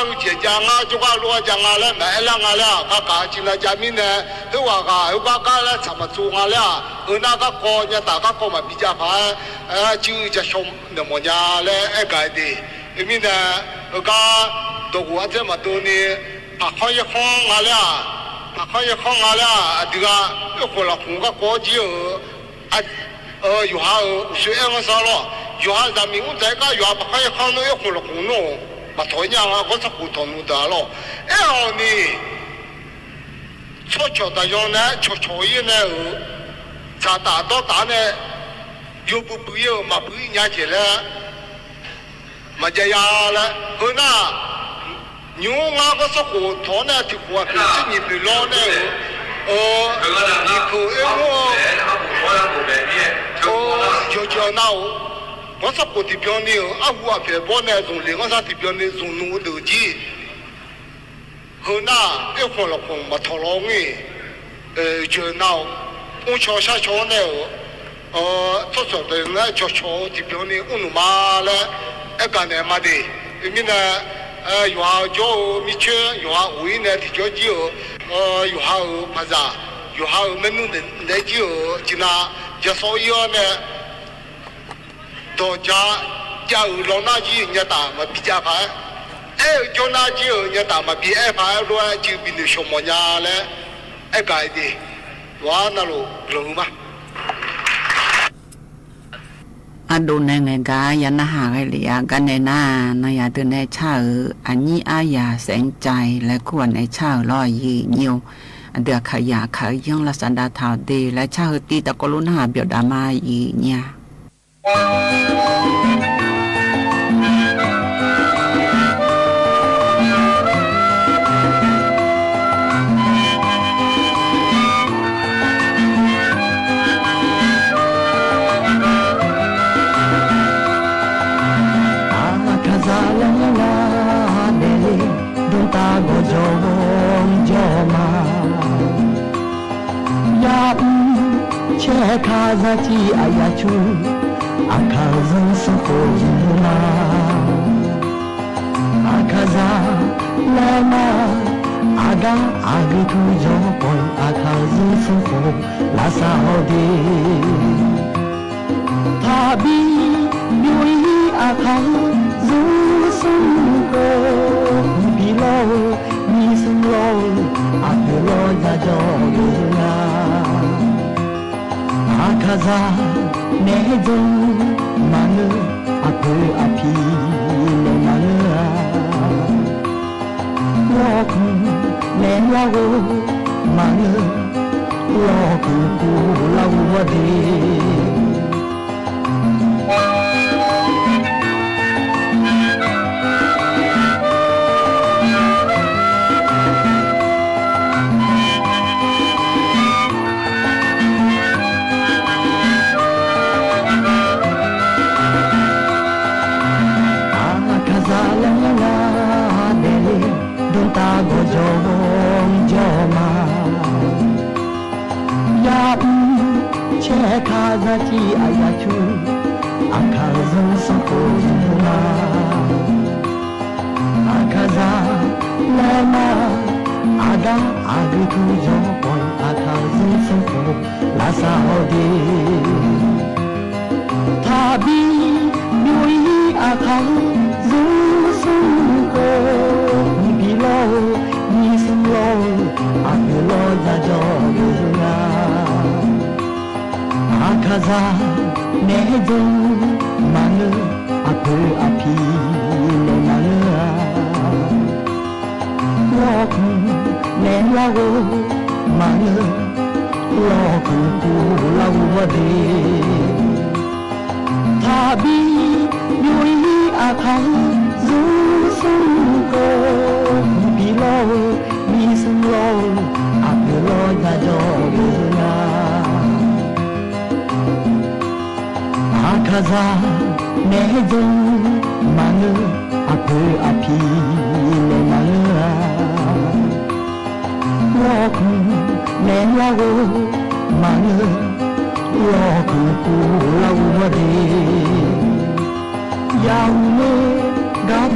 လေႃးၶိုၼ်း ၵူႈလႃးႁူဝ်ဝႃႈတႄႉ ယၢဝ်းၼႄၵၢပ်ႈ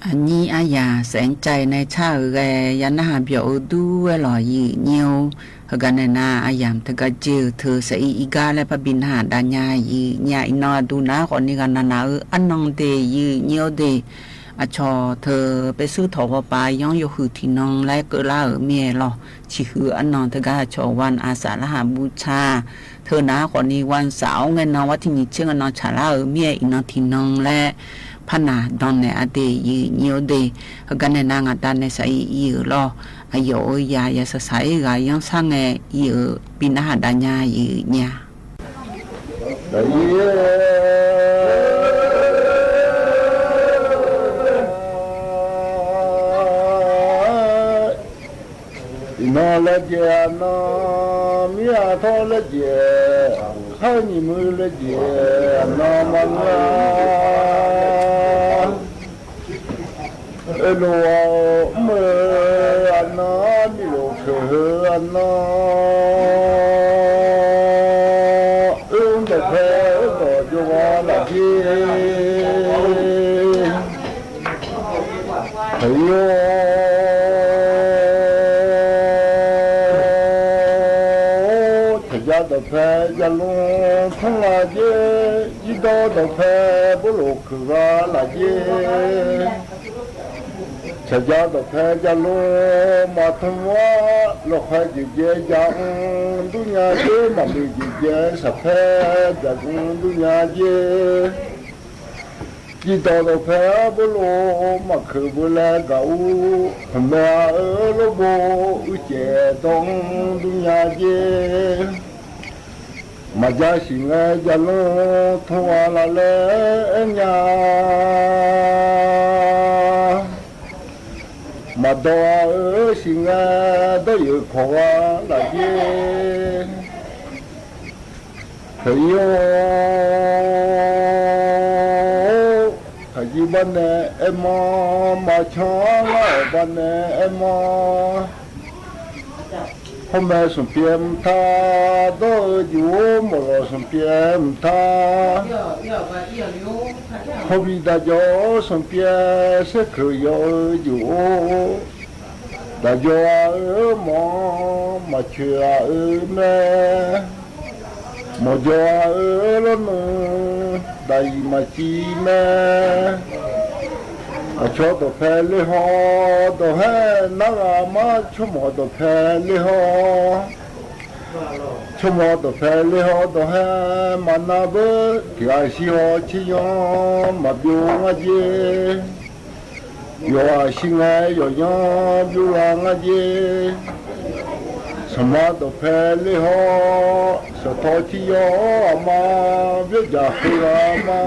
အနံၤအယၢ် แสงใจ ใน ဆၣ်ဧိၤဂဲၤ ယၤနဟး ပြော်ဧိၤဒူဝဲလီၤ ယုၢ်ညိၣ် ဟ့ၣ်ဂၤနဲၣ်နၤ အယၢ်တဂၤစၢၢ် ထုးစဲအံၤအံၤဂၤလၢ ပဘိးနဟးဒၣ်ညါ ယုၢ်ညိၣ် အံၤနီၢ်အဒုးနၤ ဃီန့ၣ်ဂၤနၤနၤဧၢ အနီၢ်ဒ့ၣ် ယုၢ်ညိၣ်ဒ့ၣ် အဆီၣ်ထုး ပဲဆူၣ်ထီၣ်ဝီပၤ ယီယိၤဟုၣ်ထံၣ်နီၢ် လၢကၢးလါဧိၤမ့ၢ်လီၤ ဆံးဃုာ်အနီၢ်တဂၤ ဆီၣ်ဝၣ်အစးလၢဟးဘူၣ်ဆၣ် ထုးနၤဃီန့ၣ် ဝၣ်စးအိၣ်ငဲနီၢ် ဝၣ်ထံၣ်နံၣ်ဆ့ငဲနီၢ် ဆၣ်လါဧိၤမ့ၢ်အံၤနီၢ်ထံၣ်နီၢ်လၢ ဖးနၤ ဒီးနဲၣ်အဒ့ၣ် ယုၢ်ညိၣ်ဒ့ၣ် ဟ့ၣ်ဂၤနဲၣ်နၤ ငၤတၢ်နဲၣ်စဲအံၤအံၤဧိၤလီၤ အယီၢ်ဧိၤယၤ ယၤစးစးအ့ၣ်ဂၤ ယီစါငဲ ယုၢ်ဧိၤ ဘိးနဟးဒၣ်ညါ ယုၢ်ညိၣ် အံၤနီၢ်လၢယဲၢ်အနီၢ် မ့ၢ်အထီၣ်လၢယဲၢ် ဟါနံၣ်မုၢ်လၢယဲၢ် အနီၢ်မၤနၢၤ အၢလိာ်အီၤမၢအနီၢ် မ့ၢ်လိာ်ခုၣ်အနီၢ် အၢဒီးဖဲအၢဒီးယိၤဝါလၢ်က့ ဟဲယိၤ ဆၢယၤဒီးဖဲယၤလူၤ ထူလၢ်က့ ယံဒီးဒီးဖဲ ဘိလိာ်ခုၣ်ဂၤလၢ်က့ ဆၢယၤဒီးဖဲယၤလူၤ မၤထူဝါ လီၤဃဲယုၢ်ယဲၢ်ယၤအူ ဒူညါက့ မၤဘုၣ်ယုၢ်ယဲၢ် စးဖဲယၤအူ ဒူညါက့ ယံဒီးဒီးဖဲဘိလိာ် မၤခုၣ်ဘုလၢဂၤအူ မဲာ်အၢလိာ်ဘိ အုၣ်ကဲဒီးဒူညါက့ မၤယါစံၣ်ငဲယၤလူၤ ထူဝါလၢ်လၢအညါ မၤဒီးအၢစံၣ်ငဲ ဒီးယုၢ်ခိၣ်ဂၤလၢ်က့ ဟဲယိၤ ဟဲယံဘၣ်နဲၣ်အဲၣ်မီၢ် မၤဆီလၢအီၣ်ဘၣ်နဲၣ်အဲၣ်မီၢ် ဟီၣ်မဲာ်စူၣ်ပျဲမထါ ဒီးအၢယုၢ်အိၣ် မီၢ်လီၤစူၣ်ပျဲမထါ ဟီၣ်ဘံၣ်တၢ်ယီၤစူၣ်ပျဲ စ့ၢ်ခုၣ်ယီၤအၢယုၢ်အိၣ် တၢ်ယီၤအၢမီၢ် မၤဆၢအၢမဲာ် မီၢ်ယီၤအၢလီၤနုၤ တၢ်အံၤမၤစံမဲာ် မၤဆီဒီးဖဲလ့ဟီ ဒီးဟဲနါဂၤမၤ ဆိကမိၣ်ဒီးဖဲလ့ဟီ ဆိကမိၣ်ဒီးဖဲလ့ဟီ ဒီးဟဲမၤနါဘၢ ထံၣ်အစံဟီဆံယီၤ မၤဘျိငါယ့ ယီၤအစံငဲ ယီၤယီၤဘျိလၢ်ငါယ့ ဆၢမၤဒီးဖဲလ့ဟီ ဆၢထီၣ်ထံယီၤအမါ ဘျိယၤဃုဂၤမါ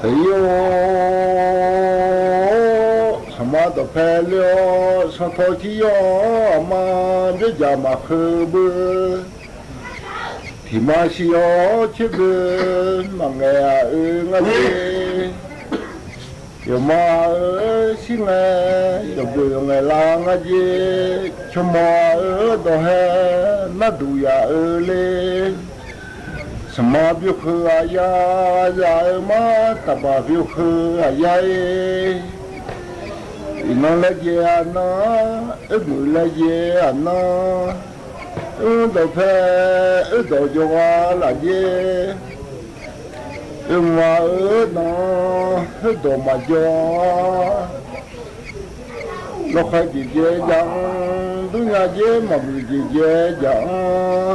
ဟဲယိၤ ဆၢမၤဒီးဖဲလ့ဟီ ဆၢထီၣ်ထံယီၤအမါ ဘျိယၤမၤဃုဘၢ ထံၣ်မၤစံအီၤဆ့ဘၢ မၤငဲၤအအၢငါယ့ ယမၤအၢစံငဲ ယဘျုးယငဲၤလၢ်ငါယ့ ဆိကမိၣ်အအၢဒီးဟဲ နါဒူယၤအၢလ့ ဆၢမၤဘျုးဃုအယၤ ယၤအၢမါ တၢ်ဘၣ်ဘျုးဃုအယၤအ့ အံၤနီၢ်လၢယဲၢ်အနီၢ် အမုၣ်လၢယဲၢ်အနီၢ် အၢဒီးဖဲ အၢဒီးယိၤဂၤလၢ်ယ့ အၢမၤအၢနီၢ် အၢဒီးမၤယီၤ လီၤဃဲယုၢ်ယဲၢ်ယၤ ဒူညါယ့ မၤဘျုးယုၢ်ယဲၢ်ယၤ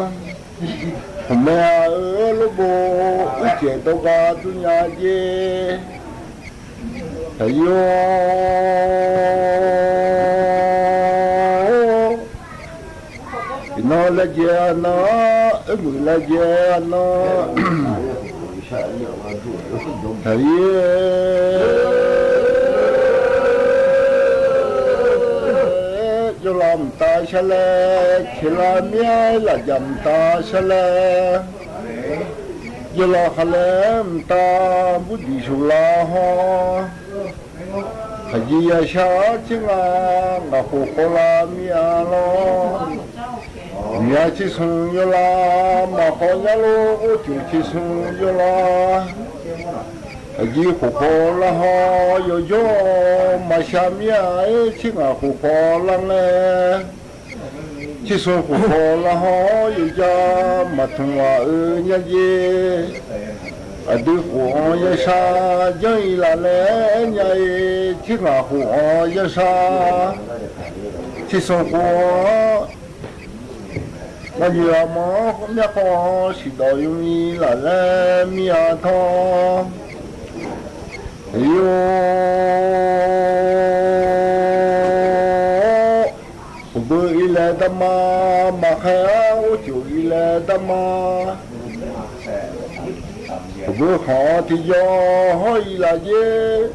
ဟီၣ်မဲာ်အၢလိာ်ဘိ အုၣ်ကဲဒီးဂၤဒူညါယ့ ဟဲယိၤ အံၤနီၢ်လၢယဲၢ်အနီၢ် အမုၣ်လၢယဲၢ်အနီၢ် ဟဲယိၤ ယိၤလၢ်မတၤ ချလဲ ဆဲးလးမ့ၢ်လၢ် ယၢမ်ၢ်တၢ်ချလဲ ယလီၤဟးလဲၢ် မတၤ ဘူၣ်ဒံၣ်ဆူၣ်လၢဟီ ခယီယဆၢ ဆ့ငါ ငါဃုာ်ဃီလၢမ့ၢ်အလီၢ် မ့ၢ်ဆံးဆူၣ်ယလီၤ မၤဃီညါလိ အိၣ်စူၣ်ဆံးဆူၣ်ယလီၤ အယံၤဃုာ်ဃီလၢဟီ ယိယိ မၤဆါမ့ၢ်အ့ ဆ့ငါဃုာ်ဃီလၢနဲ ဆံးဆူၣ်ဃုာ်ဃီလၢဟီ ယိယိ မၤထူၣ်အအၢညါယ့ အဒုးဃုာ်အီၤယဆါ ယီၢ်အံၤလၢ်လဲၣ် ညါအ့ ဆ့ငါဃုာ်အီၤယဆါ ဆံးဆူၣ်ဃုာ်အီၤ မၤယုာ်အမီၢ် မ့ၢ်ဃီ စံးဒီးယုၢ်အံၤလၢ်လဲၣ် မ့ၢ်အထီ ယိ ပဘုၣ်အံၤလဲၣ်တမါ မၤဃဲအိၣ်စူၣ်အံၤလဲၣ်တမါ ပဘုၣ်ဃီထံယီ ဟီၣ်အံၤလၢ်ယ့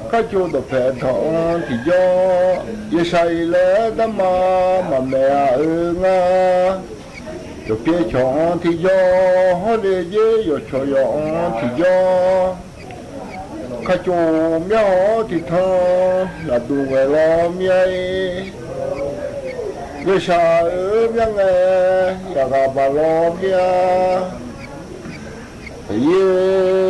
ခါကၠိဒီးဖဲထီၣ်အီၤထံယီ ယဆါအံၤလဲၣ်တမါ မၤမဲာ်အအၢငါ ဒီးဖဲထီၣ်အီၤထံယီ ဟီၣ်လၢ်ယ့ ယီၢ်ဆီၣ်ယီၢ်အီၤထံယီ ခါကၠိမ့ၢ်ဟီၣ်ထံထီ လၢဒူဝဲလီၤမ့ၢ်အ့ ယဆါအၢ မ့ၢ်ငဲ ယဂၤဘၣ်လီၤမ့ၢ်အ ယ့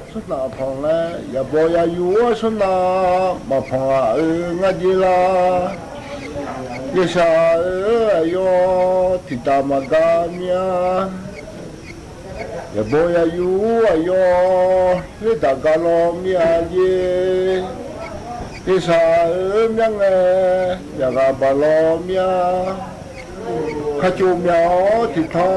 ဆူနၢ်ဖီၣ်လဲၣ် ယဘီယယူၤဆူနၢ် မၤဖီၣ်အအၢငါယ့လီၤ ယဆါအၢ အယီၢ် ထံၣ်တၢ်မၤကၤမ့ၢ်အ ယဘီယယူၤအယီၢ် လၢတၢ်ကၤလီၤမ့ၢ်အယ့ ယဆါအၢ မ့ၢ်ငဲ ယဂၤဘၣ်လီၤမ့ၢ်အ ခါကၠိမ့ၢ်ဟီၣ်ထံ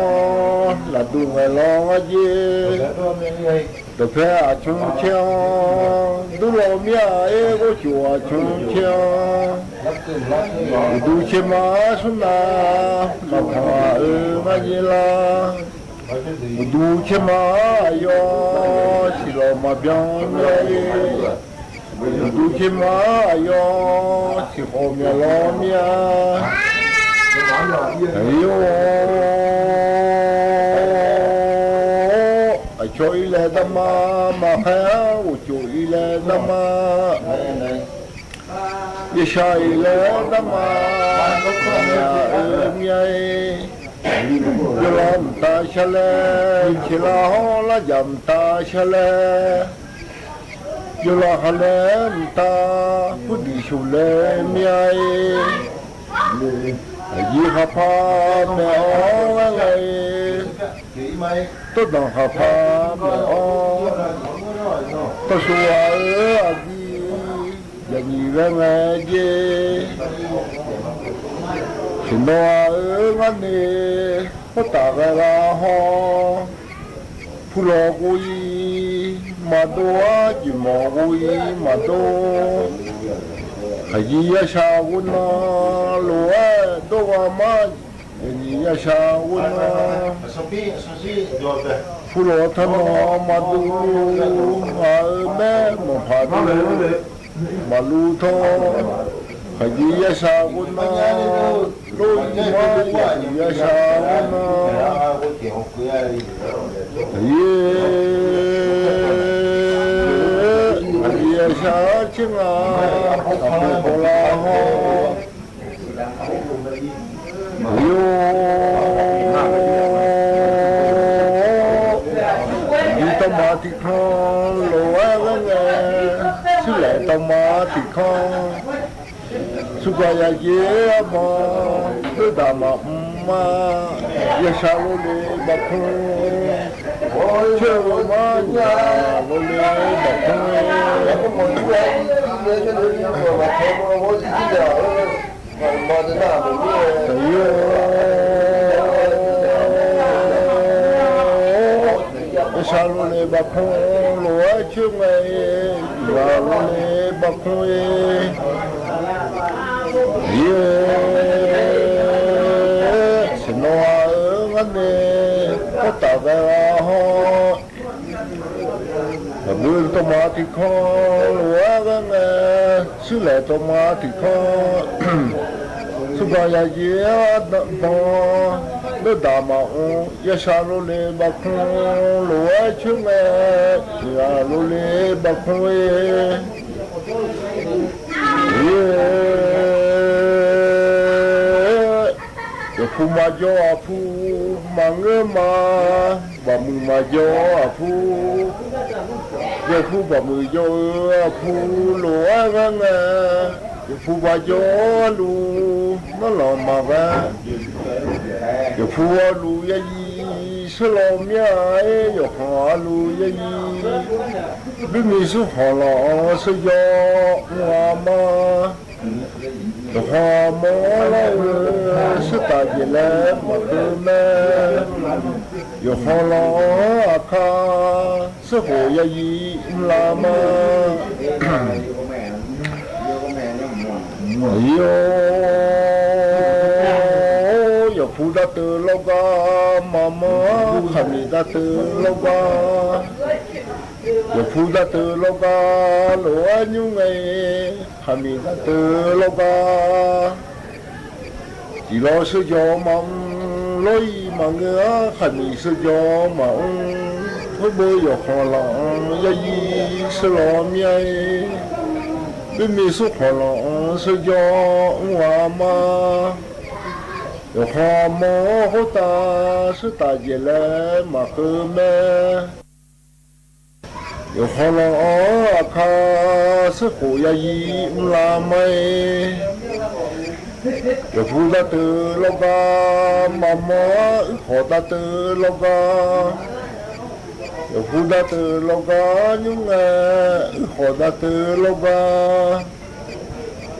ထီ လၢဒူဝဲလီၤမ့ၢ်အယ့ ဒီးဖဲအဆူၣ်ဆ့အီၤ ဒူလီၤမ့ၢ်အ့ အိၣ်စူၣ်အဆူၣ်ဆ့အီၤ ပဒူဆ့မးဆူနၢ် မၤဖီၣ်အအၢမ့ၢ်အယ့လီၤ ပဒူဆ့မးအယီၢ် စံးလီၤမၤဘျီမ့ၢ်အ့ ပဒူဆ့မးအယီၢ် စံးဃီမ့ၢ်လီၤမ့ၢ်အ အယိၢ် အဆီၣ်အံၤလဲၣ်တမါ မၤဃဲအိၣ်စူၣ်အံၤလဲၣ်တမါ ယဆါအံၤလဲၣ်တမါ မ့ၢ်အအၢမ့ၢ်အ့ ယလီၤမတၤဆဲးလဲၣ် ဆဲးလးဟီၣ်လၢယၢမ်ၢ်တၢ်ဆဲးလဲၣ် ယလီၤဟးလဲၢ်မတၤ ဘူၣ်ဒံၣ်ဆူၣ်လဲၣ်မ့ၢ်အ့ အယံၤဃးဖးမဲာ်အီၤဝဲလဲၣ် တိၢ်နီၣ်ဃးဖးမဲာ်အီၤ တိၢ်စူၤအအၢအဂံၢ် ယနံၤဝဲငဲယ့ ဆ့ၣ်နီၤအအၢငါန့ၣ် ဖိတၢ်ဂဲၤဂၤဟီၣ် ဖုလီၤကိးအံၤ မၤဒိ ကံၢ်မီၣ်ကိးအံၤ မၤဒိ ခယံၤယဆါအဂီၢ်နီၤ လိၤဝဲဒိၣ်ဝဲမး ယနံၤယဆါအဂီၢ်နီၤ ဖုလီၤထီၣ်နီၤ မၤဒိ အအၢမဲာ် မၤဖးဒိ မၤလူထီၣ် ခယံၤယဆါအဂီၢ်နီၤ လိၤအံၤမး ယနံၤယဆါအဂီၢ်နီၤ ယ့ ခယံၤယဆါဆ့ငါ အဖိဖိလၢဟီၣ် ယိၢ် ဒ်တမါထံခီ လိၤဝဲဝဲငဲ ဆူလဲၣ်တမါထံခီ ဆူပှၤယၤယ့အမီၢ် ဒုၣ်ဒါမၤအူမး ယဆါလိၤလ့ၤဘၣ်ဖု ဆၢဝဲမး ယဆါလိၤလ့ၤဘၣ်ဖု တယိၣ် ယဆါလိၤလ့ၤဘၣ်ဖု လိၤဝဲဆၢၣ်မဲာ် ယဆါလိၤလ့ၤဘၣ်ဖု ယ့ ဆ့ၣ်နီၤအအၢ ငါန့ၣ် ဖိတၢ်ဂဲၤဂၤဟီၣ် အဘုတမါထံခီ လိၤဝဲဝဲငဲ ဆူလဲၣ်တေမၤတံၢ်ခီ ဆူပှၤယၤယံၤအပီၢ် လၢတၢ်မၤအီၤ ယဆၢလိၤလ့ၤဘၣ်ခီ လိၤဝဲဆူမဲာ် ယဆၢလိၤလ့ၤဘၣ်ခီ ယဖူမၤယီၤအဖူ မၤငၢမၤ ဘၣ်မုာ်မၤယီၤအဖူ ယဖူဘၣ်မုာ်ယီၤအဖူ လိၤဝဲဝဲငဲ ယဖူဘၣ်ယီၤအလူၤ နီလီၤမၤဝဲ ယဖူအလူၤယဲယံၤ ဆၢလီၤမၠဲ ယဟီၣ်အလူၤယဲယံၤ ဘုမ့ၢ်ဆူဟီၣ်လီၤအီၤ ဆၢယီၤအီၤမၤ ယဟီၣ်မၤလီၤအီၤ ဆၢတၢ်ယဲၢ်လဲၣ် မၤဃုမဲ ယဟီၣ်လီၤအီၤအခါ ဆၢဃိာ်ယဲယံၤ မုၢ်လၢ်မၤ ယိ ယဖူတၢ်တၢလီၤဂာ် မၤမၤ ခမံၣ်တၢ်တၢလီၤဂာ် ယဖူတၢ်တၢလီၤဂာ် လိၤဝဲညူမဲ ခမံၣ်တၢ်တၢလီၤဂာ် စံၣ်လီၤဆၢယီၤမၤအီၤ လီၤအံၤမၤငၢ ခမံၣ်ဆၢယီၤမၤအီၤ ဟိဘိယဟီၣ်လီၤအီၤ ယဲယံၤ ဆၢလီၤမၠဲ ဘုမ့ၢ်ဆူဟီၣ်လီၤအီၤ ဆၢယီၤအီၤမၤ ယဟီၣ်မၤဃိတၢ် ဆၢတၢ်ယဲၢ်လဲၣ် မၤဃုမဲ ယဟီၣ်လီၤအီၤအခါ ဆၢဃိာ်ယဲယံၤ မုၢ်လၢ်မၤ ယဖူတၢ်တၢလီၤဂာ် မၤမၤ အုၣ်ဃီၣ်တၢ်တၢလီၤဂာ် ယဖူတၢ်တၢလီၤဂာ် ညူမဲ အုၣ်ဃီၣ်တၢ်တၢလီၤဂာ်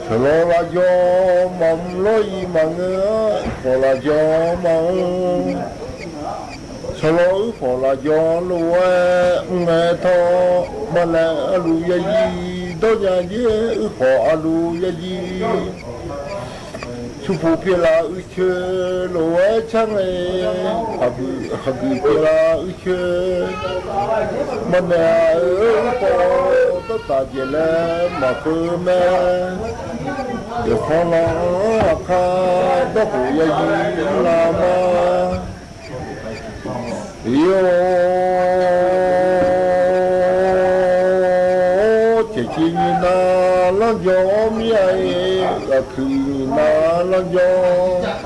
ဆၢလီၤလၢယီၤ မၤမၤလီၤအံၤမၤငၢ အုၣ်ဃီၣ်လၢယီၤမၤ ဆၢလီၤအုၣ်ဃီၣ်လၢယီၤ လိၤဝဲ မုၢ်မဲထီၣ် မၤလဲၣ်အလူၤယဲယံၤ ဒီးညါယဲ အုၣ်ဃီၣ်အလူၤယဲယံၤ ဆူဖိဖဲလၢအုၣ်ဆၢ လိၤဝဲဆၣ်မဲ ဟးဂုာ် ဟးဂုာ်ဖဲလၢအုၣ်ဆၢ မၤနဲအအၢ အုၣ်ဃီၣ် တၢ်တၢ်ယဲၢ်လဲၣ် မၤဃုမဲ ယဟီၣ်လီၤအခါ ဒီးဃိာ်ယဲယံၤ မုၢ်လၢ်မၤ ယိ ဆဲးဆံနံၤနၤလီၤယီၤမၠဲ အခုၣ်နံၤနၤလီၤယီၤ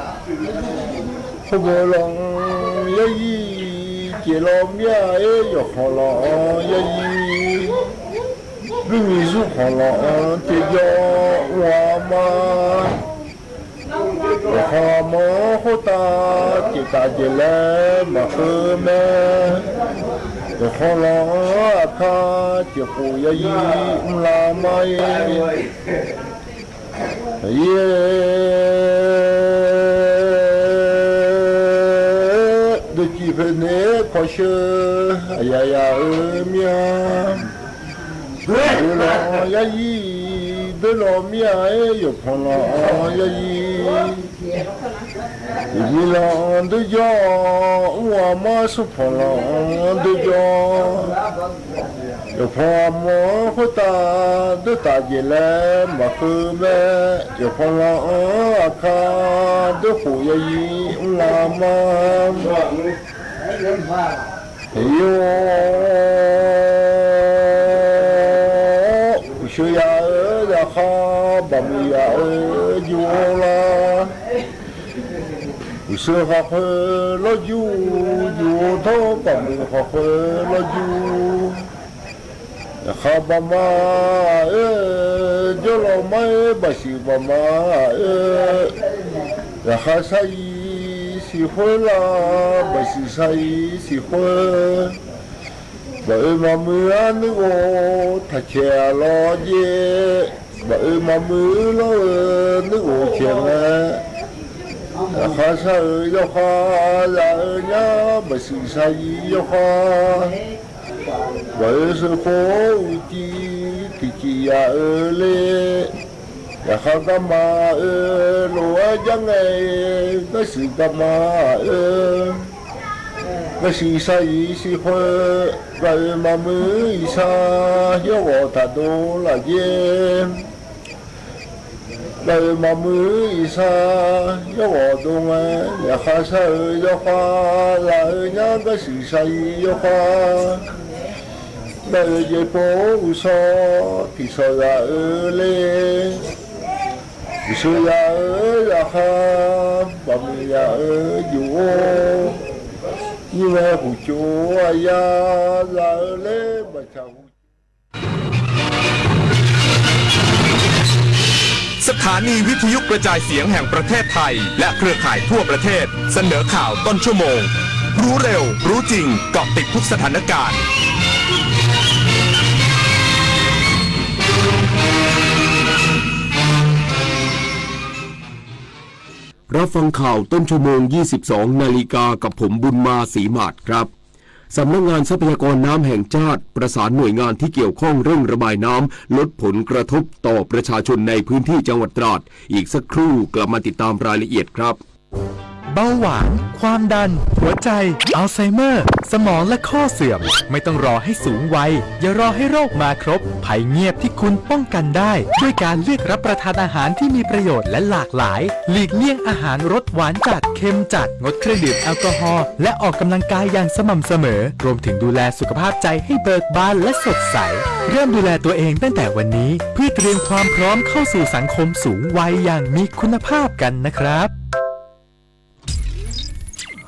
ဟိဘိလီၤယဲယံၤ စဲးလီၤမၠဲ ယဟီၣ်လီၤယဲယံၤ ဘုမ့ၢ်ဆူဟီၣ်လီၤ စဲးယီၤအီၤမၤ ယဟီၣ်မၤဃိတၢ် စဲးတၢ်ယဲၢ်လဲၣ် မၤဃုမဲ ယဟီၣ်လီၤအခါ စဲးဃိာ်ယဲယံၤ မုၢ်လၢ်မၤ ယဲ ဒုးစံးဖဲန့ၣ် ခီဆၢ အယၤယၤဧၢမၠဲ ဒုးလီၤယဲယံၤ ဒုးလီၤမၠဲ ယဖီၣ်လီၤယဲယံၤ ယမံလီၤဒုးယီၤ အူအမါဆူဖီၣ်လီၤဒုးယီၤ ယဖီၣ်အမၤဃိတၢ် ဒုးတၢ်ယဲၢ်လဲၣ် မၤဃုမဲ ယဖီၣ်လီၤအခါ ဒုးဃိာ်ယဲယံၤ အူလၢမၤ ယိ ပူၤဆှၢယၤဧၢ ယၤဃါ ဘၣ်မုာ်ယၤဧၢ ယိလၢ ပူၤဆှၢဃီၤဃၢၤလီၤယူၤ ယိထီၣ် ဘၣ်မုာ်ဃီၤဃၢၤလီၤယူၤ ယၤဃါဘၣ်မၤဧၢ ယိလီၤမၤ ဘၣ်စံးဘၣ်မၤဧၢ ယၤဃါဆါအံၤစံးဃၢလၢ ဘၣ်စံးဆါအံၤစံးဃၢ ဘၣ်အၢမၤမုာ်အနုၢ်အိၣ် ထးဆဲးအလီၤယဲ ဘၣ်အၢမၤမုာ်လီၤဧၢ နုၢ်အိၣ်ဆဲးမဲ ယၤဃါဆါဧၢ ယီၤဃါ ယၤဧၢညါ ဘၣ်စံးဆါအံၤယီၤဃါ ဘၣ်အၢစၢဖိအူကံ တံကံယၤဧၢလၢ ယၤဃါကမၤဧၢ လိၤဝဲယါငဲ ဘၣ်စံးကမၤဧၢ ဘၣ်စံးဆါအံၤစံးဃၢ ဘၣ်အၢမၤမုာ်အံၤဆါ ဟံၣ်ဂီၤထးဒိၣ်လၢယဲ လႆႈမႃးမိူဝ်းဢီႇသၢၼ် ယေႃးဢေႃးတူင်ႇဝႆႉ ယႃႇၶႃႈသႂ်ႇယေႃးၶႃႈ လႆႈယင်းၵေႃႈသိုဝ်ႈသႂ်ယေႃးၶႃႈ လႆႈယေႇပေႃးဢူႈသေႃး ၽီသေႃးယႃႇဢိူဝ်ႈလႄႈ ဢူႈသေႃးယႃႇဢိူဝ်ႈယႃႇၶႃႈ ပႃႇမီႇယႃႇဢိူဝ်ႈယူႇဢူဝ်း ယိင်းႁႂ်ႈႁူႉၸူးဢယႃႇ လႆႈဢိူဝ်ႈလႄႈ ပႃႇၸႃႇႁူႉ สถานีวิทยุกระจายเสียงแห่งประเทศไทย และเครือข่ายทั่วประเทศ เสนอข่าวต้นชั่วโมง รู้เร็ว รู้จริง เกาะติดทุกสถานการณ์ รับฟังข่าวต้นชั่วโมง ยี่สิบสองนาฬิกา กับผม บุญมา ศรีหมาดครับ สำนักงานทรัพยากรน้ำแห่งชาติ ประสานหน่วยงานที่เกี่ยวข้องเร่งระบายน้ำ ลดผลกระทบต่อประชาชนในพื้นที่จังหวัดตราด อีกสักครู่กลับมาติดตามรายละเอียดครับ เบาหวาน ความดัน หัวใจ อัลไซเมอร์ สมองและข้อเสื่อม ไม่ต้องรอให้สูงวัย อย่ารอให้โรคมาครบ ภัยเงียบที่คุณป้องกันได้ ด้วยการเลือกรับประทานอาหารที่มีประโยชน์และหลากหลาย หลีกเลี่ยงอาหารรสหวานจัด เค็มจัด งดเครื่องดื่มแอลกอฮอล์ และออกกำลังกายอย่างสม่ำเสมอ รวมถึงดูแลสุขภาพใจให้เบิกบานและสดใส เริ่มดูแลตัวเองตั้งแต่วันนี้ เพื่อเตรียมความพร้อมเข้าสู่สังคมสูงวัยอย่างมีคุณภาพกันนะครับ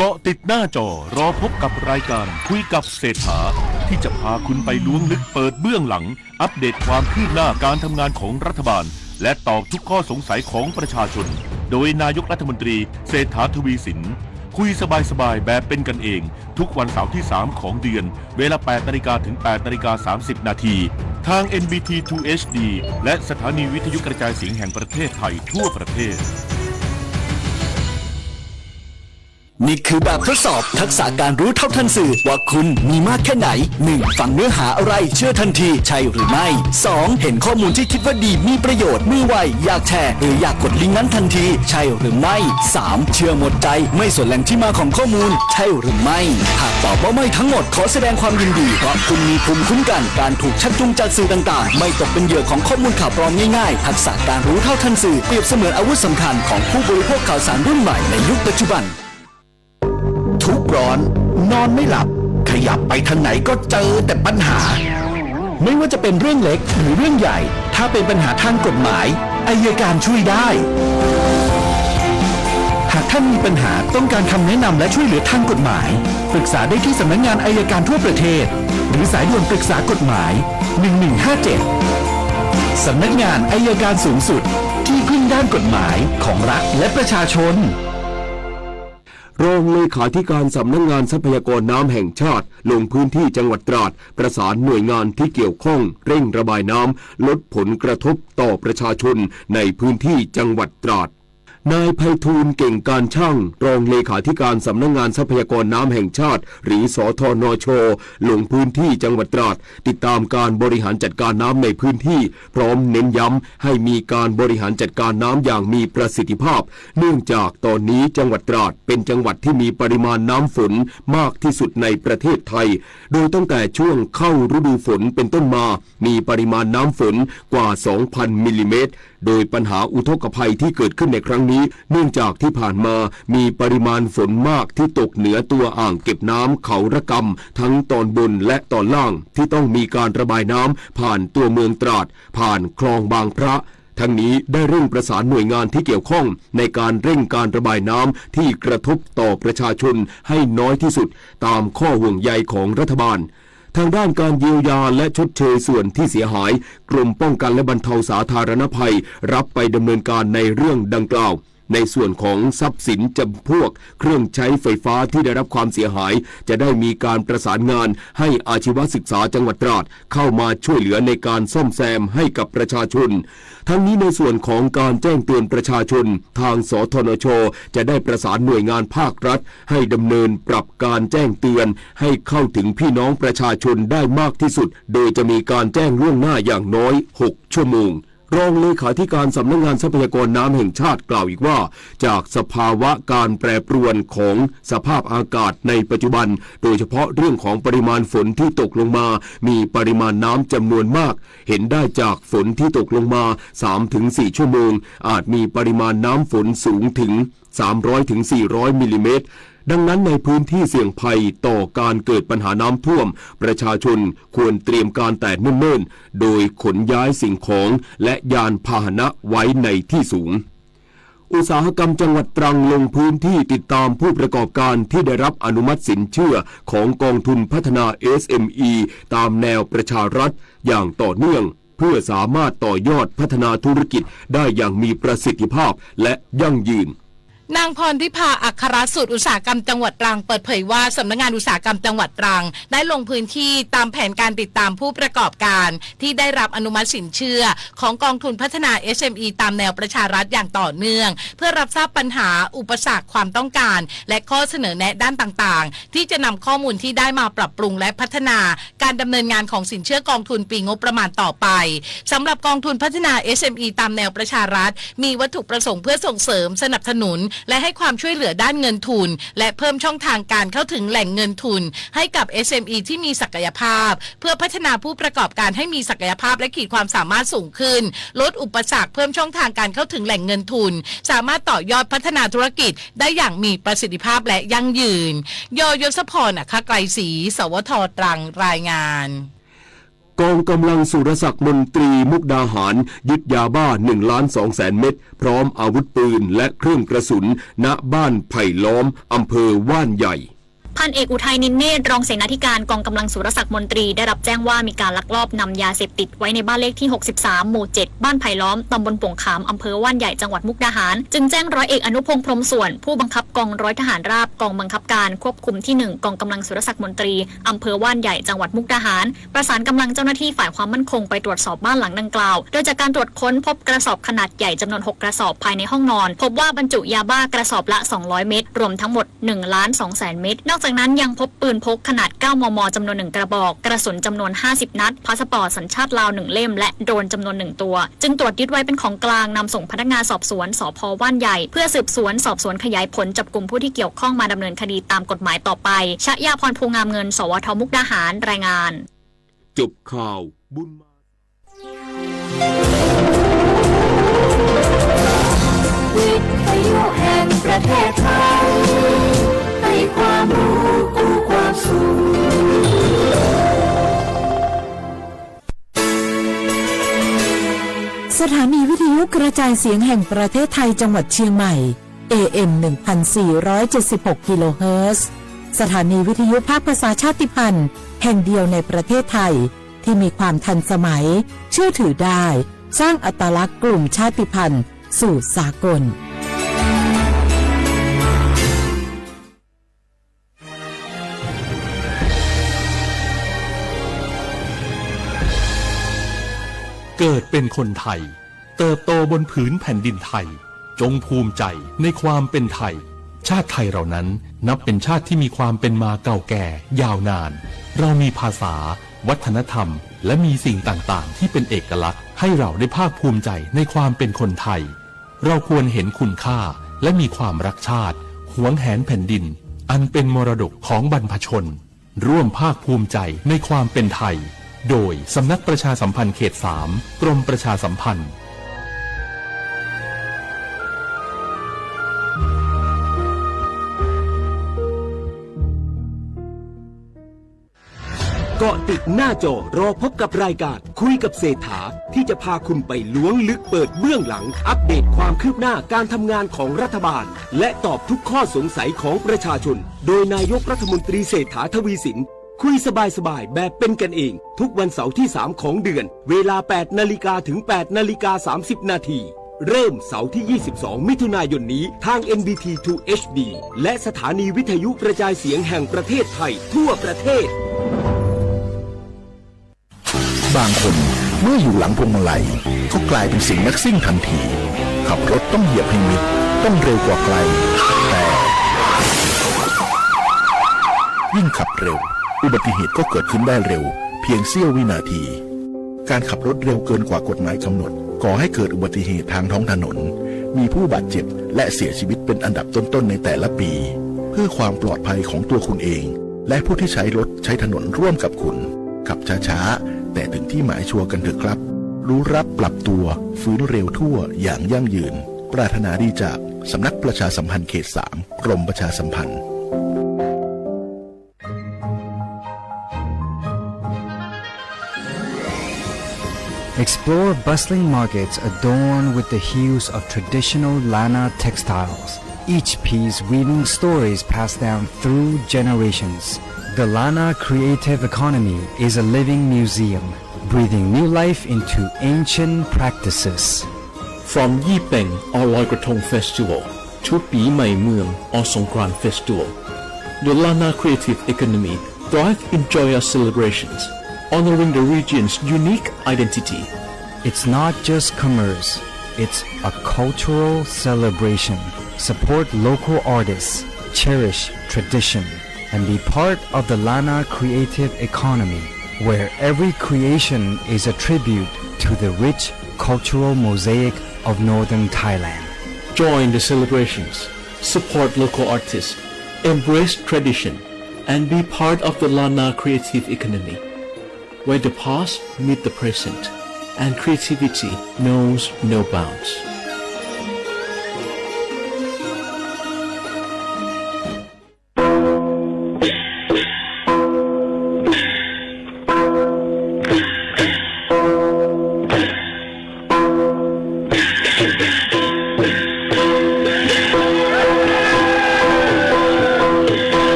เกาะติดหน้าจอ รอพบกับรายการคุยกับเศรษฐา ที่จะพาคุณไปล้วงลึกเปิดเบื้องหลัง อัปเดตความคืบหน้าการทำงานของรัฐบาล และตอบทุกข้อสงสัยของประชาชน โดยนายกรัฐมนตรีเศรษฐา ทวีสิน คุยสบายๆ แบบเป็นกันเอง ทุกวันเสาร์ที่สามของเดือน เวลาแปดนาฬิกาถึงแปดนาฬิกาสามสิบนาที ทาง เอ็น บี ที ทู เอช ดี และสถานีวิทยุกระจายเสียงแห่งประเทศไทยทั่วประเทศ นี่คือแบบทดสอบทักษะการรู้เท่าทันสื่อ ว่าคุณมีมากแค่ไหน หนึ่ง ฟังเนื้อหาอะไร เชื่อทันที ใช่หรือไม่ สอง เห็นข้อมูลที่คิดว่าดี มีประโยชน์ มือไว อยากแชร์ หรืออยากกดลิงก์นั้นทันที ใช่หรือไม่ สาม เชื่อหมดใจ ไม่สนแหล่งที่มาของข้อมูล ใช่หรือไม่ หากตอบว่าไม่ทั้งหมด ขอแสดงความยินดี เพราะคุณมีภูมิคุ้มกัน การถูกชักจูงจากสื่อต่างๆ ไม่ตกเป็นเหยื่อของข้อมูลข่าวปลอมง่ายๆ ทักษะการรู้เท่าทันสื่อ เปรียบเสมือนอาวุธสำคัญของผู้บริโภคข่าวสารรุ่นใหม่ในยุคปัจจุบัน ทุกข์ร้อน นอนไม่หลับ ขยับไปทางไหนก็เจอแต่ปัญหา ไม่ว่าจะเป็นเรื่องเล็กหรือเรื่องใหญ่ ถ้าเป็นปัญหาทางกฎหมาย อัยการช่วยได้ หากท่านมีปัญหาต้องการคำแนะนำและช่วยเหลือทางกฎหมาย ปรึกษาได้ที่สำนักงานอัยการทั่วประเทศ หรือสายด่วนปรึกษากฎหมาย หนึ่งหนึ่งห้าเจ็ด สำนักงานอัยการสูงสุด ที่พึ่งด้านกฎหมายของรัฐและประชาชน รองเลขาธิการสำนักงานทรัพยากรน้ำแห่งชาติ ลงพื้นที่จังหวัดตราด ประสานหน่วยงานที่เกี่ยวข้องเร่งระบายน้ำ ลดผลกระทบต่อประชาชนในพื้นที่จังหวัดตราด นายไพฑูรย์ เก่งการช่าง รองเลขาธิการสำนักงานทรัพยากรน้ำแห่งชาติ หรือ สธนช ลงพื้นที่จังหวัดตราด ติดตามการบริหารจัดการน้ำในพื้นที่ พร้อมเน้นย้ำให้มีการบริหารจัดการน้ำอย่างมีประสิทธิภาพ เนื่องจากตอนนี้จังหวัดตราดเป็นจังหวัดที่มีปริมาณน้ำฝนมากที่สุดในประเทศไทย โดยตั้งแต่ช่วงเข้าฤดูฝนเป็นต้นมา มีปริมาณน้ำฝนกว่า สองพันมิลลิเมตร โดยปัญหาอุทกภัยที่เกิดขึ้นในครั้งนี้ เนื่องจากที่ผ่านมามีปริมาณฝนมากที่ตกเหนือตัวอ่างเก็บน้ำเขาระกำ ทั้งตอนบนและตอนล่าง ที่ต้องมีการระบายน้ำผ่านตัวเมืองตราด ผ่านคลองบางพระ ทั้งนี้ได้เร่งประสานหน่วยงานที่เกี่ยวข้องในการเร่งการระบายน้ำที่กระทบต่อประชาชนให้น้อยที่สุด ตามข้อห่วงใยของรัฐบาล ทางด้านการเยียวยาและชดเชยส่วนที่เสียหาย กรมป้องกันและบรรเทาสาธารณภัย รับไปดำเนินการในเรื่องดังกล่าว ในส่วนของทรัพย์สินจำพวกเครื่องใช้ไฟฟ้าที่ได้รับความเสียหาย จะได้มีการประสานงานให้อาชีวศึกษาจังหวัดตราดเข้ามาช่วยเหลือในการซ่อมแซมให้กับประชาชน ทั้งนี้ในส่วนของการแจ้งเตือนประชาชน ทาง สธนช จะได้ประสานหน่วยงานภาครัฐให้ดำเนินปรับการแจ้งเตือนให้เข้าถึงพี่น้องประชาชนได้มากที่สุด โดยจะมีการแจ้งล่วงหน้าอย่างน้อยหกชั่วโมง รองเลขาธิการสำนักงานทรัพยากรน้ำแห่งชาติกล่าวอีกว่า จากสภาวะการแปรปรวนของสภาพอากาศในปัจจุบัน โดยเฉพาะเรื่องของปริมาณฝนที่ตกลงมา มีปริมาณน้ำจำนวนมาก เห็นได้จากฝนที่ตกลงมา สามถึงสี่ ชั่วโมง อาจมีปริมาณน้ำฝนสูงถึง สามร้อยถึงสี่ร้อย มิลลิเมตร ดังนั้นในพื้นที่เสี่ยงภัยต่อการเกิดปัญหาน้ำท่วม ประชาชนควรเตรียมการแต่เนิ่นๆ โดยขนย้ายสิ่งของ และยานพาหนะไว้ในที่สูง อุตสาหกรรมจังหวัดตรังลงพื้นที่ติดตามผู้ประกอบการที่ได้รับอนุมัติสินเชื่อของกองทุนพัฒนา เอสเอ็มอี ตามแนวประชารัฐอย่างต่อเนื่อง เพื่อสามารถต่อยอดพัฒนาธุรกิจได้อย่างมีประสิทธิภาพและยั่งยืน นางพรทิพา อัครสุด อุตสาหกรรมจังหวัดตรังเปิดเผยว่า สำนักงานอุตสาหกรรมจังหวัดตรัง ได้ลงพื้นที่ตามแผนการติดตามผู้ประกอบการที่ได้รับอนุมัติสินเชื่อของกองทุนพัฒนา เอสเอ็มอี ตามแนวประชารัฐอย่างต่อเนื่อง เพื่อรับทราบปัญหา อุปสรรค ความต้องการ และข้อเสนอแนะด้านต่างๆ ที่จะนำข้อมูลที่ได้มาปรับปรุงและพัฒนา การดำเนินงานของสินเชื่อกองทุนปีงบประมาณต่อไป สำหรับกองทุนพัฒนา เอสเอ็มอี ตามแนวประชารัฐ มีวัตถุประสงค์เพื่อส่งเสริม สนับสนุน และให้ความช่วยเหลือด้านเงินทุน และเพิ่มช่องทางการเข้าถึงแหล่งเงินทุน ให้กับ เอสเอ็มอี ที่มีศักยภาพ เพื่อพัฒนาผู้ประกอบการให้มีศักยภาพ และขีดความสามารถสูงขึ้น ลดอุปสรรค เพิ่มช่องทางการเข้าถึงแหล่งเงินทุน สามารถต่อยอดพัฒนาธุรกิจได้อย่างมีประสิทธิภาพและยั่งยืน ย ยศพร อัครไกรศรี สวท ตรัง รายงาน กองกำลังสุรศักดิ์มนตรีมุกดาหาร ยึดยาบ้า หนึ่งล้านสองแสน เม็ด พร้อมอาวุธปืนและเครื่องกระสุน ณ บ้านไผ่ล้อม อำเภอว่านใหญ่ พันเอกอุทัย นินเนตร รองเสนาธิการกองกำลังสุรศักดิ์มนตรี ได้รับแจ้งว่ามีการลักลอบนำยาเสพติดไว้ในบ้านเลขที่ หกสิบสาม หมู่ เจ็ด บ้านไผ่ล้อม ตำบลป่งขาม อำเภอว่านใหญ่ จังหวัดมุกดาหาร จึงแจ้งร้อยเอกอนุพงษ์ พรหมส่วน ผู้บังคับกองร้อยทหารราบ กองบังคับการควบคุมที่หนึ่ง กองกำลังสุรศักดิ์มนตรี อำเภอว่านใหญ่ จังหวัดมุกดาหาร ประสานกำลังเจ้าหน้าที่ฝ่ายความมั่นคงไปตรวจสอบบ้านหลังดังกล่าว โดยจากการตรวจค้นพบกระสอบขนาดใหญ่จำนวนหกกระสอบภายในห้องนอน พบว่าบรรจุยาบ้ากระสอบละ สองร้อย เม็ด รวมทั้งหมด หนึ่งล้านสองแสน เม็ด นอกจากนั้นยังพบปืนพกขนาด เก้า มม จำนวนหนึ่งกระบอก กระสุนจำนวน ห้าสิบ นัด พาสปอร์ตสัญชาติลาวหนึ่งเล่ม และโดรนจำนวนหนึ่งตัว จึงตรวจยึดไว้เป็นของกลาง นำส่งพนักงานสอบสวน สภ ว่านใหญ่ เพื่อสืบสวนสอบสวนขยายผลจับกุมผู้ที่เกี่ยวข้องมาดำเนินคดีตามกฎหมายต่อไป ชยาพร ภูงามเงิน สวท มุกดาหาร รายงาน จบข่าว บุญมา วิทยุแห่งประเทศไทย ให้ความรู้กู้ความสุข สถานีวิทยุกระจายเสียงแห่งประเทศไทยจังหวัดเชียงใหม่ เอเอ็ม หนึ่งพันสี่ร้อยเจ็ดสิบหก กิโลเฮิรตซ์ สถานีวิทยุภาคภาษาชาติพันธุ์ แห่งเดียวในประเทศไทย ที่มีความทันสมัย เชื่อถือได้ สร้างอัตลักษณ์กลุ่มชาติพันธุ์สู่สากล เกิดเป็นคนไทย เติบโตบนผืนแผ่นดินไทย จงภูมิใจในความเป็นไทย ชาติไทยเรานั้นนับเป็นชาติที่มีความเป็นมาเก่าแก่ยาวนาน เรามีภาษา วัฒนธรรม และมีสิ่งต่างๆ ที่เป็นเอกลักษณ์ ให้เราได้ภาคภูมิใจในความเป็นคนไทย เราควรเห็นคุณค่า และมีความรักชาติ หวงแหนแผ่นดิน อันเป็นมรดกของบรรพชน ร่วมภาคภูมิใจในความเป็นไทย โดยสำนักประชาสัมพันธ์เขตสาม กรมประชาสัมพันธ์ เกาะติดหน้าจอรอพบกับรายการคุยกับเศรษฐา ที่จะพาคุณไปล้วงลึกเปิดเบื้องหลัง อัปเดตความคืบหน้าการทำงานของรัฐบาล และตอบทุกข้อสงสัยของประชาชน โดยนายกรัฐมนตรีเศรษฐา ทวีสิน คุยสบายๆ แบบเป็นกันเอง ทุกวันเสาร์ที่สามของเดือน เวลาแปดนาฬิกาถึงแปดนาฬิกาสามสิบนาที เริ่มเสาร์ที่ยี่สิบสองมิถุนายนนี้ ทาง เอ็น บี ที ทู เอช ดี และสถานีวิทยุกระจายเสียงแห่งประเทศไทยทั่วประเทศ บางคนเมื่ออยู่หลังพวงมาลัย ก็กลายเป็นเสียงนักซิ่งทันที ขับรถต้องเหยียบให้มิด ต้องเร็วกว่าใคร แต่ ยิ่งขับเร็ว อุบัติเหตุก็เกิดขึ้นได้เร็ว เพียงเสี้ยววินาที การขับรถเร็วเกินกว่ากฎหมายกำหนด ก่อให้เกิดอุบัติเหตุทางท้องถนน มีผู้บาดเจ็บและเสียชีวิตเป็นอันดับต้นๆ ในแต่ละปี เพื่อความปลอดภัยของตัวคุณเอง และผู้ที่ใช้รถใช้ถนนร่วมกับคุณ ขับช้าๆ แต่ถึงที่หมายชัวร์กันเถอะครับ รู้รักปรับตัว ฟื้นเร็วทั่วอย่างยั่งยืน ปรารถนาดีจากสำนักประชาสัมพันธ์เขตสาม กรมประชาสัมพันธ์ Explore bustling markets adorned with the hues of traditional Lanna textiles, each piece weaving stories passed down through generations. The Lanna creative economy is a living museum, breathing new life into ancient practices. From Yi Peng or Loi Krathong Festival to ปี๋ใหม่เมือง or Songkran Festival, the Lanna creative economy thrive in joyous celebrations, honoring the region's unique identity. It's not just commerce, it's a cultural celebration. Support local artists, cherish tradition, and be part of the Lanna creative economy, where every creation is a tribute to the rich cultural mosaic of northern Thailand. Join the celebrations, support local artists, embrace tradition, and be part of the Lanna creative economy, where the past meet the present and creativity knows no bounds.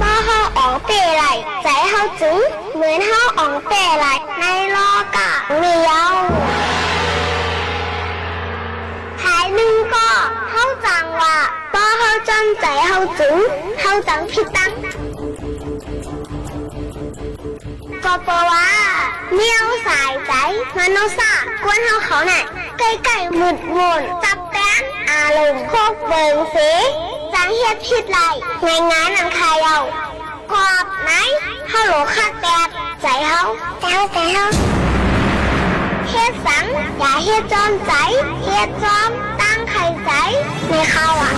ป้อเฮาอ่องเป้ไหล่ ใจ๋เฮาจึง เหมือนเฮาอ่องเป้ไหล่ ในลอกามีเย้า หายนึ่งก็ เฮาจังว่า ป้อเฮาจ้ำใจ๋เฮาจึง เฮาจังผิดตัง ก็เป๋นว่า แนวสายใจ๋ มนุษย์ กวนเฮาเขาน่ะ ใก้ๆ มืดมน จับแป้น อารมณ์ พวกเปิงเส จังเฮ็ดผิดไหล่ ง่ายๆ นั่นค่ะเย้า กอบไหน เฮาหลงคักแต๊ ใจ๋เฮา ใจ๋เฮา ใจ๋เฮา เฮ็ดสัง อย่าเฮ็ดจ้อมใจ๋ เฮ็ดจ้อมตั้งใค่ใจ๋ ในคราวอะ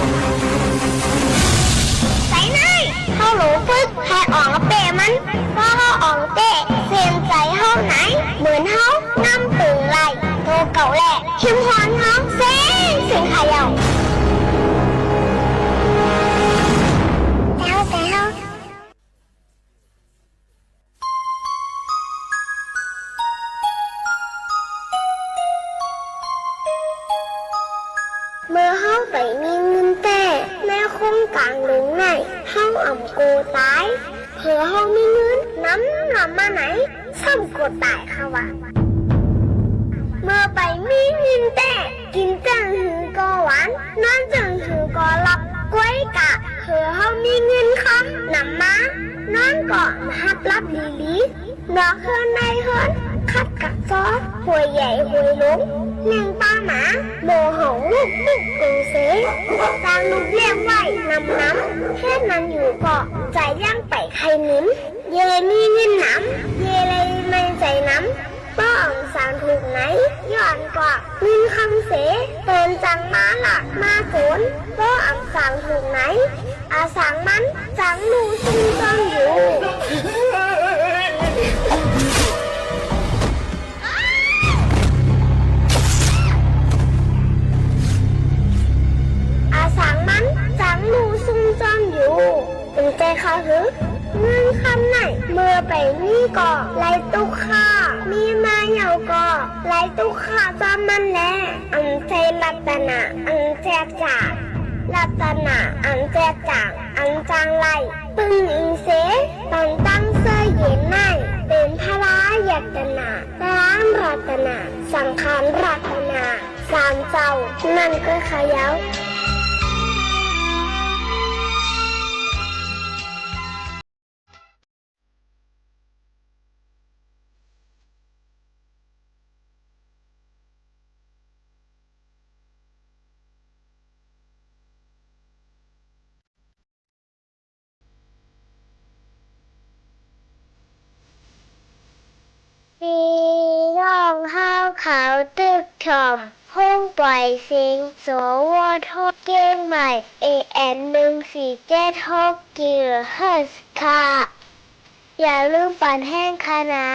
ใจ๋ใน เฮาหลงฝึก ใค่อ่องเป้มัน ป้อเฮาอ่องเป้ เส้นใจ๋เฮาไหน เหมือนเฮา นำเปิงไหล่ โตเก่าแล เข้มข้นเฮา เส้น เส้นค่ะเย้า ใจ๋เฮา ใจ๋เฮา เมื่อเฮาไปมีเงินแต๊ ในโครงก๋านหลงใน เฮาอ่ำโกต๋าย เผลอเฮามีเงินนำลำมาไหน ซ้ำโกต๋ายค่ะว่า เมื่อไปมีเงินแต๊ กิ๋นเจิ่งหื้อก็หวาน นอนเจิ่งหื้อก็หลับ ก้วยกา เผลอเฮามีเงินคำนำมา นอนก็บ่หับหลับดีๆ นอกเฮือนในเฮือน ขัดกับจ้อ หวยใหญ่หวยหลง เลี้ยงป้าหมา บ่ฮ้องลูกๆ เปิงเส จางลูกเลี้ยงไว้นำๆ เฮ็ดนั้นอยู่ก็ ใจ๋ยังไปใค่หนิม เยมีเงินนำ เยเลยไม่ใจ๋นำ ป้ออ่ำสางถูกไหน ย้อนกว่า เงินคำเส เปิ้นจังมาลักมาโจร ป้ออ่ำสางถูกไหน อาสางมันจังลู่ซุ่มซ่อนอยู่ อาสางมันจังลู่ซุ่มซ่อนอยู่ เป๋นใจ๋ข้าหื้อ เงินคำไหน เมื่อไปมีก็ ไหลตุ๊กข้า มีมาเหี่ยวก็ ไหลตุ๊กข้าจ้อมมันแล อ่ำใจ๋รัตนะ อันแจกจ่าง รัตนะ อันแจกจ่าง อันจังไหล ปึ้งอิงเส ปันตั้งเสื้อ เป๋นไม้ เป๋นพระรัตนะ พระรัตนะ สังฆรัตนะ สามเจ้า นั้นก็เขย่า ปี้น้องเฮาเขาตึกถ่อม ห้องป่อยเสียง สวท เจียงใหม่ เอเอ็ม หนึ่งสี่เจ็ดหก กิโลเฮิรตซ์ ค่ะ อย่าลืมปั่นแฮงค่ะนา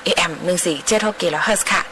เอเอ็ม หนึ่งสี่เจ็ดหกกิโลเฮิรตซ์ค่ะ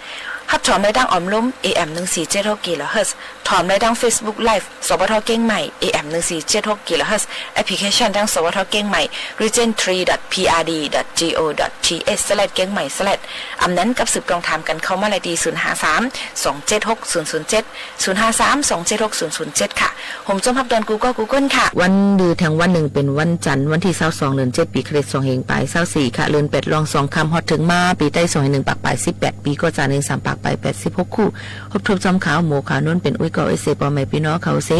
ฮับถอมได้ตางอ้อมลม เอเอ็ม หนึ่งสี่เจ็ดหกกิโลเฮิรตซ์ ถอมได้ตางเฟซบุ๊กไลฟ์ สวท เชียงใหม่ เอเอ็ม หนึ่งสี่เจ็ดหกกิโลเฮิรตซ์ แอปพลิเคชันตาง สวท เชียงใหม่ region three dot P R D dot G O dot T H slash เชียงใหม่ slash อำนั้นกับสืบตวงถามกั๋นเข้ามาได้ตี้ ศูนย์ห้าสาม สองเจ็ดหก ศูนย์ศูนย์เจ็ด ศูนย์ห้าสาม สองเจ็ดหก ศูนย์ศูนย์เจ็ดค่ะ ผมจอมฮับดอนกู้ก๊อกกู้ก้นค่ะ วันดื้อแถมวันนึ่งเป๋นวันจันทร์ วันตี้ซาวสอง เดือนเจ็ด ปี๋คริสต์สองเฮงป๋ายซาวสี่ค่ะ เลื่อนแปดล่วงสองค่ำ ฮอดเถิงมา ปี๋ไต้สองเฮงหนึ่งปากป๋ายสิบแปด ปี๋ ก็จานเฮงสามปากป๋ายแปดสิบหกคู่ ฮบทบจอมข่าว หมู่ข่าวนวลเป๋นอุ้ยก้อเอ้ยเซ ป้อแม่ปี้น้องเขาเซ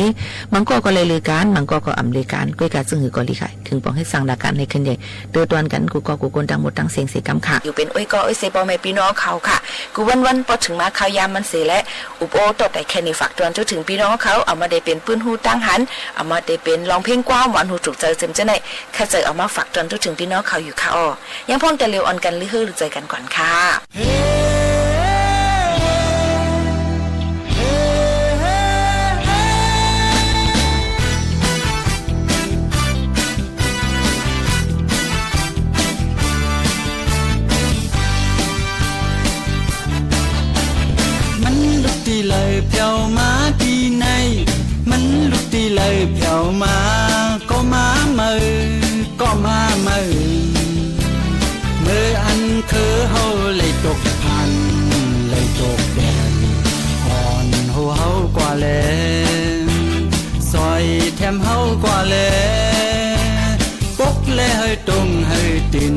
บางก้อก็ได้ลือก๋าน บางก้อก็อ่ำลือก๋าน ก้อยก๋าซึ่งหื้อก็หลีกหาย เถิงปองเฮ็ดสร้างรายก๋านหื้อขึ้นใหญ่ เตื้อต้อนกั๋นกู้ก๊อกกู้ก้นตังหมดตังเสี้ยงเสียกำค่ะ อยู่เป๋นอุ้ยก้อเอ้ยเซ ป้อแม่ปี้น้องเขาค่ะ กู้วันๆ ปอเถิงมาข่าวยามมันเสร็จแล้ว อุบโอ้ตอบได้แค่นี้ ฝากตวนจุ๊ถึงปี้น้องเขา เอามาได้เป๋นปื้นฮู้ตังหัน เอามาได้เป๋นร้องเพลงความหวานฮู้ถูกใจ๋เจิมเจ้าไหน ข้าเจ้าเอามาฝากตวนจุ๊ถึงปี้น้องเขาอยู่ค่ะอ้อ ยังพ่องแต่เร็วอ่อนกั๋น ลือเฮ้อลือใจ๋กั๋นก่อนค่ะ มันลุกตี้ไหลแผ่วมาตี้ไหน มันลุกตี้ไหลแผ่วมา ก็มาเมอ ก็มาเมอ เมออันคือเฮาไหลตกพัน ไหลตกแดน อ่อนหัวเฮากว่าแล ซ่อยแถมเฮากว่าแล ปกแลเฮาตรงเฮาติน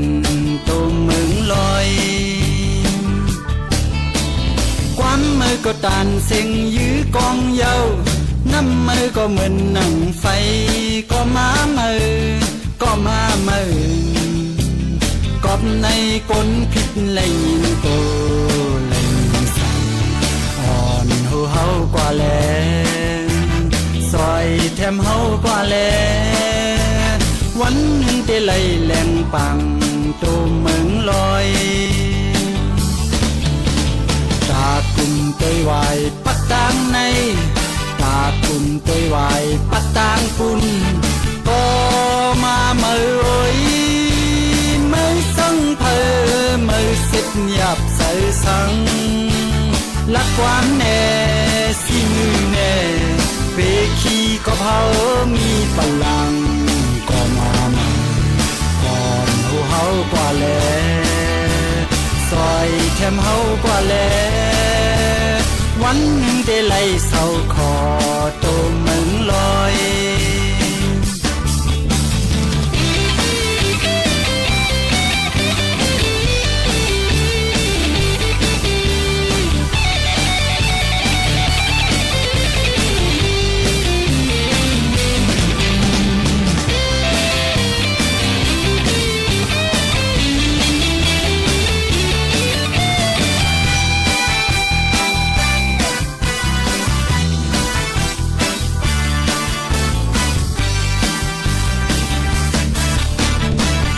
โตเมืองลอย ความเมอก็ต้านเซ็งยื้อกองเย้า น้ำเมอก็เหมือนหนังไฟ ก็มาเมอ ก็มาเมอ กอบในคนผิดแลยินโตแลยินใส อ่อนหัวเฮากว่าแล ซ่อยแถมเฮากว่าแล วันนึ่งเตไหลแหลงปังโตเมืองลอย ตากุมเตยไหว ปักตางใน ตากุมเตยไหว ปักตางปุ้น ก็มาเมอโอย เมอสังเผอ เมอเสร็จหยาบใสสัง ลักความแน่ สีมือแน่ เปขี้ก็เผามีปะลัง ก็มาเมอ อ่อนหัวเฮากว่าแล ซ่อยแถมเฮากว่าแล วันนึ่งเตไหลเศร้าขอโตเมืองลอย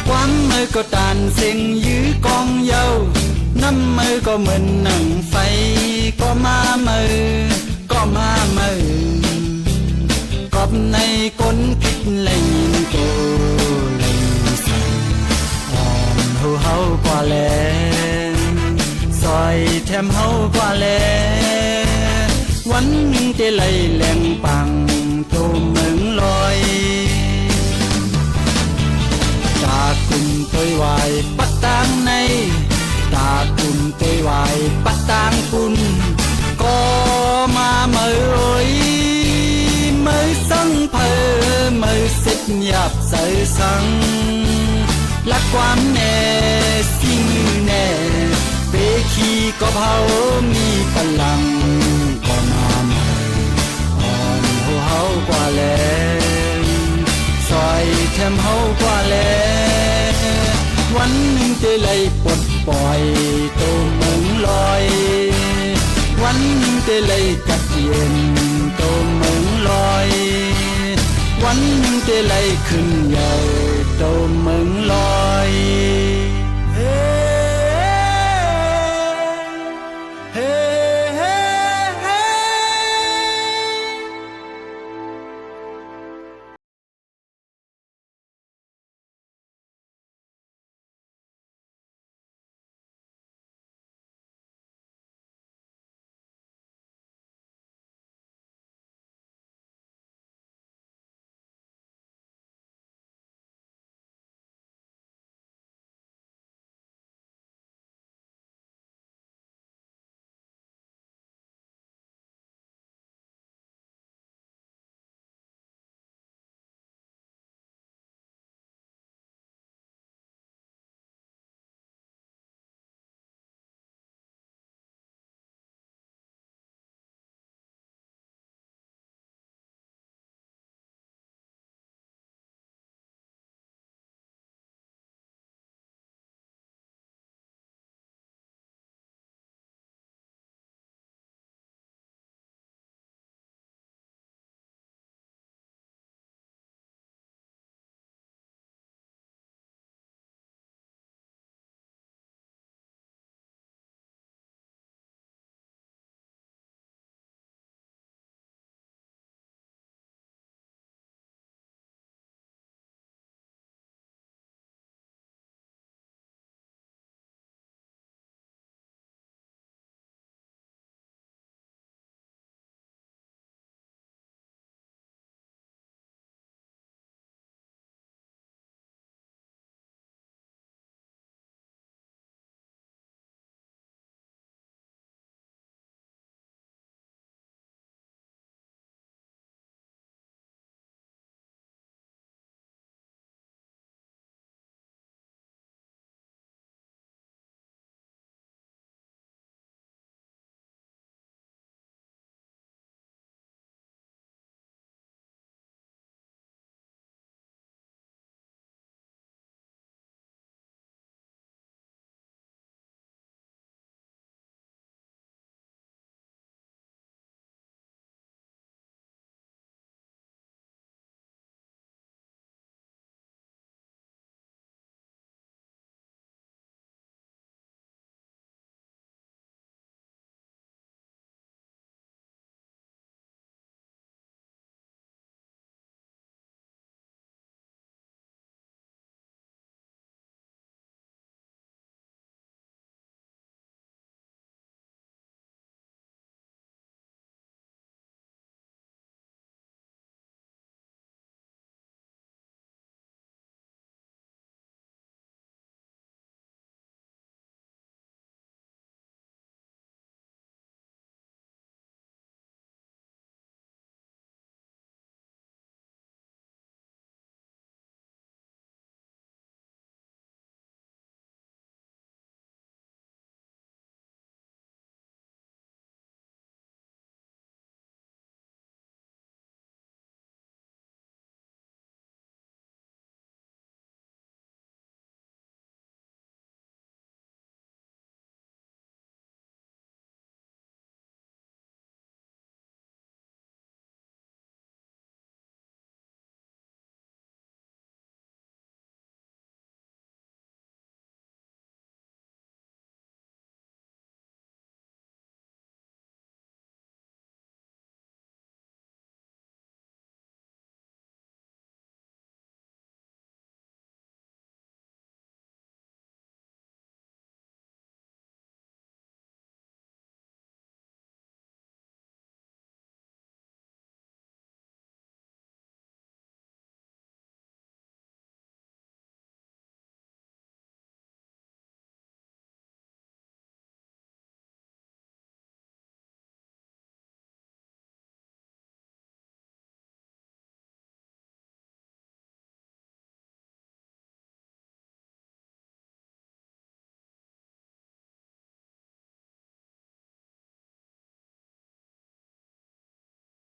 ความเมอก็ต้านเซ็งยื้อกองเย้า น้ำเมอก็เหมือนหนังไฟ ก็มาเมอ ก็มาเมอ กอบในคนผิดแลยินโตแลยินใส อ่อนหัวเฮากว่าแล ซ่อยแถมเฮากว่าแล วันนึ่งเตไหลแหลงปังโตเมืองลอย ตากุมเตยไหวปักตางใน ตากุมเตยไหวปักตางปุ้น ก็มาเมอโอย เมอสังเผอ เมอเสร็จหยาบใสสัง ลักความแน่ สีมือแน่ เปขี้ก็เผามีปะลัง ก็มาเมอ อ่อนหัวเฮากว่าแล ซ่อยแถมเฮากว่าแล วันนึ่งเตไหลปลดปล่อยโตเมืองลอย วันนึ่งเตไหลกัดเย็นโตเมืองลอย วันนึ่งเตไหลขึ้นใหญ่โตเมืองลอย เฮ้ เฮ้ เฮ้ เฮ้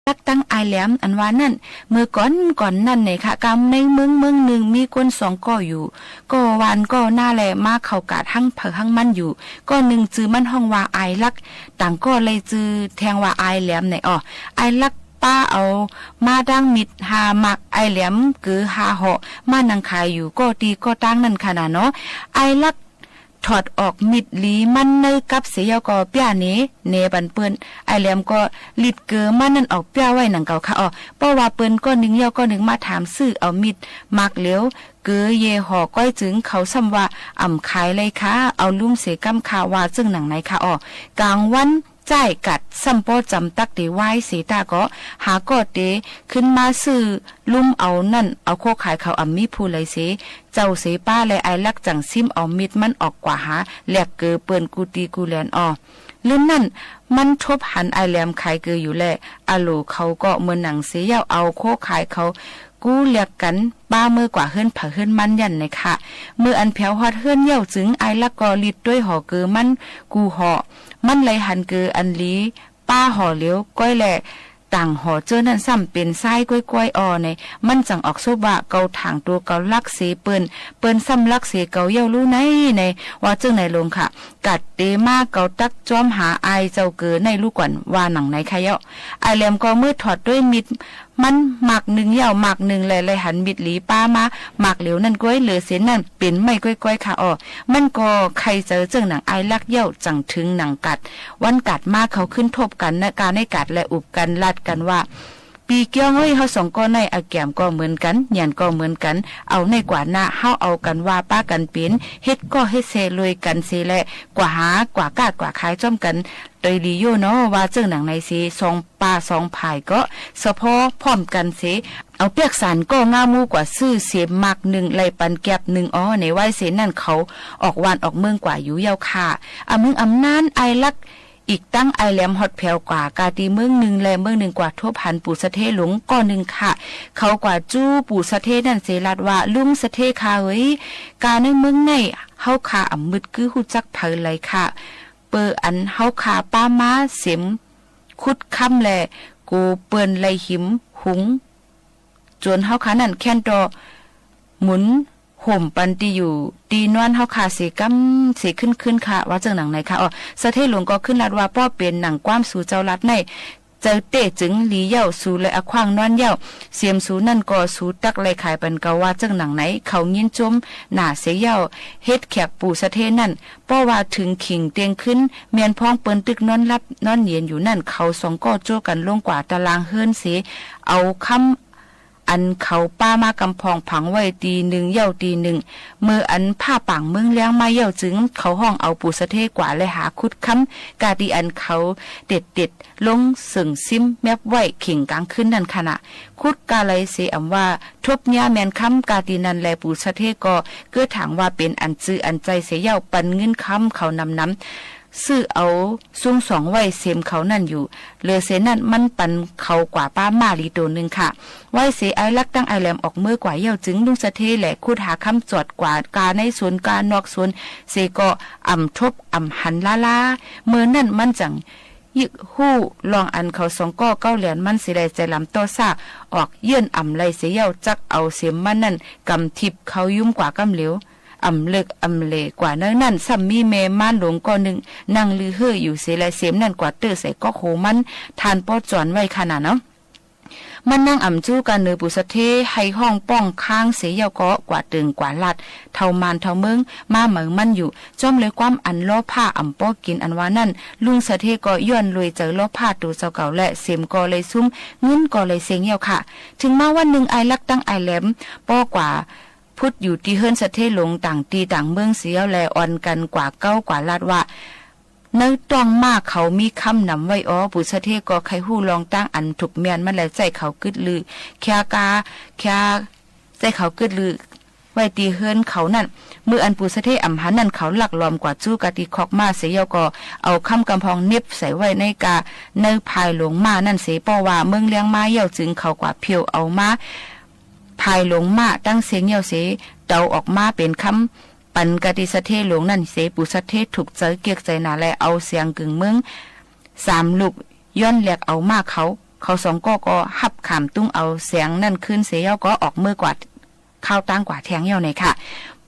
ลักษณ์ตังอ้ายแหลมอันว่านั้น เมื่อก่อนก่อนนั้นแหน่ค่ะ กำในเมืองเมืองนึ่งมีคนสองก้ออยู่ ก้อหว่านก้อนาแล มาเข้ากาดหั้งไผหั้งมันอยู่ ก้อนึ่งจื้อมันฮ้องว่าอ้ายลักษณ์ ต่างก้อเลยจื้อแทงว่าอ้ายแหลมแหน่อ้อ อ้ายลักษณ์ ปาเอามาดั้งมิดห้าหมาก อ้ายแหลมเก๋อห้าเหาะ มานั่งขายอยู่ก้อตี้ก้อตางนั้นค่ะนาเนาะ อ้ายลักษณ์ ถอดออกมิดหลีมันในกับเสียเย้าก็เปี้ยเหน่ เหน่ปันเปิ้น อ้ายแหลมก็หลีดเก๋อมันนั้นออกเปี้ยไว้หนังเก่าค่ะอ้อ เพราะว่าเปิ้นก้อนึ่งเย้าก้อนึ่งมาถามซื้อเอามิดหมากเหลียว เก๋อเย่ห่อก้อยจึง เขาซ้ำว่า อ่ำขายเลยค่ะ เอาลุ่มเสียก้ำค่ะ ว่าเจิ่งหนังไหนค่ะอ้อ ก๋างวัน จ้ายกัดซ้ำป้อจ๋ำตั๊กเต๋วายเสตาก็ หาก้อเต๋ขึ้นมาซื้อลุ่มเอานั้น เอาโคขายเขาอ่ำมีผู้ใดเส เจ้าเสป้าแล อ้ายลักษณ์จั่งซิ้มเอามิดมันออกกว่าหา แหลกเก๋อเปิ้นกู้ตี้กู้แหลนอ้อ เลินนั้น มันทบหันอ้ายแหลมขายเก๋ออยู่แล อะโหลเขาก็เหมือนหนังเสเย้า เอาโคขายเขา กู้แหลกกั๋น ปาเมือกว่าเฮือนไผเฮือนมันยั้นแหน่ค่ะ เมื่ออันแผวฮอดเฮือนเย้าจึง อ้ายลักษณ์ก็หลีดตวยห่อเก๋อมัน กู้ห่อ มันเลยหันเก๋ออันหลี ปาห่อเหลียวก้อยแล ต่างห่อเจ้อนั้นซ้ำเป๋นซ้ายก้อยๆ อ้อแหน่ มันจั่งออกสบว่า เกาถ่างตั๋วเกาลักษณ์เสเปิ้น เปิ้นซ้ำลักษณ์เสเกาเย้าลู่ไหนแหน่ ว่าเจิ่งไหนลงค่ะ กัดเต๋มาเกาตั๊กจ้อมหาอ้ายเจ้าเก๋อไหนลู่ก่อน ว่าหนังไหนค่ะเย้า อ้ายแหลมก็เมือถอดตวยมิด มันหมากนึ่งเย้าหมากนึ่งแล เลยหันมิดหลีปามาหมากเหลียวนั้นก้อย เหลือเส้นนั้นเป๋นไม้ก้อยๆ ค่ะอ้อ มันก็ใค่เจอเจิ่งหนังอ้ายลักษณ์เย้า จั่งเถิงหนังกัด วันกัดมาเขาขึ้นทบกั๋นนา กาในกัดแลอุบกั๋นลัดกั๋นว่า ปี้เกี้ยงเอ้ย เฮาสองก้อไหนอะแก๋มก็เหมือนกั๋น หยันก็เหมือนกั๋น เอาไหนกว่านา เฮาเอากั๋นว่าปากั๋นเป๋น เฮ็ดก้อเฮ็ดเซรวยกั๋นเสแล กว่าหากว่าก้ากว่าขายจ้อมกั๋น โตยดีโย่เนาะ ว่าเจิ่งหนังไหนเส สองป่าสองผ่ายก็สะพ้อพร้อมกั๋นเส เอาเปียกสารก้องามูกว่าซื้อเสมหมากนึ่ง ไล่ปันแก็บนึ่งอ้อ ในไหว้เสนั้นเขาออกหว่านออกเมืองกว่าอยู่เย้าค่ะ อะเมืองอำนานอ้ายลักษณ์ อีกตั้งอ้ายแหลมฮอดแผวกว่ากาตี้เมืองนึ่งแลเมืองนึ่งกว่าทบหันปู่สะเทหลวงก้อนึ่งค่ะ เขากว่าจู๊ปู่สะเทนั้นเสลัดว่า ลุงสะเทค่ะเอ้ย กาในเมืองไหน เฮาค่ะอ่ำมึดกื้ฮู้จักไผเลยค่ะ เปออันเฮาค่ะปามาเสม ขุดคำแล โกเปิ้นไล่หิมหุง จ๋นเฮาค่ะนั้นแค่นต่อหมุนห่มปันตี้อยู่ตี้นอนเฮาค่ะเสก้ำเสขึ้นๆ ค่ะ ว่าเจิ่งหนังไหนค่ะอ้อ สะเทหลวงก็ขึ้นลัดว่า ป้อเป๋นหนังความสูเจ้าลัดไหน เจอเต๊ะจึงหลีเย้า สูเลยอะขว้างนอนเย้า เสมสูนั้นก็สูตั๊กไล่ขายปันเกา ว่าเจิ่งหนังไหน เขายินจมหนาเสเย้า เฮ็ดแขกปู่สะเทนั้น ป้อว่าเถิงขิงเตียงขึ้น แม่นพ้องเปิ้นตึกนอนหลับนอนเย็นอยู่นั้น เขาสองก้อโจ้กั๋นลงกว่าตารางเฮือนเส เอาคำอันเขาปามากำพองผังไว้ตี้นึ่งเย้าตี้นึ่ง เมื่ออันผ้าป่างเมืองแล้งมาเย้าจึง เขาฮ้องเอาปู่สะเทกว่าแลหาขุดคำ กาตี้อันเขาเต็ดเต็ดลงเสิงซิ้มแมบไว้เข่งก๋างคืนนั้นค่ะนา ขุดกาไหลเสอ่ำว่า ทบเยียะแม่นคำกาตี้นั้นแล ปู่สะเทก็เกื้อถางว่าเป๋นอันจืออันใจ๋เสเย้า ปันเงินคำเขานำนำ ซื้อเอาซุงสองไหว้เสมเขานั้นอยู่ เหลือเสนั้นมันปันเขากว่าปาม้าหลีโตนึ่งค่ะ ไหว้เสอ้ายลักษณ์ตั้งอ้ายแหลมออกเมือกว่าเย้าจึง ลุงสะเทแหละขุดหาคำจอดกว่ากาในสวนกานอกสวนเสก็อ่ำทบอ่ำหันล้าๆ เมื่อนั้นมันจั่ง ยิกฮู้ลองอันเขาสองก้อเก๊าแหลนมันเสแล ใจ๋ลำต่อซ่า ออกเยื่อนอ่ำไล่เสเย้า จักเอาเสมมันนั้นก๋ำทิพย์เขายุ้มกว่าก้ำเหลียว อ่ำเลิกอ่ำเหล่กว่าเนิ่นนั้น ซ้ำมีแม่ม้านหลวงก้อนึ่งนั่งลือเฮ่ออยู่เสแล เสมนั้นกวาดเต๊อะใส่ก๊อกโหมัน ทานป้อจ๋อนไว้ค่ะนาเนาะ มันนั่งอ่ำจู๊กาเหนือปู่สะเท ไห้ฮ้องป้องค้างเสเย้าก็กวาดเติ่งกวาดลัด เฒ่าม่านเฒ่าเมือง มาเหมยมันอยู่ จ้อมเลยความอันล้อผ้าอ่ำป้อกิ๋นอันว่านั้น ลุงสะเทก็ย้อนรวยใจ๋ล้อผ้าตั๋วเจ้าเก่าแล เสมก็เลยซุ้ม เงินก็เลยเซ็งเย้าค่ะ เถิงมาวันนึ่งอ้ายลักษณ์ตั้งอ้ายแหลม ป้อกว่า พุดอยู่ตี้เฮือนสะเทหลวงต่างตี้ต่างเมืองเสเย้าแล อ่อนกั๋นกวาดเก๊ากวาดลัดว่า ในต๊องม้าเขามีคำนำไว้อ้อ ปู่สะเทก็ใค่ฮู้ลองตั้งอันถูกแม่นมันแล ใจ๋เขากึ๊ดลือ แค่กา แค่ ใจ๋เขากึ๊ดลือ ไว้ตี้เฮือนเขานั้น เมื่ออันปู่สะเทอ่ำหันนั้น เขาลักลอมกวาดจู๊กาตี้คอกม้าเสเย้าก็ เอาคำกำพองเน็บใส่ไว้ในกา ในภายหลงม้านั้นเส ป้อว่าเมืองแล้งมาเย้าจึงเขากวาดเผียวเอามา ภายหลงม้าตั้งเซ็งเย้าเส เต๋าออกมาเป๋นคำ ปันกาตี้สะเทหลวงนั้นเส ปู่สะเทถูกใจ๋เกียกใจ๋หนาแล เอาเสียงกึ่งเมือง สามลูก ย้อนแหลกเอาม้าเขา เขาสองก้อก็ฮับขามตุ้งเอาแสงนั้นคืนเสียแล้วก็ออกเมือกวาด ข้าวตางกว่าแทงเยี่ยวในค่ะ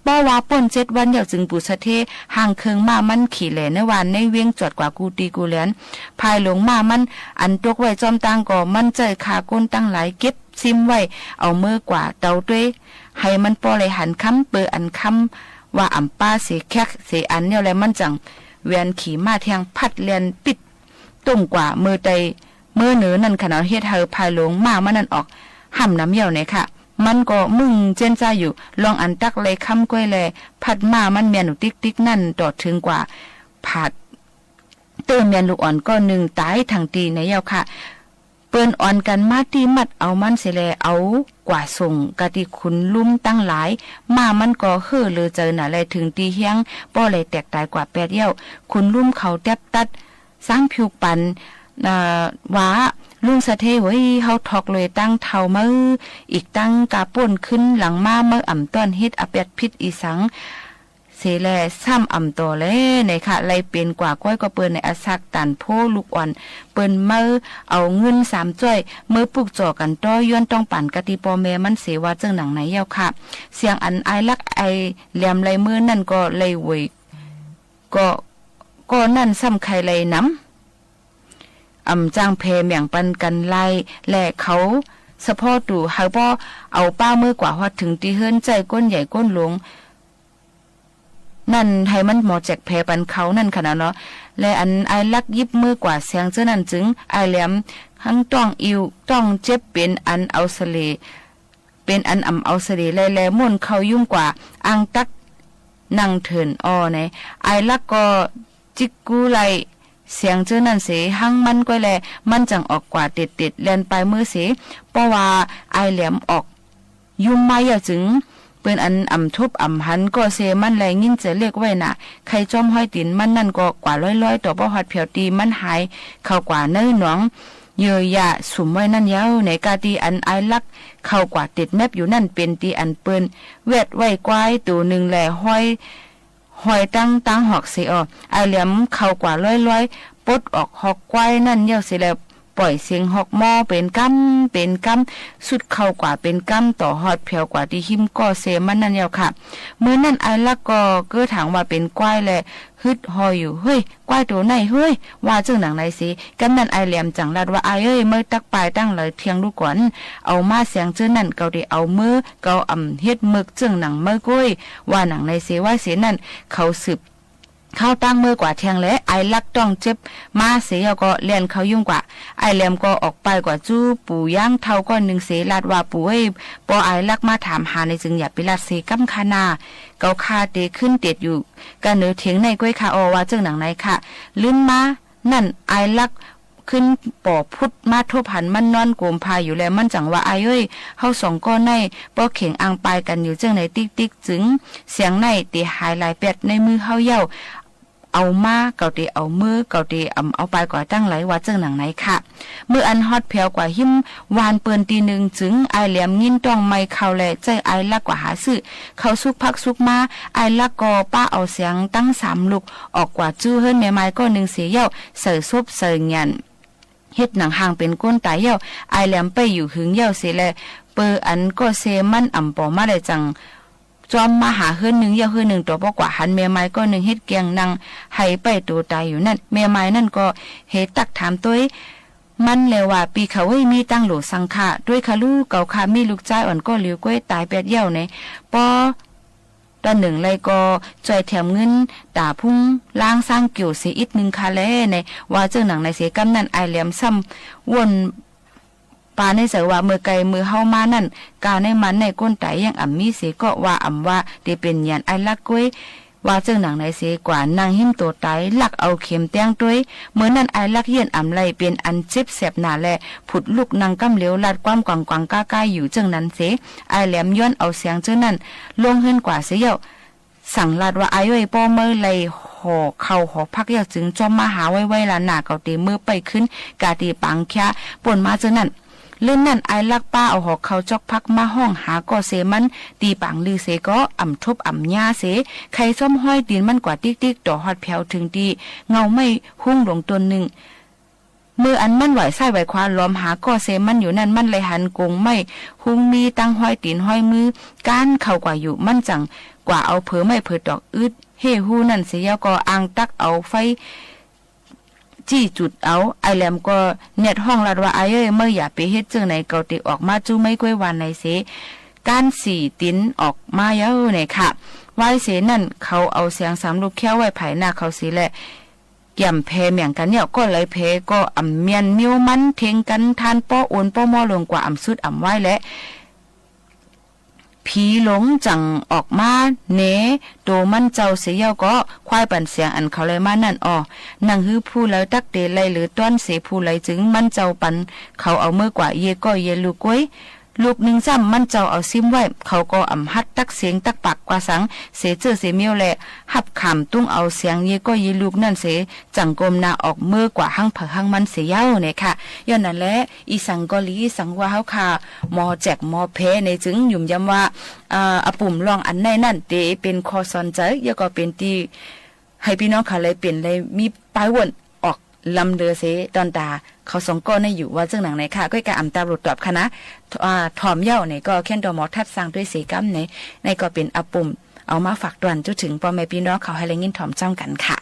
เพราะว่าป้นเจ็ดวันเยี่ยวจึง ปู่สะเท ห่างเคิงม้ามันขี่แหล่ในวานในเวียง จอดกว่ากู้ตี้กู้แหลน ภายหลังม้ามันอันตกไว้จ้อมตางก็ มันใจ๊ฆ่าก้นตังหลายเก็บซิมไว้ เอาเมือกวาดเตาตวย หื้อมันป้อได้หันคำ เปื้ออันคำว่าอ่ำป้าเสียแคกเสียอันเยี่ยวแล มันจั่งแหวนขี่ม้าแทงพัดแล่นปิ๊ด ต้งกว่าเมือใต้เมือเหนือนั่นค่ะเนาะ เฮ็ดหื้อภายหลังม้ามันนั้นออกห้ำนำเยี่ยวในค่ะ มันก็มึงเจ๊นจ้าอยู่ ลองอันตั๊กไล่คำก้อยแล พัดม้ามันแม่นอยู่ติ๊กๆ นั้น ต่อเถิงกว่าผาด เตื้อแม่นลูกอ่อนก้อนนึ่งต๋ายตังตี้ในเยี่ยวค่ะ เปิ้นอ่อนกั๋นมาตี้มัดเอามันเสียแล เอากว่าส่งกาตี้ขุนลุ่มตังหลาย ม้ามันก็เฮ่อเลือเจินหนาแล เถิงตี้เฮี้ยงป้อได้แตกต๋ายกว่าแปดเยี่ยว ขุนลุ่มเขาแต๊บตัด สามผิวปัน เอ่อ ว่า ลุงสะเทเว้ย เฮาถอกเลยตังเฒ่าเมา อีกตังกาป้นขึ้นหลังมาเมา อ่ำต้อนเฮ็ดอาแปดผิดอีสังเสียแล ซ้ำอ่ำต่อแลในค่ะ ไล่เป๋นกว่าก้อยก็เปิ้นในอาสักตันโพลูกอ่อน เปิ้นเมาเอาเงินสามจ้อย เมาปลุกจ่อกั๋นต่อ ย้อนต้องปันกาตี้ป้อแม่มันเสีย ว่าเจิ่งหนังในเยี่ยวค่ะ เสียงอันอ้ายลักษณ์อ้ายแหลมไล่เมานั่นก็ไล่เว้ย ก็ ก็นั่นซ้ำใค่ไล่นำ อ่ำจ้างแผ่แหม่งปันกั๋นไล่ และเขาสะเพาะตู่ หื้อป้อเอาป้าเมือกว่าฮอดเถิงตี้เฮือนใจ๊ก้นใหญ่ก้นหลวง นั่นหื้อมันหมอแจกแผ่ปันเขานั่นค่ะเนาะ และอันอ้ายลักษณ์หยิบเมือกว่าแสงเจ้านั้นจึง อ้ายแหลมหั้งต้องอิ่วต้องเจ็บเป๋นอันเอาเสล่ห์ เป๋นอันอ่ำเอาเสล่ห์ไล่แล ม่วนเข้ายุ้มกว่าอ่างตั๊ก นั่งเถินอ่อใน อ้ายลักษณ์ก็จิกกู้ไล่แสงเจ้านั้นเสย หั้งมันก้อยแล มันจั่งออกกว่าเต็ดๆ แล่นปายเมือเสย เพราะว่าอ้ายแหลมออกยุ้มมาเยี่ยวจึง เปิ้นอันอ่ำทบอ่ำหันก็เซมันแล งิ้นเจ๋อเล็กไว้หนา ใค่จ้อมฮ้อยตี๋นมันนั่นก็กว่าร้อยๆ ต่อป้อฮอดแผวตี้มันหายเข้ากว่าในหนอง เยื่อหญ้าสุมไว้นั่นเยี่ยว ในกาตี้อันอ้ายลักษณ์เข้ากว่าเต็ดแมบอยู่นั่น เป๋นตี้อันเปิ้นแวดไว้ควายตั๋วนึ่งแล ฮ้อย ฮ้อยตังตางหอกเสยอ่อ อ้ายแหลมเข้ากว่าร้อยๆ ปลดออกฮอกควายนั่นเยี่ยวเสยแล ป่อยเสียงฮอกม้อเป๋นกำเป๋นกำ สุดเข้ากว่าเป๋นกำ ต่อฮอดแผวกว่าตี้ฮิ้มก้อเซมันนั่นเยี่ยวค่ะ เมื่อนั้นอ้ายลักษณ์ก็เก้อถางว่าเป๋นควายแล ฮึดฮออยู่ เฮ้ย ควายตั๋วไหนเฮ้ย ว่าเจิ่งหนังในเสย กำนั้นอ้ายแหลมจั่งลาดว่า อ้ายเอ้ย เมาตั๊กปายตังหลายเที่ยงลูกก่อน เอามาแสงเจ้านั้น เกาเตเอาเมือ เกาอ่ำเฮ็ดเมิกเจิ่งหนังเมาก้อย ว่าหนังในเสย ว่าเสยนั้น เขาสืบเข้าตั้งเมือกว่าแทงแล อ้ายลักษณ์ต้องเจ็บมาเสยเยี่ยวก็แล่นเข้ายุ้มกว่า อ้ายแหลมก็ออกไปกว่าจู้ปู่ยางเฒ่าก้อนนึ่งเสย ลาดว่า ปู่เอ้ย ป้ออ้ายลักษณ์มาถามหาในจึงอย่าไปลาดเสยกำค่ะนา เกาข้าเตขึ้นเต็ดอยู่ กาเหนือเถียงในก้อยค่ะอ่อ ว่าเจิ่งหนังในค่ะ ลื้นมา นั่นอ้ายลักษณ์ขึ้นป่อพุดมาทบหันมันนอนโกมผ้าอยู่แล มันจั่งว่า อ้ายเอ้ย เฮาสองก้อในป้อเข็งอังปายกั๋นอยู่เจิ่งในติ๊กๆ จึง เสียงในเตหายหลายแป๊ดในมือเฮาเยี่ยว เอามา เกาเตเอาเมือ เกาเตอ่ำเอาปายกว่าตังหลาย ว่าเจิ่งหนังในค่ะ เมื่ออันฮอดแผวกว่าฮิ้มวานเปิ้นตี้นึ่งจึง อ้ายแหลมงิ้นต้องไม้เข้าแล ใจ๊อ้ายลักษณ์กว่าหาซื้อเข้าสุกผักสุกมา อ้ายลักษณ์ก็ป๊าเอาแสงตังสามลุก ออกกว่าจู้เฮือนแม่ไม้ก้อนนึ่งเสยเยี่ยว ใส่ศพใส่หยัน เฮ็ดหนังหางเป๋นก้นต๋ายเยี่ยว อ้ายแหลมไปอยู่หึงเยี่ยวเสยแล เปื้ออันก้อเซมันอ่ำป่อมาได้จั่ง จ้อมมาหาเฮือนนึ่งเยี่ยวเฮือนนึ่ง ต่อป้อกว่าหันแม่ไม้ก้อนนึ่งเฮ็ดแกงนั่งไห้ไปตั๋วต๋ายอยู่นั่น แม่ไม้นั่นก็เฮตักถามตวยมันแลว่า ปี้เขาเอ้ย มีตังหลัวสังค่ะ ตวยค่ะลูก เกาข้ามีลูกจายอ่อนก้อหลิวก้อยต๋ายแป๊ดเยี่ยวใน ป้อ ต๋อนนึ่งไล่ก็จ้อยแถมเงินต๋าพุงล้างสร้างเกี่ยวเสยอิดนึ่งค่ะแล ในว่าเจิ่งหนังในเสย กำนั้นอ้ายแหลมซ้ำว่นปาในใจ๋ว่า เมื่อไก่เมื่อเฮามานั่น กาในมันในก้นต๋ายยังอ่ำมีเสย ก็ว่าอ่ำว่าเตเป๋นหยันอ้ายลักษณ์ก้อย ว่าเจิ่งหนังในเสย กว่านั่งฮิ้มตั๋วต๋าย ลักเอาเข็มแต๊งตวย เมื่อนั้นอ้ายลักษณ์เยียนอ่ำไล่ เป๋นอันเจ็บแสบหนาแล ผุดลุกนั่งกำเหลียว ลาดความกวางๆ ก้าๆ อยู่เจิ่งนั้นเสย อ้ายแหลมย้อนเอาแสงเจ้านั้น ลงเฮือนกว่าเสยเยี่ยว สั่งลาดว่า อ้ายเอ้ย ป้อเมาไล่ห่อเข้าห่อผักเยี่ยวจึง จ้อมมาหาไวๆ ละหนา เกาเตเมือไปขึ้น กาตี้ป๋างเคี้ยป่นมาเจ้านั้น เลื่อนนั้นอ้ายลักษณ์ป๊าเอาห่อเข้าจอกผักมาห้องหาก้อเซมัน ตี้ป๋างลือเสยก็อ่ำทบอ่ำหญ้าเสย ใค่ซ้อมฮ้อยตี๋นมันกว่าติ๊กๆ ต่อฮอดแผวเถิงตี้เงาไม้ฮุ้งหลวงต้นนึ่ง เมื่ออันมันไหว้ซ้ายไหว้ขวาหลอมหาก้อเซมันอยู่นั้น มันเลยหันกงไม้ฮุ้งมีตั้งห้อยตี๋นห้อยมือ ก้านเข้ากว่าอยู่ มันจั่งกว่าเอาเผลอไม้เผลอตอกอึดเฮ่ฮู้นั้นเสีย แล้วก็อ่างตักเอาไฟ จี้จุดเอา อ้ายแหลมก็เนียดฮ้องลัดว่า อ้ายเอ๋ย เมื่ออย่าไปเฮ็ดเจิ่งไหน เกาเตะออกมาจู้ไม้ก๊วย ว่าไหนเส ก้านสี่ตี๋นออกมาเย้าเนี่ยค่ะ วายเสนั้นเขาเอาแสงสามลูกแค้วไว้ผายหน้าเขาเสแล แก่มแผเหมืองกั๋นเนี่ย ก็เลยแผก็อ่ำเมียน เมี้ยวมันเท็งกั๋น ทานป้อโอนป้อมอลงกว่าอ่ำสุดอ่ำวายแล ผีหลงจั่งออกมาเหนโตมันเจ้าเสียเย้าก็ ควายปันเสียงอันเขาไล่มานั้นอ่อ หนังหื้อผู้ใดตักเตไล่หรือต้อนเสผู้ใดจึง มันเจ้าปันเขาเอาเมื่อกว่า เยก้อยเยลูกก๊วย ลูกนึ่งซ้ำมันเจ้าเอาซิมไว้ เขาก็อ่ำฮัดตักเสียงตักปากกว่าสัง เสเจ้อเสเมี้ยวแล ฮับขามตุ้งเอาเสียงเยก้อยเยลูกนั้นเส จั่งก้มหน้าออกเมื่อกว่าหั้งไผหั้งมันเสียเย้าเนี่ยค่ะ ย้อนนั้นแล อีสังก็หลี สังว่าเฮาข้าหมอแจกหมอแผในจึงหยุมย้ำว่า เอ่อ อาปุ่มลองอันในนั้นเต๋เป๋นข้อสอนใจ๋ แล้วก็เป๋นตี้หื้อปี้น้องเขาเลยเป๋นเลยมีป้ายว่นออกลำเลือเส ต๋อนต๋าเขาสองก้อในอยู่ว่าเจิ่งหนังไหนค่ะ ก็กะอ่ำตาบลูตอบค่ะนะ อ่า ถ่อมเย้าเนี่ยก็แค่นต่อหมอทัดสร้างตวยเสกำใน ในก็เป๋นอาปุ่มเอามาฝากตวนจุ๊เถิงป้อแม่ปี้น้องเขาหื้อได้ยินถ่อมจ้ำกั๋นค่ะ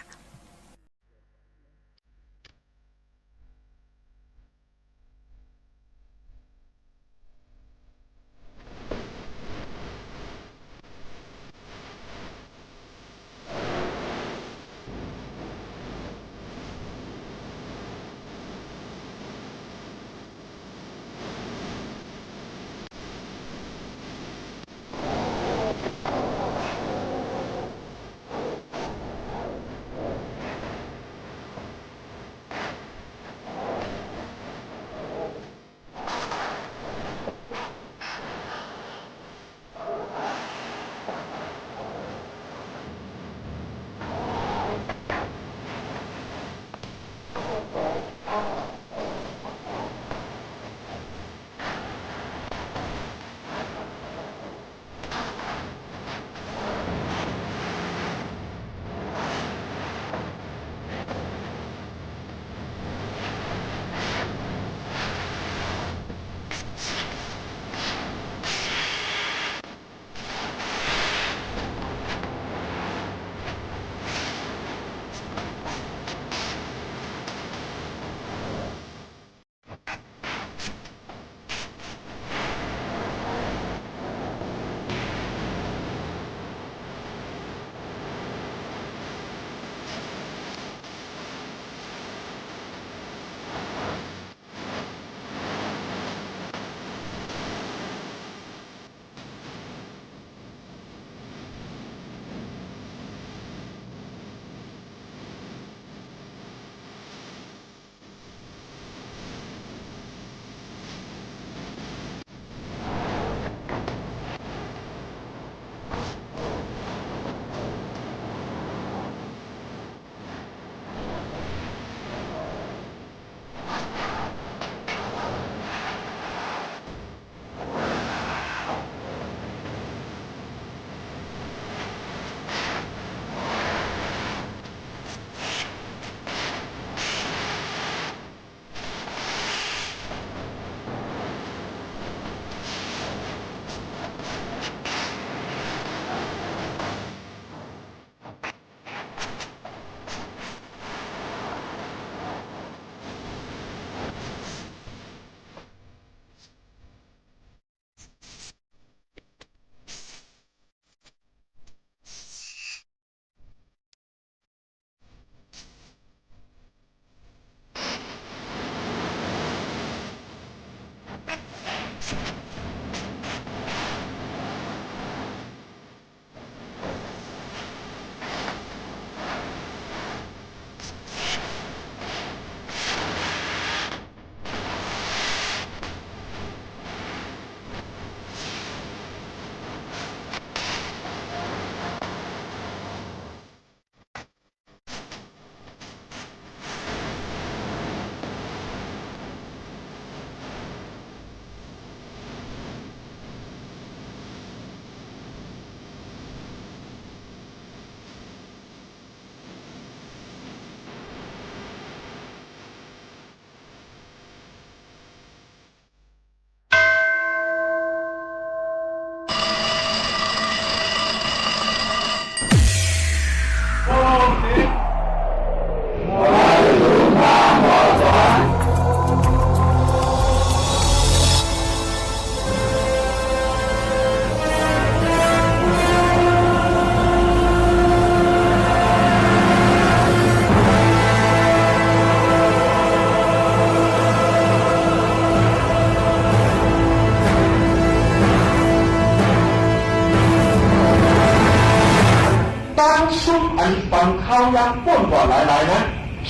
ป้นกว่าหลายๆ นะ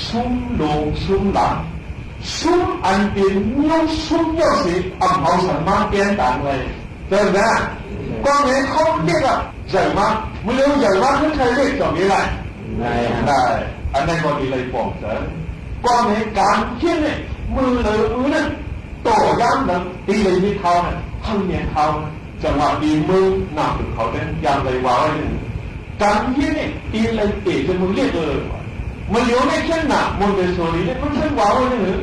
ซุมหลวงซุมหลาง ซุมอันเป๋นโยชน์ ซุมโยชน์เส อ่ำเอาสันมาแก้นต๋างเลย ใจ้ไหม ก็ในข้อเล็กอะ ใหญ่มาก เมื่อเร็วใหญ่มาก ขึ้นใครเล็กจ่อมีอะไร ได้ อันนั้นก็ดีเลยป๋องเจ๋อ ก็ในก๋านเฮียนเนี่ย มือเหลอมือนั่น ต่อยามนั้น ตี้เลยมีเฮานะ เฮาเฮียนเฮานะ จังหวะตี้เมืองหน้าตึกเขาเนี่ย ยามใดว่าไว้เนี่ย ก๋านเฮียนเนี่ย ตี้เลยเตะจนมือเล็กเลย มันเหลียวในเช่นน่ะ มนต์เดชโสรีเนี่ย มันเช่นว่าไว้เนี่ย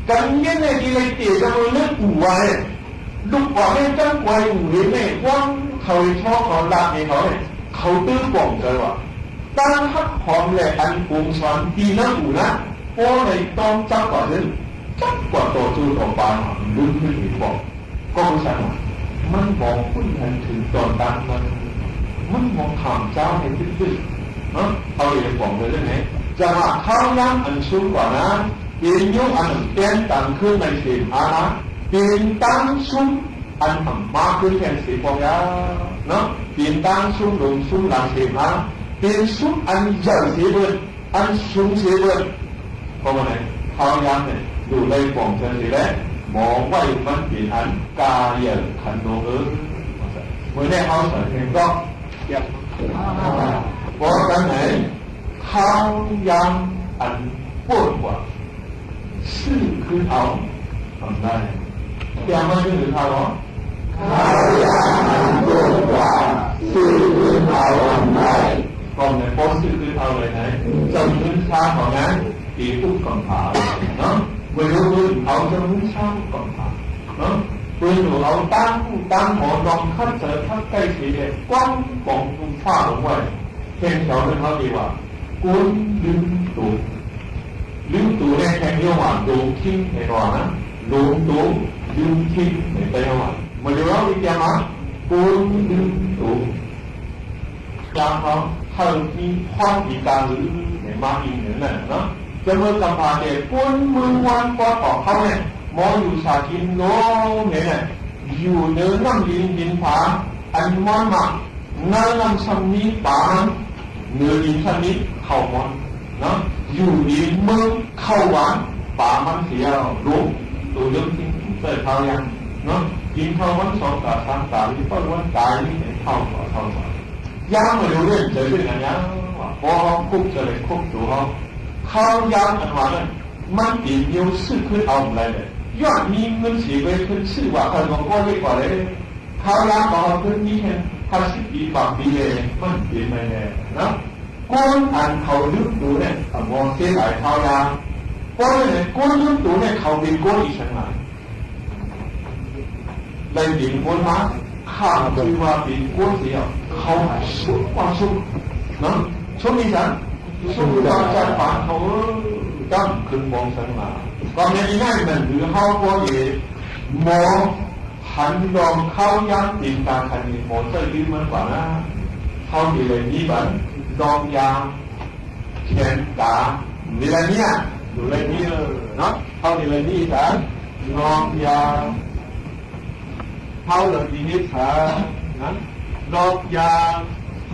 ก๋านเฮียนเนี่ย ตี้เลยเตะจนมือเล็กอู่ไว้ ลูกกว่าแม่นจั้งกวยอู่เห็นแม่ ว่างเขาไอ้ช่อเขาลากในเขาเนี่ย เขาตื้อป๋องเจ๋อว่า ตั้งฮักหอมแหละอันปวงสอนตี้นักอู่นะ โอ้ ในต้องจักกว่าเดิม จักกว่าต่อจูต่อปาน ลึกขึ้นอีกบอก ก็คือสันว่า มันบ่คุ้นกันเถิงต๋อนตั้งมัน มันบ่ผ่านเจ้าในลึกๆ เนาะ เอาเหตุผลเลยเรื่องไหน จะว่าเฮายามอันสูงกว่านั้น เป๋นโยชน์อันแก้นต๋างขึ้นในเสมหา เป๋นตังซุมอันอ่ำมาขึ้นแทนเสปองยา เนาะ เป๋นตังซุมหลวงซุมหลางเสมหา เป๋นซุมอันใหญ่เสเบิ่น อันสูงเสเบิ่น เพราะว่าไหน เฮายามเนี่ย อยู่ในป๋องเชิงนี่แหละ หมอไหว้มันเป๋นอันกาเหยื่อขันโนเออ เมื่อได้เฮาสอนเพียงก็ เตรียม เพราะฉะนั้นไหน เฮายามอันปวดกว่า ซื่อขึ้นเอาอำนาจ เตรียมมาซื่อขึ้นเอาเหรอ เฮายามอันปวดกว่า ซื่อขึ้นเอาอำนาจ ก็ในปอซื่อขึ้นเอาเลยไหน เจ้ามื้นช้าเขานั้น ตีปุ๊บกำผาเนาะ เมื่อรู้มื้นเอาเจ้ามื้นช้าปุ๊บกำผาเนาะ เปิ้นหนูเอาตั้งผู้ตั้งหมอลองคัดเจอคัดใกล้เสียเลย กว้างของภูฟ้าลงไว้ แทงแถวนั้นเขาดีว่า คนลืมตั๋ว ลืมตั๋วเนี่ยแทงเรียกว่าหลงทิ้งในก่อนนะ หลงตั๋ว ลืมทิ้งในไต้หวัน เมื่อเดี๋ยวเราอีกอย่างนะ คนลืมตั๋ว จางเขา เฮามีความดีกลางหรือในมาอินเหนือนั่นเนาะ จะเมื่อกำพร้าเด็กคนเมืองวันปอดออกเขาเนี่ย หมออยู่สากินโลกเนี่ย อยู่เหนือน้ำลินดินผา อันม้อนมาก ในน้ำซ้ำนี้ป๋ามัน เหนือดินซ้ำนี้ข้าวม้อนเนาะ อยู่ดีเมืองข้าวหวานป๋ามันเสียหลงตั๋วเรื่องที่เกิดข้าวยังเนาะ กินข้าววันสองต๋าสามต๋า หรือเปิ้นวันต๋ายนี่เท่าต่อเท่าต่อ ยามมาดูเรื่องเจ๋อเรื่องอันเนี้ยว่า พอเฮาคุกจะเลยคุกตั๋วเฮา เฮายามอันว่านั้น มันเป๋นโยชน์ซื่อขึ้นเอาอะไรเลย ย้อนมีเงินเสียไปขึ้นซื้อว่าใครมาก็เรียกว่าเลย เฮายามของเฮาขึ้นมีแค่ห้าสิบปี๋บางปี๋เลย มันเป๋นไปเลยนะ คนอันเขาลืมตั๋วเนี่ย เขามองเสียหลายเฮายาม เพราะฉะนั้นคนลืมตั๋วเนี่ย เขาเป๋นคนอีกสังหลาย ได้เป๋นคนมา ข้าคือว่าเป๋นคนเสีย เขาสุขกว่าสุขนะ สุขอีสัง สุขกว่าจัดปานเขา เออ จ้ำขึ้นมองสังหลาย ความในที่นั่นมันคือเฮาก็เอ๋ หมอหันลองเข้ายามติดตาคันนี้ หมอใจ้ดื้อมันกว่านะ เขาอยู่ในนี้บัน ลองยา แขนกา นี่แหละเนี่ย อยู่ในนี้เนาะ เขาอยู่ในนี้สาร ลองยา เขาเลยทีนี้สารนั้น ลองยา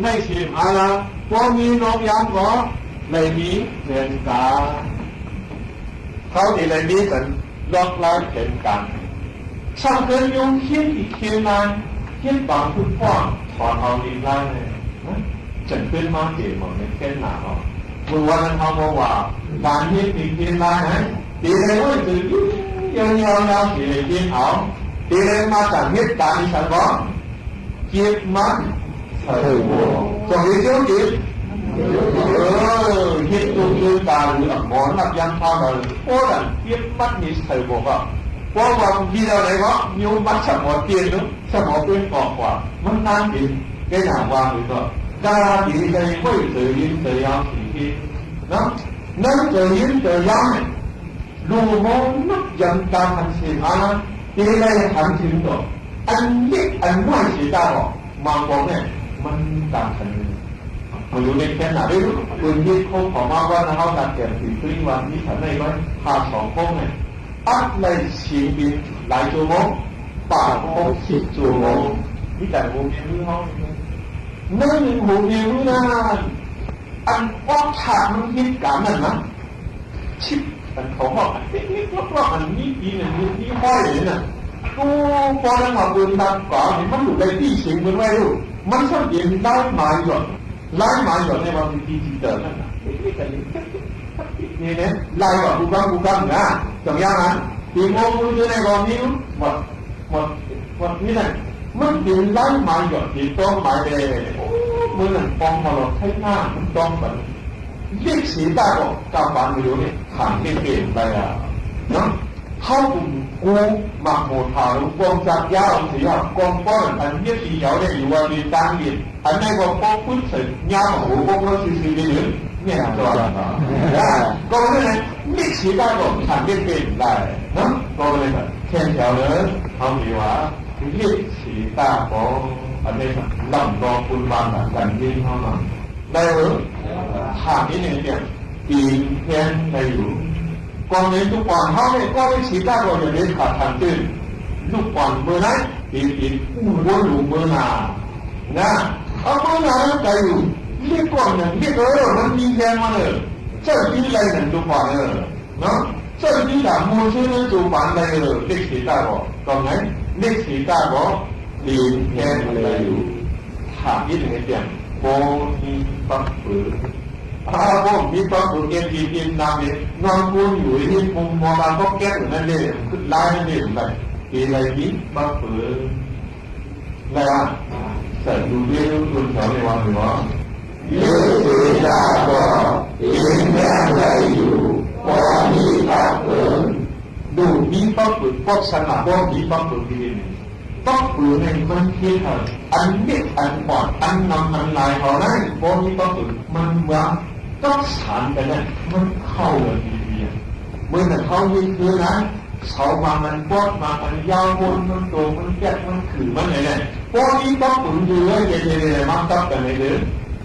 ในเสมหารา พอมีลองยาก็เลยมีแขนกา เขานี่เลยมีสัน ลอกลายแผนก๋าน ช่างเกินยุงเคี้ยนอีกเคี้ยนนาน เคี้ยนบางพุทธพ่อ ถอนเอาลีลาเลยนะ จันขึ้นมาเก๋หมอในแค่หนาเอา เมื่อวันนั้นเขาบอกว่า ก๋านเฮ็ดอีกเคี้ยนนานนะ ตีเลยว่าจะยืนยาวๆ ยาวเสียเลยเคี้ยนเอา ตีเลยมาจากเฮ็ดก๋านอีสานบอก เก็บมัดใส่หมวก ส่องเดียวเก็บ เออ เฮ็ดตัวเดียวตาหรือหมอนับยังพาเลย โอ้ นั่น เก็บมัดนี่ใส่หมวกอ่ะ เพราะว่ามีอะไรวะ มีมัดสมอเตียนเนอะ สมอเตียนออกกว่า มันนานดี แกอยากวางหรือก็ ดาราดีใจไว้เจอยินเจอยาวสีที่ เนาะ นั่นเจอยินเจอยาวเนี่ย ลูกหมอนับยังตามหันเสมา ตีได้หันถึงต่อ อันเล็กอันน้อยเสียตาออก มาบอกเนี่ย มันต่างกันเลย มาอยู่ในแค่ไหนไม่รู้ ปืนยิงเขาขอมาว่านะ เขาตัดแก่นสีปริ้งวันนี้ฉันได้ไหม พาสองพวกเนี่ย อัดในเสียงบินหลายชั่วโมง ปากหกสิบชั่วโมง นี่แต่หัวเมียมือเขา นั่นหนึ่งหัวเมียมือนั่น อันออกฉากมันเฮ็ดก๋านนั้นนะ ชิบ อันเขาฮ้องอันเล็กๆ ลอกๆ อันมีปีน อันมีห้อยนี่นะ โอ้ ปอนั้นว่าเปิ้นตัดก๋านี่ มันอยู่ในตี้เสียงเปิ้นไว้อยู่ มันซ่อนเย็นลายหมายหยด ลายหมายหยดในว่าเป็นดิจิตอลนั่นน่ะ เล็กๆ อันนี้ นี่นะ ลายว่ากูกำกูกำนะ จงอย่างนั้น ตีโมงมือในกองนี้หมด หมด หมดนี่นะ มันเป๋นลายหมายหยด เป๋นต้องหมายแดง โอ้ เมื่อนั้นปองมาหลอกไทหน้า มันต้องบัด เรียกสีตาก็กำบานอยู่นี่ ถามเก่งๆ ไปอ่ะ เนาะ เข้ากุ่มกูหมากโหดถามกองจักรยาวเสีย กองป้อนอันเรียกสีเขียวเนี่ยอยู่ว่ามีตังค์เรียน อันนั้นก็ป้องปึ๊บใส่ยาวหัวพวกเราซื่อๆ นี่หรือ เนี่ย จอด ก็นั่นแหละ เรียกสีตาก็ถามเก่งๆ ได้ เนาะ ก็เลยแบบแค่แถวเลย เขามีว่า เรียกสีตาก็ อันนี้ลำดอกคุณบางกันยิ่งเท่านั้น ได้เหรอ ถามนิดนึงเนี่ย ปีนแค้นได้อยู่ ก่อนในลูกอ่อนเขาเนี่ย ก็ได้สีตาก็อย่าเด็ดขาดทางตื้น ลูกอ่อนเมื่อไหร่ ปีนปีนอู้วนหลูเมื่อหนา นะ เอาเมื่อหนาใจอยู่ เรียกก่อนหนึ่ง เรียกเออ มันมีแรงมาเลย เจ้าปีนอะไรหนึ่งลูกอ่อนเออ เนาะ เจ้านี่ล่ะ มูลชื่อนั้นจูปานใดเออ เรียกสีตาก็ ตรงไหน เรียกสีตาก็ ปีนแค้นได้อยู่ ถามนิดนึงเนี่ย บ่มีปั๊บปือ อ่า บ่มีปั๊บปือ เอ็นดีเอ็นนำเนี่ย นอนกูนอยู่ที่มุมมองมาก็แก๊กอยู่นั่นเลย คือลายนั่นเลย ไป ปีนอะไรมีปั๊บปือ ได้ปะ ใส่ดูดิ ดูแถวในวันหรือว่า เรียกสีตาก็ ปีนแค้นได้อยู่ บ่มีปั๊บปือ ดูมีปั๊บปือ ปั๊บสง่า บ่มีปั๊บปือ ปีน ปั๊บปือในมันเฮ็ดให้อันเล็กอันอ่อน อันนำอันหลายเขานั้น บ่มีปั๊บปือ มันว่ากับสานไปนั้น มันเข้ากันดีๆ เหมือนกับเขาเฮ็ดคือนะ เสามามันปอดมามันยาว บนมันโต มันแก๊ก มันขื่อ มันไหนเนี่ย บ่มีปั๊บปืออยู่เลย เย็นๆ มากับกันเลยเด้อ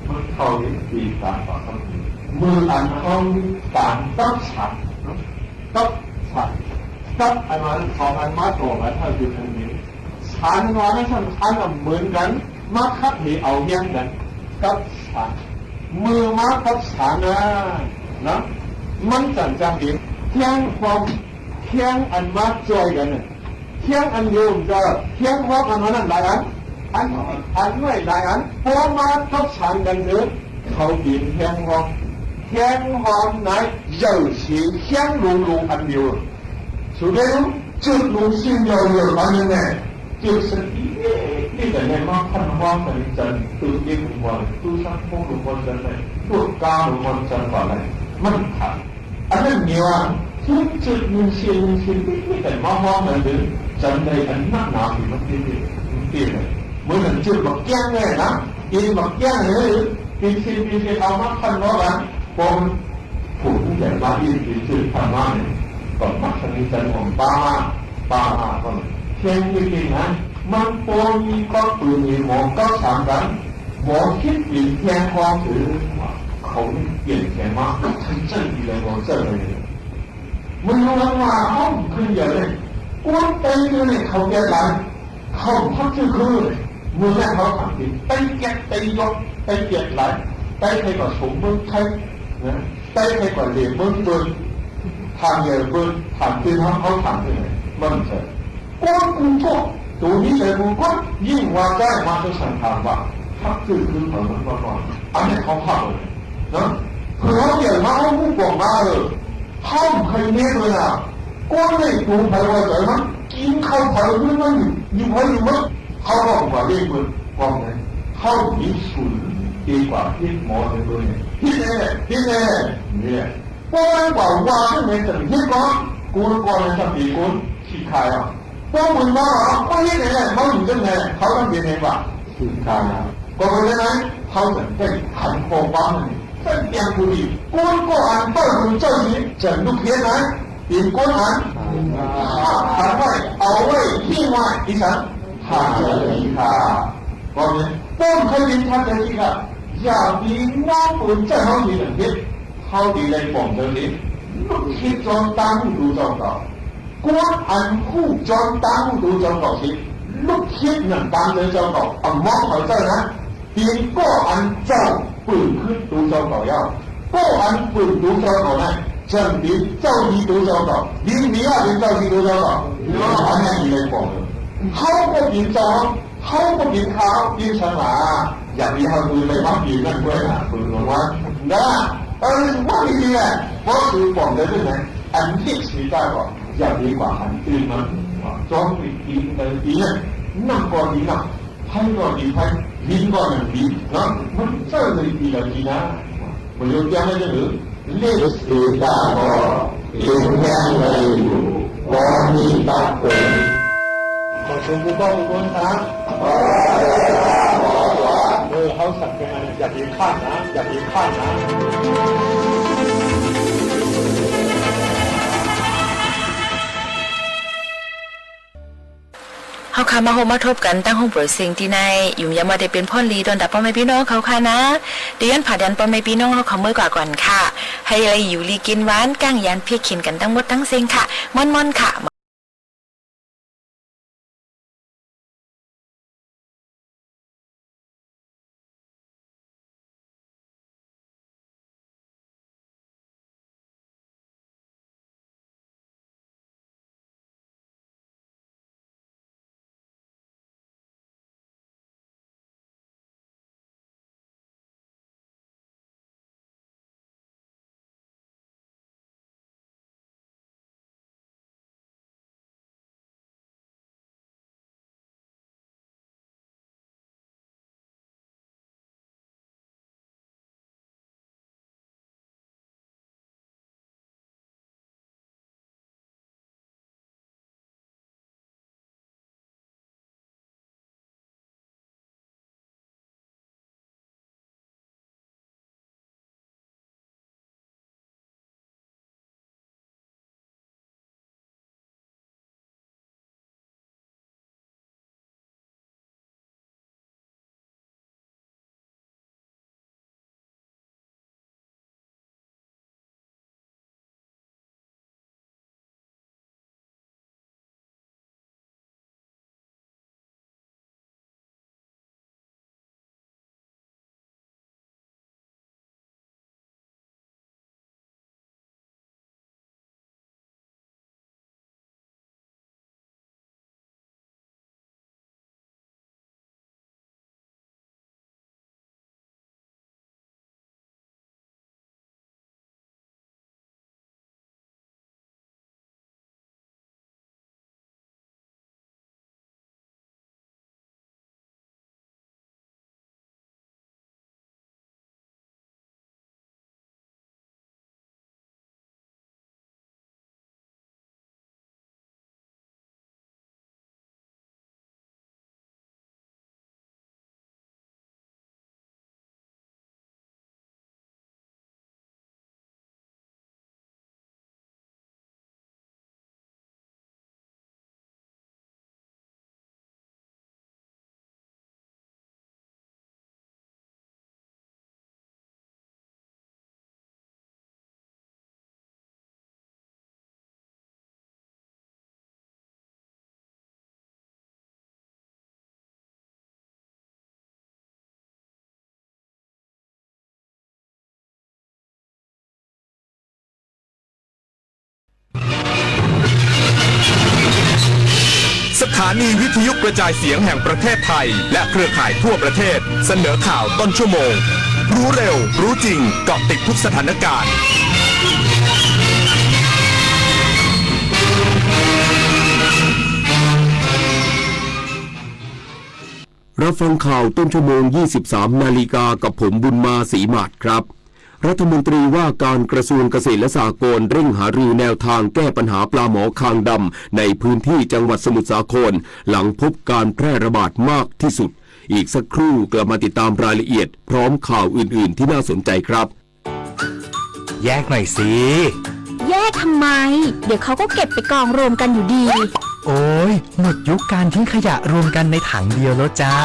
มันเข้าดีๆ ตามปากคำ มืออันเขาตามกับสานเนาะ กับสาน กับอันนั้นของอันมาต่อกัน ถ้าอยู่อันนี้ สานงอนนั้นสำคัญเหมือนกัน มาคัดเหเอาเฮี้ยงกัน กับสาน มือมากับสานนะ นะ มันจั่งจะเห็นแข้งความ แข้งอันมาจ่อยกันน่ะ แข้งอันเดียวจะ แข้งความอันนั้นหลายอัน อัน อันน้อยหลายอัน พอมากับสานกันเถอะ เขาเป๋นแข้งความ แข้งความไหนใหญ่สีแข้งหลวงๆ อันเดียว สุดท้ายจืดลงสิ้นเดียวเดียวอันนั้นแหละ จืดสักทีนี่แต่ในมาพันว่าแต่ในจันทร์ตื่นเย็นผมว่าตู้สร้างพวกหลวงพ่อจันทร์ไหน พวกกาหลวงพ่อจันทร์ว่าไหน มันขาด อันนั้นเนี่ยว่าทุกจืดหนึ่งเสียงหนึ่งเสียงนี่แต่มาว่ามันเดินจันทร์ในอันนักหนาอยู่มันเตี้ยๆ มันเตี้ยเลย เหมือนหนังจืดบักแก้งเลยนะ กินบักแก้งเลย กินเสียงกินเสียงเอามาพันว่ากัน พอมัน ผู้ใหญ่บ้านที่เป็นชื่อธรรมะเนี่ย ก็มักจะมีจันทร์ของป้ามา ป้ามาก็เลยแข้งจริงๆ นะ มันปอมีก็ปืนมีหมอก็สามกัน หมอคิดปีนแข้งความถือ เขานี่เปลี่ยนแข้งมา ทันเจ้าดีเลย หมอเจ้าเลย มันรู้แล้วว่าห้องขึ้นใหญ่เลย กวนเต็มเลย เขาเปลี่ยนหลัง เขาพักชื่อคือ เมืองแรกเขาถามจริง ไต้เกียรติ ไต้ยศ ไต้เกียรติหลาย ไต้ใครกว่าสมเมืองไทยนะ ไต้ใครกว่าเหลี่ยมเมืองเบิร์น ทางใหญ่เบิร์น ถามจริงเขา เขาถามจริงไง มันใช่ ก้นกูก็ ตัวนี้เลยกูก็ ยิ่งว่าได้มาจะสั่งถามว่า พักชื่อคือเขามันว่าก่อน อันนี้เขาพักเลยนะ คือเขาใหญ่มา เขาผู้กองมาเลย เขาใครเนี้ยเลยอ่ะ ก้นในตัวไผว่าใจมัน กินข้าวไผมันมันอยู่ อยู่ไผอยู่มัน เขาบอกว่าเรียกเบิร์นกองไหน เขามีศูนย์ดีกว่าที่หมอในเบิร์นเนี่ย ที่แน่ ที่แน่ เนี่ย เพราะมันกว่าว่าที่ไหนจะเรียกก่อน กูก่อนในสติกูขี้ขายอ่ะ พวกมึงมาเหรอ ไม่เห็นไง เขาอยู่จังไง เขาต้องเรียนไงวะ ขี้ขายอ่ะ ก็เป็นไง เขาจะได้หันคอความมันนี่ เป็นเพียงผู้ดี กูก็อันเป้าดูเจ้าสิ จะลุกเพี้ยนไหม เป็นคนอัน หันไว้ เอาไว้ ทิ้งไว้ อีสัน หาเลยค่ะ ก็เนี่ย ป้อมเคยเป็นท่านใดที่ค่ะ อย่ามีน้องปืนเจ้าเขาดีหนึ่งเฮ็ด เขาดีได้ป้องเจ้าสิ ลูกคิดจอมตามดูเจ้าเก่า กวนอันคู่จอมตามดูเจ้าเก่าสิ ลูกคิดหนึ่งตามเลยเจ้าเก่า เอามองเขาเจ้านะ ปีนก็อันเจ้า ปืนขึ้นตูเจ้าเก่าเย้า ก็อันปืนตูเจ้าเก่านั้น เซิ่งเป๋นเจ้าดีตูเจ้าเก่า ดีมีว่าเป๋นเจ้าดีตูเจ้าเก่า อันนั้นดีเลยบอกเลย เฮาก็เป๋นเจ้า เฮาก็เป๋นข้า เป๋นสังหลา อย่ามีเฮาปืนไปปั๊มปืนนั่นด้วยนะ ปืนหลวงวะ นะ เออ ว่าดีๆ แหละ เพราะคือบอกเลยด้วยนะ อันนี้สีตาก็ อย่าดีกว่าหันปืนมัน จ้องไปตีไปตีเนี่ย นั่นก็ดีนะ ไพ่ก็ดีไพ่ วินก็หนึ่งวินเนาะ มันเจ้าเลยดีละดีนะ มันยกย่องให้เจ้าหรือ เลขสี่เก้าก็เก่งแท้เลยอยู่ ตอนนี้ตัดผม ขอเชิญผู้กองทุกคนครับ เออ เฮาสักกันมา อย่าเป๋นพลาดนะ อย่าเป๋นพลาดนะ เฮาค่ะ มาฮบมาทบกั๋นตั้งห้องโปรยเสียงตี้ใน หยุมยำว่าได้เป๋นพ่อลีต้อนรับป้อแม่ปี้น้องเขาค่ะนะ เดี๋ยวย้อนผ่าดันป้อแม่ปี้น้องเฮาเขาเมื่อกว่าก่อนค่ะ หื้อได้อยู่ลีกิ๋นหวาน ก้างยานเพียกเข็ญกั๋นตังหมดตังเสี้ยงค่ะ ม่อนๆ ค่ะ สถานีวิทยุกระจายเสียงแห่งประเทศไทย และเครือข่ายทั่วประเทศ เสนอข่าวต้นชั่วโมง รู้เร็ว รู้จริง เกาะติดทุกสถานการณ์ รับฟังข่าวต้นชั่วโมง ยี่สิบสามนาฬิกา กับผมบุญมา ศรีหมาดครับ รัฐมนตรีว่าการกระทรวงเกษตรและสหกรณ์เร่งหารือแนวทางแก้ปัญหาปลาหมอคางดำในพื้นที่จังหวัดสมุทรสาคร หลังพบการแพร่ระบาดมากที่สุด อีกสักครู่กลับมาติดตามรายละเอียดพร้อมข่าวอื่นๆ ที่น่าสนใจครับ แยกหน่อยสิ แยกทำไม เดี๋ยวเขาก็เก็บไปกองรวมกันอยู่ดี โอ๊ย หมดยุคการทิ้งขยะรวมกันในถังเดียวแล้วจ้า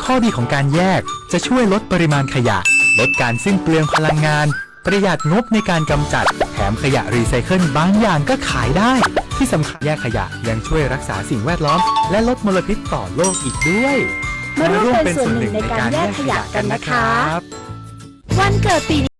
ข้อดีของการแยกจะช่วยลดปริมาณขยะ ลดการสิ้นเปลืองพลังงาน ประหยัดงบในการกำจัด แถมขยะรีไซเคิลบางอย่างก็ขายได้ ที่สำคัญแยกขยะยังช่วยรักษาสิ่งแวดล้อม และลดมลพิษต่อโลกอีกด้วย มาร่วมเป็นส่วนหนึ่งในการแยกขยะกันนะครับ วันเกิดปี